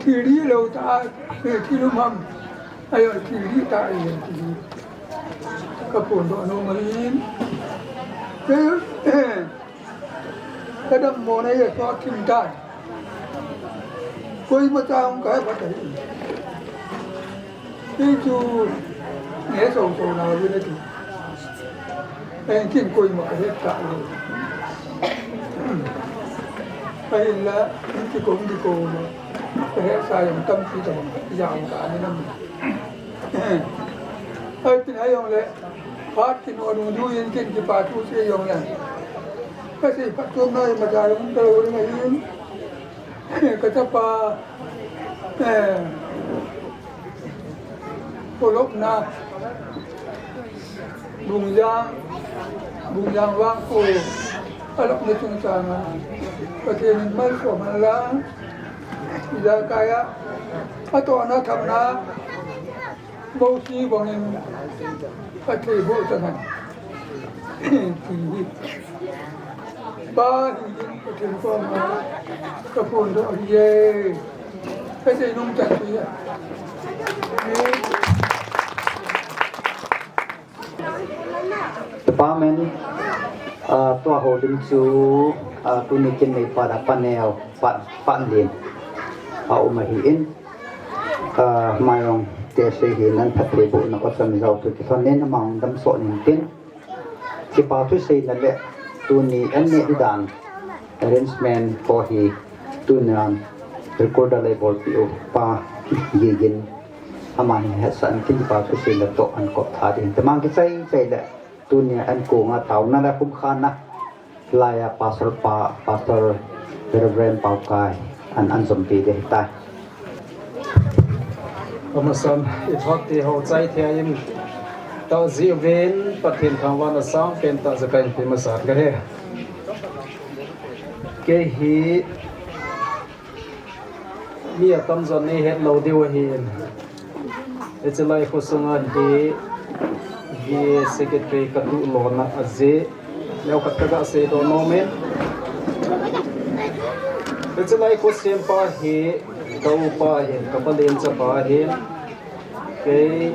Thil dihlou tah, eh, thil um ham. Ahijongle thil dih tah ahi, thil dih. Kaphondoh nom ahin. Kei, eh, Kadammo na hi asot thim tai. Koima cha hung kahe phat ahi. Kei chu nge soso na uvin ati. Ahin ken koima kahet talou. Ahinla, in kikou kikou na. Kahetsa jong tampi tabang jao ta ni nam. Ahin tin ahijongle. Phat kino dungjuiyin ken kipa thu sei jongle. Kasei phatchomna imacha jong um talou ding ahin. Kachapa, eh, kolopna, Bungjang, Bungjang vangkho, alopna chungchang a, Pathen in malsom hen lang. Ijakai a, atohna thamna, Mosi bangin, athei boh tahen. Ti hi. Pa hi in Pathen koma, kaphondoh ahiye. Kasei nom chan ti ahi. Department, ah, tua houlim chu, ah, tuni kin nei pa da panel, pa, panlin. A um ahi in, ah, Mairong te sei hi nan phatthei bohna kho chan jao tu kithon nen amang dam so nin tin. Kipa thu seina le tuni an ne di dan arrangement ko hi tunan recorder lei bolpi u pa Gigin. Ama hi hetsah in kin pa thu seina toh an kop tha ding. Tamang kichai chai le tunia an kunga taona le kumkhana laiya Pastor pa, Pastor Reverend Paukai an, an jompi ding tai. Amasan, i thot ti ho chai thei in, tao ji uvin, Pathen thangvahna sang pen tah jakai pi masa kahe. Kei hi, mi atamjon nei het lou diu ahin. Hiche lai khosunga hi, hi secretary katu lona ajeh. Neokhat kaga seidoh nom in. Hiche lai khosempa hi, ka upa ahin, ka palen chapa ahin. Kei,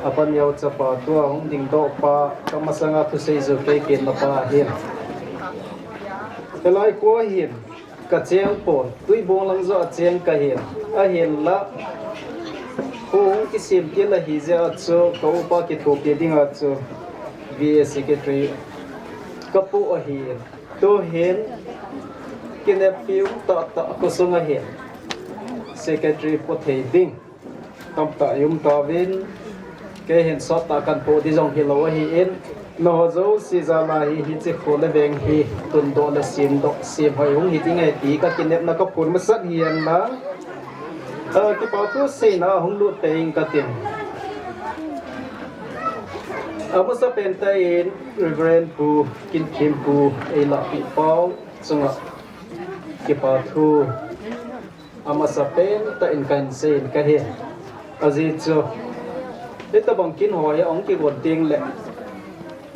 apaneo chapa tua hung dingdoh pa, kamasanga thusei ju kei pen napa ahin. Hilai kho ahin. Kacheng pon, Tuibong lang joh a cheng kahin, ahinla. Kho hung kisem til ahi jeh a chu, ka upa kithopi dinga chu, V A secretary kapoh ahin. Tuhin, kineppi um tahtah khosung ahin. Secretary po thei ding. Tamtah i um tauvin, kei hin sottah kahin poh di jong hilou ahin, nangho jouse jal a hi hiche kho le veng hi tundoh le semdoh, semhoi hung hi ding ahi ti kakinepna kaphon masat hihen lang. Ah, kipa thu seina hung lut peh ing katin. Amasapen tah in Reverend Pu Kinthem Pu eilahpeh pau chunga kipa thu amasapen tah in kahin sei in kahi. Ajeh chu, hitabang kin ho hi ahung kigon teng le,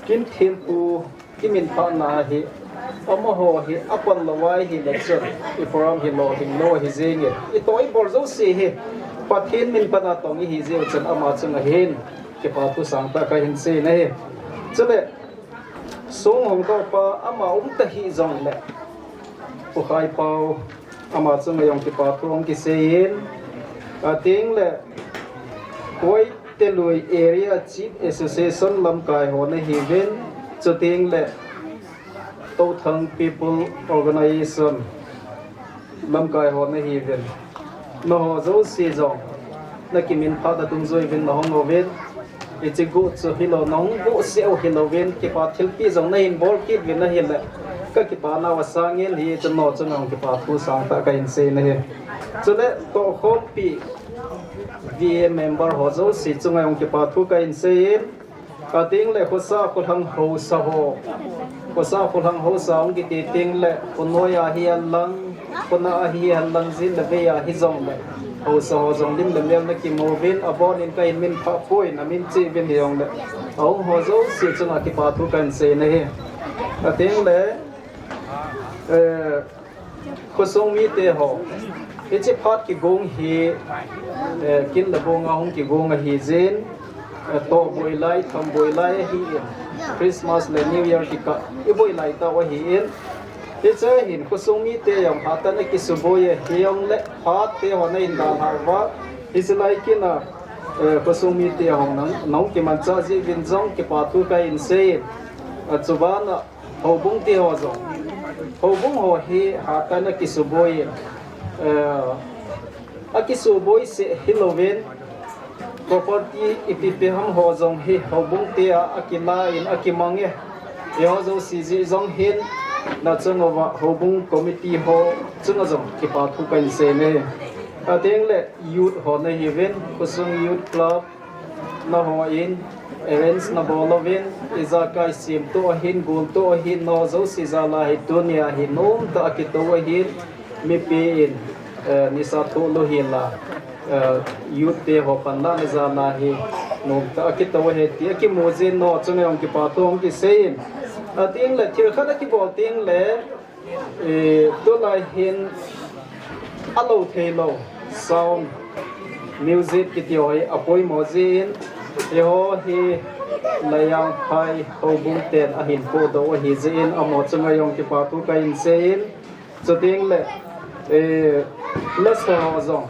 Kinthem Pu kiminphahna hi, amaho hi apan lou a ahile chun, i program hi lolhing lou ahi jenge. I toh i bol jouse hi, Pathen min pana tong ihi jeh u chun ama chunga hin, kipa thu sangtah kahin sei in ahi. Chule, song hongdoh pa ama um tahih jongle, Pu Khaipau, ama chunga jong kipa thu hung kisei in, ateng le, Koite Lui Area Chief Association lamkai ho nahiuvin, chuteng le, Touthang People Organization lamkai ho nahiuvin. Nangho jouse jong, nakiminphah nadungjui uvin nahung uvin. Hiche guh chu hilou, nahung guhseh u hilouvin, kipa thilpeh jong nahin bol kit uvin ahile, kakipana u asangin hiche nangho chunga jong kipa thu sangtah kahin sei in ahi. Chule tohkhompi V A member ho jouse chunga jong kipa thu kahin sei in, ateng le khosa kholhang haosa ho. Khosa kholhang haosa hung kiti teng le, khonoi a hihen lang, khona a hihen lang, jin le vei a hijongle, haosa ho jong lim le mel nakimu uvin, abonin kahin minphah poi, namin cheh uvin hijongle, ahung ho jouse chunga kipa thu kahin sei in ahi. Ateng le, eh, khosung mite ho, hiche phat kigong hi, eh, kin le bong a hung kigong ahi jin, eh, tohboi lai, thamboi lai ahin, Christmas le New Year kikah iboi lai tau ahin, hiche hin khosung mite jong hatah in akisuboi e, hijongle phat te ho nahin dalhah uva, hiche lai kin a, eh, khosung mite ho nahung, nahung kimanchah jeh uvin jong kipa thu kahin sei in, achuban a, Houbung te ho jong. Houbung ho hi hatah in akisuboi, eh, akisuboi seh hilouvin, property ipi ipi ham ho jong hi houbung te a akilan akimang e. Eiho jouse jeh jong hin, nachung uva houbung committee ho chunga jong kipa thu kahin sei in ahi. Ateng le youth ho nahiuvin, khosung youth club, nangho in arrange nabol uvin, ijakai semtoh ahin, goltoh ahin, nangho jouse jal a hi tunia hi nomtah a kitou ahin, mipi in, Eh, nisa thulu hi la, eh, youth te ho panla na jana hi, nom tah a kitou ahi ti akimu jin, nangho chunga jong kipa thu hung kisei in. Atengle, thil khat akibol tengle, eh, tulai hin alou theilou, sound, music kiti ho hi apoimo jin, eiho hi Laijangphai houbung ten ahin podoh ahi jin, amaho chunga jong kipa thu kahin sei in, Chutengle, eh, lasa ho jong,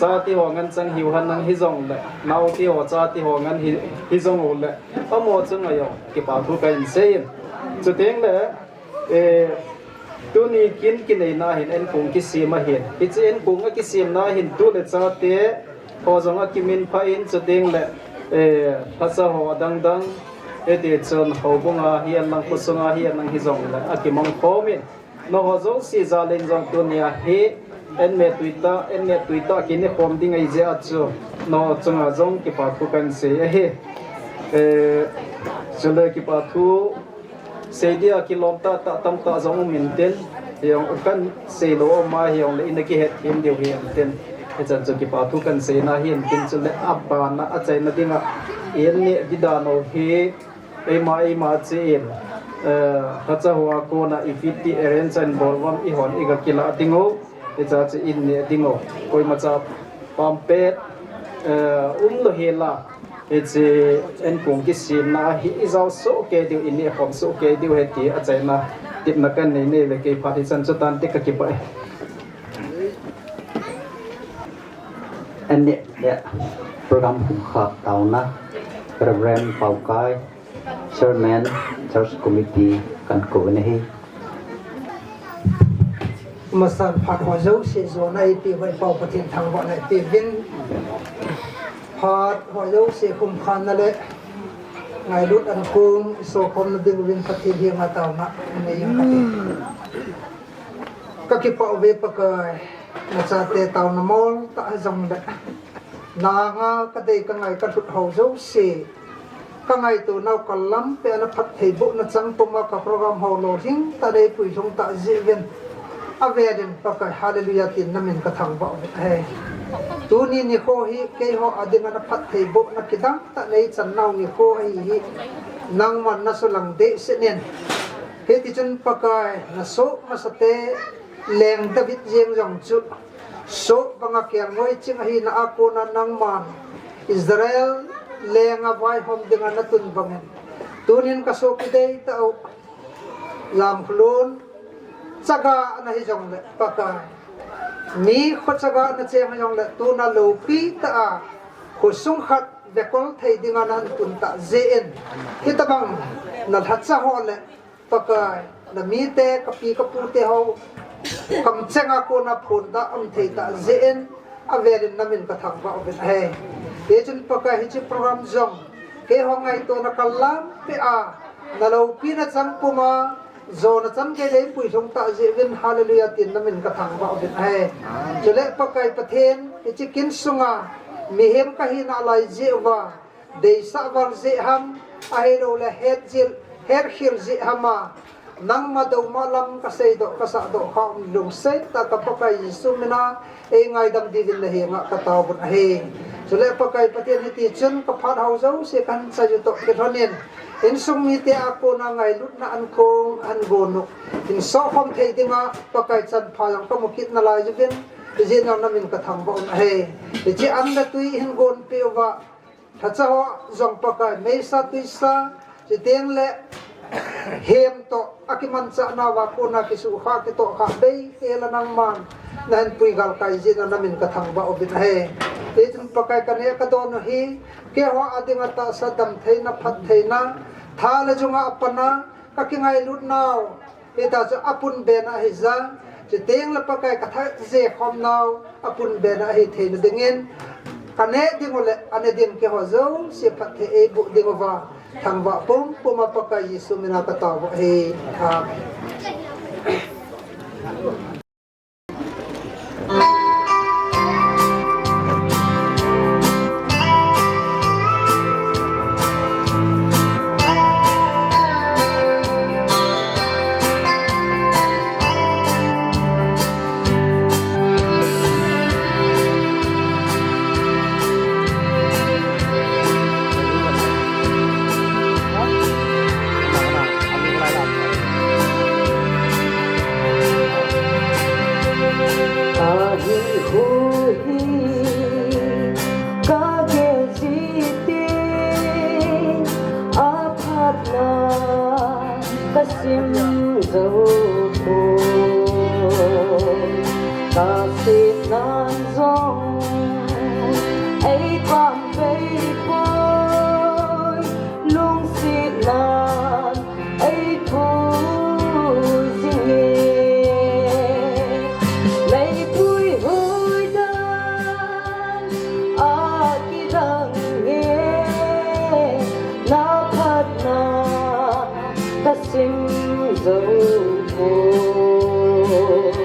chate ho ngen chang hiu henlang hijongle, naote ho chate ho ngen hi, hijong ule, amaho chunga jong kipa thu kahin sei in. Chutengle, eh, tuni kin kineina hin enkong kisem ahin. Hiche enkong akisemna hin tule chate ho jong akiminphah in, chutengle, eh, lasa ho adang dang, hiti chun houbunga hihen lang, khosunga hihen lang hijongle akimang khom in. Nangho jouse jal in jong tunia hi, en me tuitah, en me tuitah kine khom ding ahi jeh a chu, nangho chunga jong kipa thu kahin sei ahi. Eh, chule kipa thu sei dia kilom tahtah tamtah jong um intin, hijong kahin seilou um ahijongle ina kihetthem diu hi intin. Hichan chu kipa thu kahin seina hi intin, chule abana achaina dinga, in neh ding dan u hi, Eima, eima chen, eh, lasa hoa kona ipi ti arrange in bol uvam, eihon iga kilah diu. Hiche chu in neh diu. Koimacha pampet, eh, umlou hela. Hiche enkong kisemna hi ijao soh kei diu, in neh khom soh kei diu ahi ti achaina tepna kahin nei nei uve, kei phat hichan chu tante, kakipah e. An neh, neh, program hung khah taona, Reverend Paokai, Chairman, Church Committee, kakou in ahi. Amasan phat ho jouse jona eipeh uva i Pau Pathen thangvahna ipeuvin. Phat ho jouse khum khanna le ngailut ankong isokhomna diuvin Pathen henga taona inei ing kate. Kakipah uve Pakai, nachate taona mol tah hijongle, nanga kadei kangai kalhut ho jouse, kangaito nau kalampi a naphattheibohna chang puma ka program ho lolhing tah a eipui lhung tah jeh uvin, avelin Pakai, hallelujah tin namin kathangvah uve. Tuni nikho hi keiho a dinga naphattheibohna kidang tah neichan nau nikho ahi hi, nangman nasulang dehset in. Hitichun Pakai, nasoh masate, Leng David jeng jong chu soh banga kelngoi ching ahina a kona nangman Israel lenga vaihom dinga natun bangin, tunin kasopi deitah u Lamkholun chaga ana hijongle Pakai, mi kho chaga ana cheng hijongle tuna loupi tah a khosung khat vekol thei dinga nahin tun tah jeh in, hitobang nalhacha ho le Pakai, namite, kapi kapute ho kamchenga kona phondoh aum thei tah jeh in, avelin namin kathangvah uvin ahi. Hichun Pakai, hiche program jong keiho ngaitona kalampi a naloupina chang puma jona chan gei eipui lhung tah jeh uvin, hallelujah tin namin kathangvah uvin ahi. Chule Pakai Pathen, hiche kin sunga mihem kahina lai jeh uva, deisah val jeh ham, ahilouleh hetjil, hetkhel jeh ham a, nangma douma lam kaseidoh, kasahdoh kha um lungset tah a ka Pakai Jesu mina eingaidam diuvin nahenga kataovun ahi. Chule Pakai Pathen, hitichun kaphat ho jouse kahin chai u toh kilhonin, insung mite a kona ngailutna ankong ahin gon u, hin sohkhom thei dinga Pakai chanpha jong kamu kit nalai uvin, hijeh in namin kathangvah un ahi. Hiche an le tui hin gonpeh uva, lhacha ho jong Pakai, meisa tuisa, chuteng le hem toh akimanchah nauva kona kisuhkhah kitohkhah bei hela nangman nahin pui galkai jeh in namin kathangvah uvin ahi. Hichun Pakai, kaneh kadon u hi keiho a dinga tahsa damtheina, phattheina, tha le junga apana kakingailut nau, hita chu apunbena ahija, chuteng le Pakai, kathat je khom nau apunbena ahi theina dingin, kaneh ding u le aneh ding keiho jouse phatthei eiboh diuva, thangvah pumpuma Pakai Jesu mina kataovun ahi. Amen. Zo poi, kasetnan jong ei pang pei poi, lungsetnan ei pui jing e. Meipui hoidan a kidang e, na phatna kasim zo poi.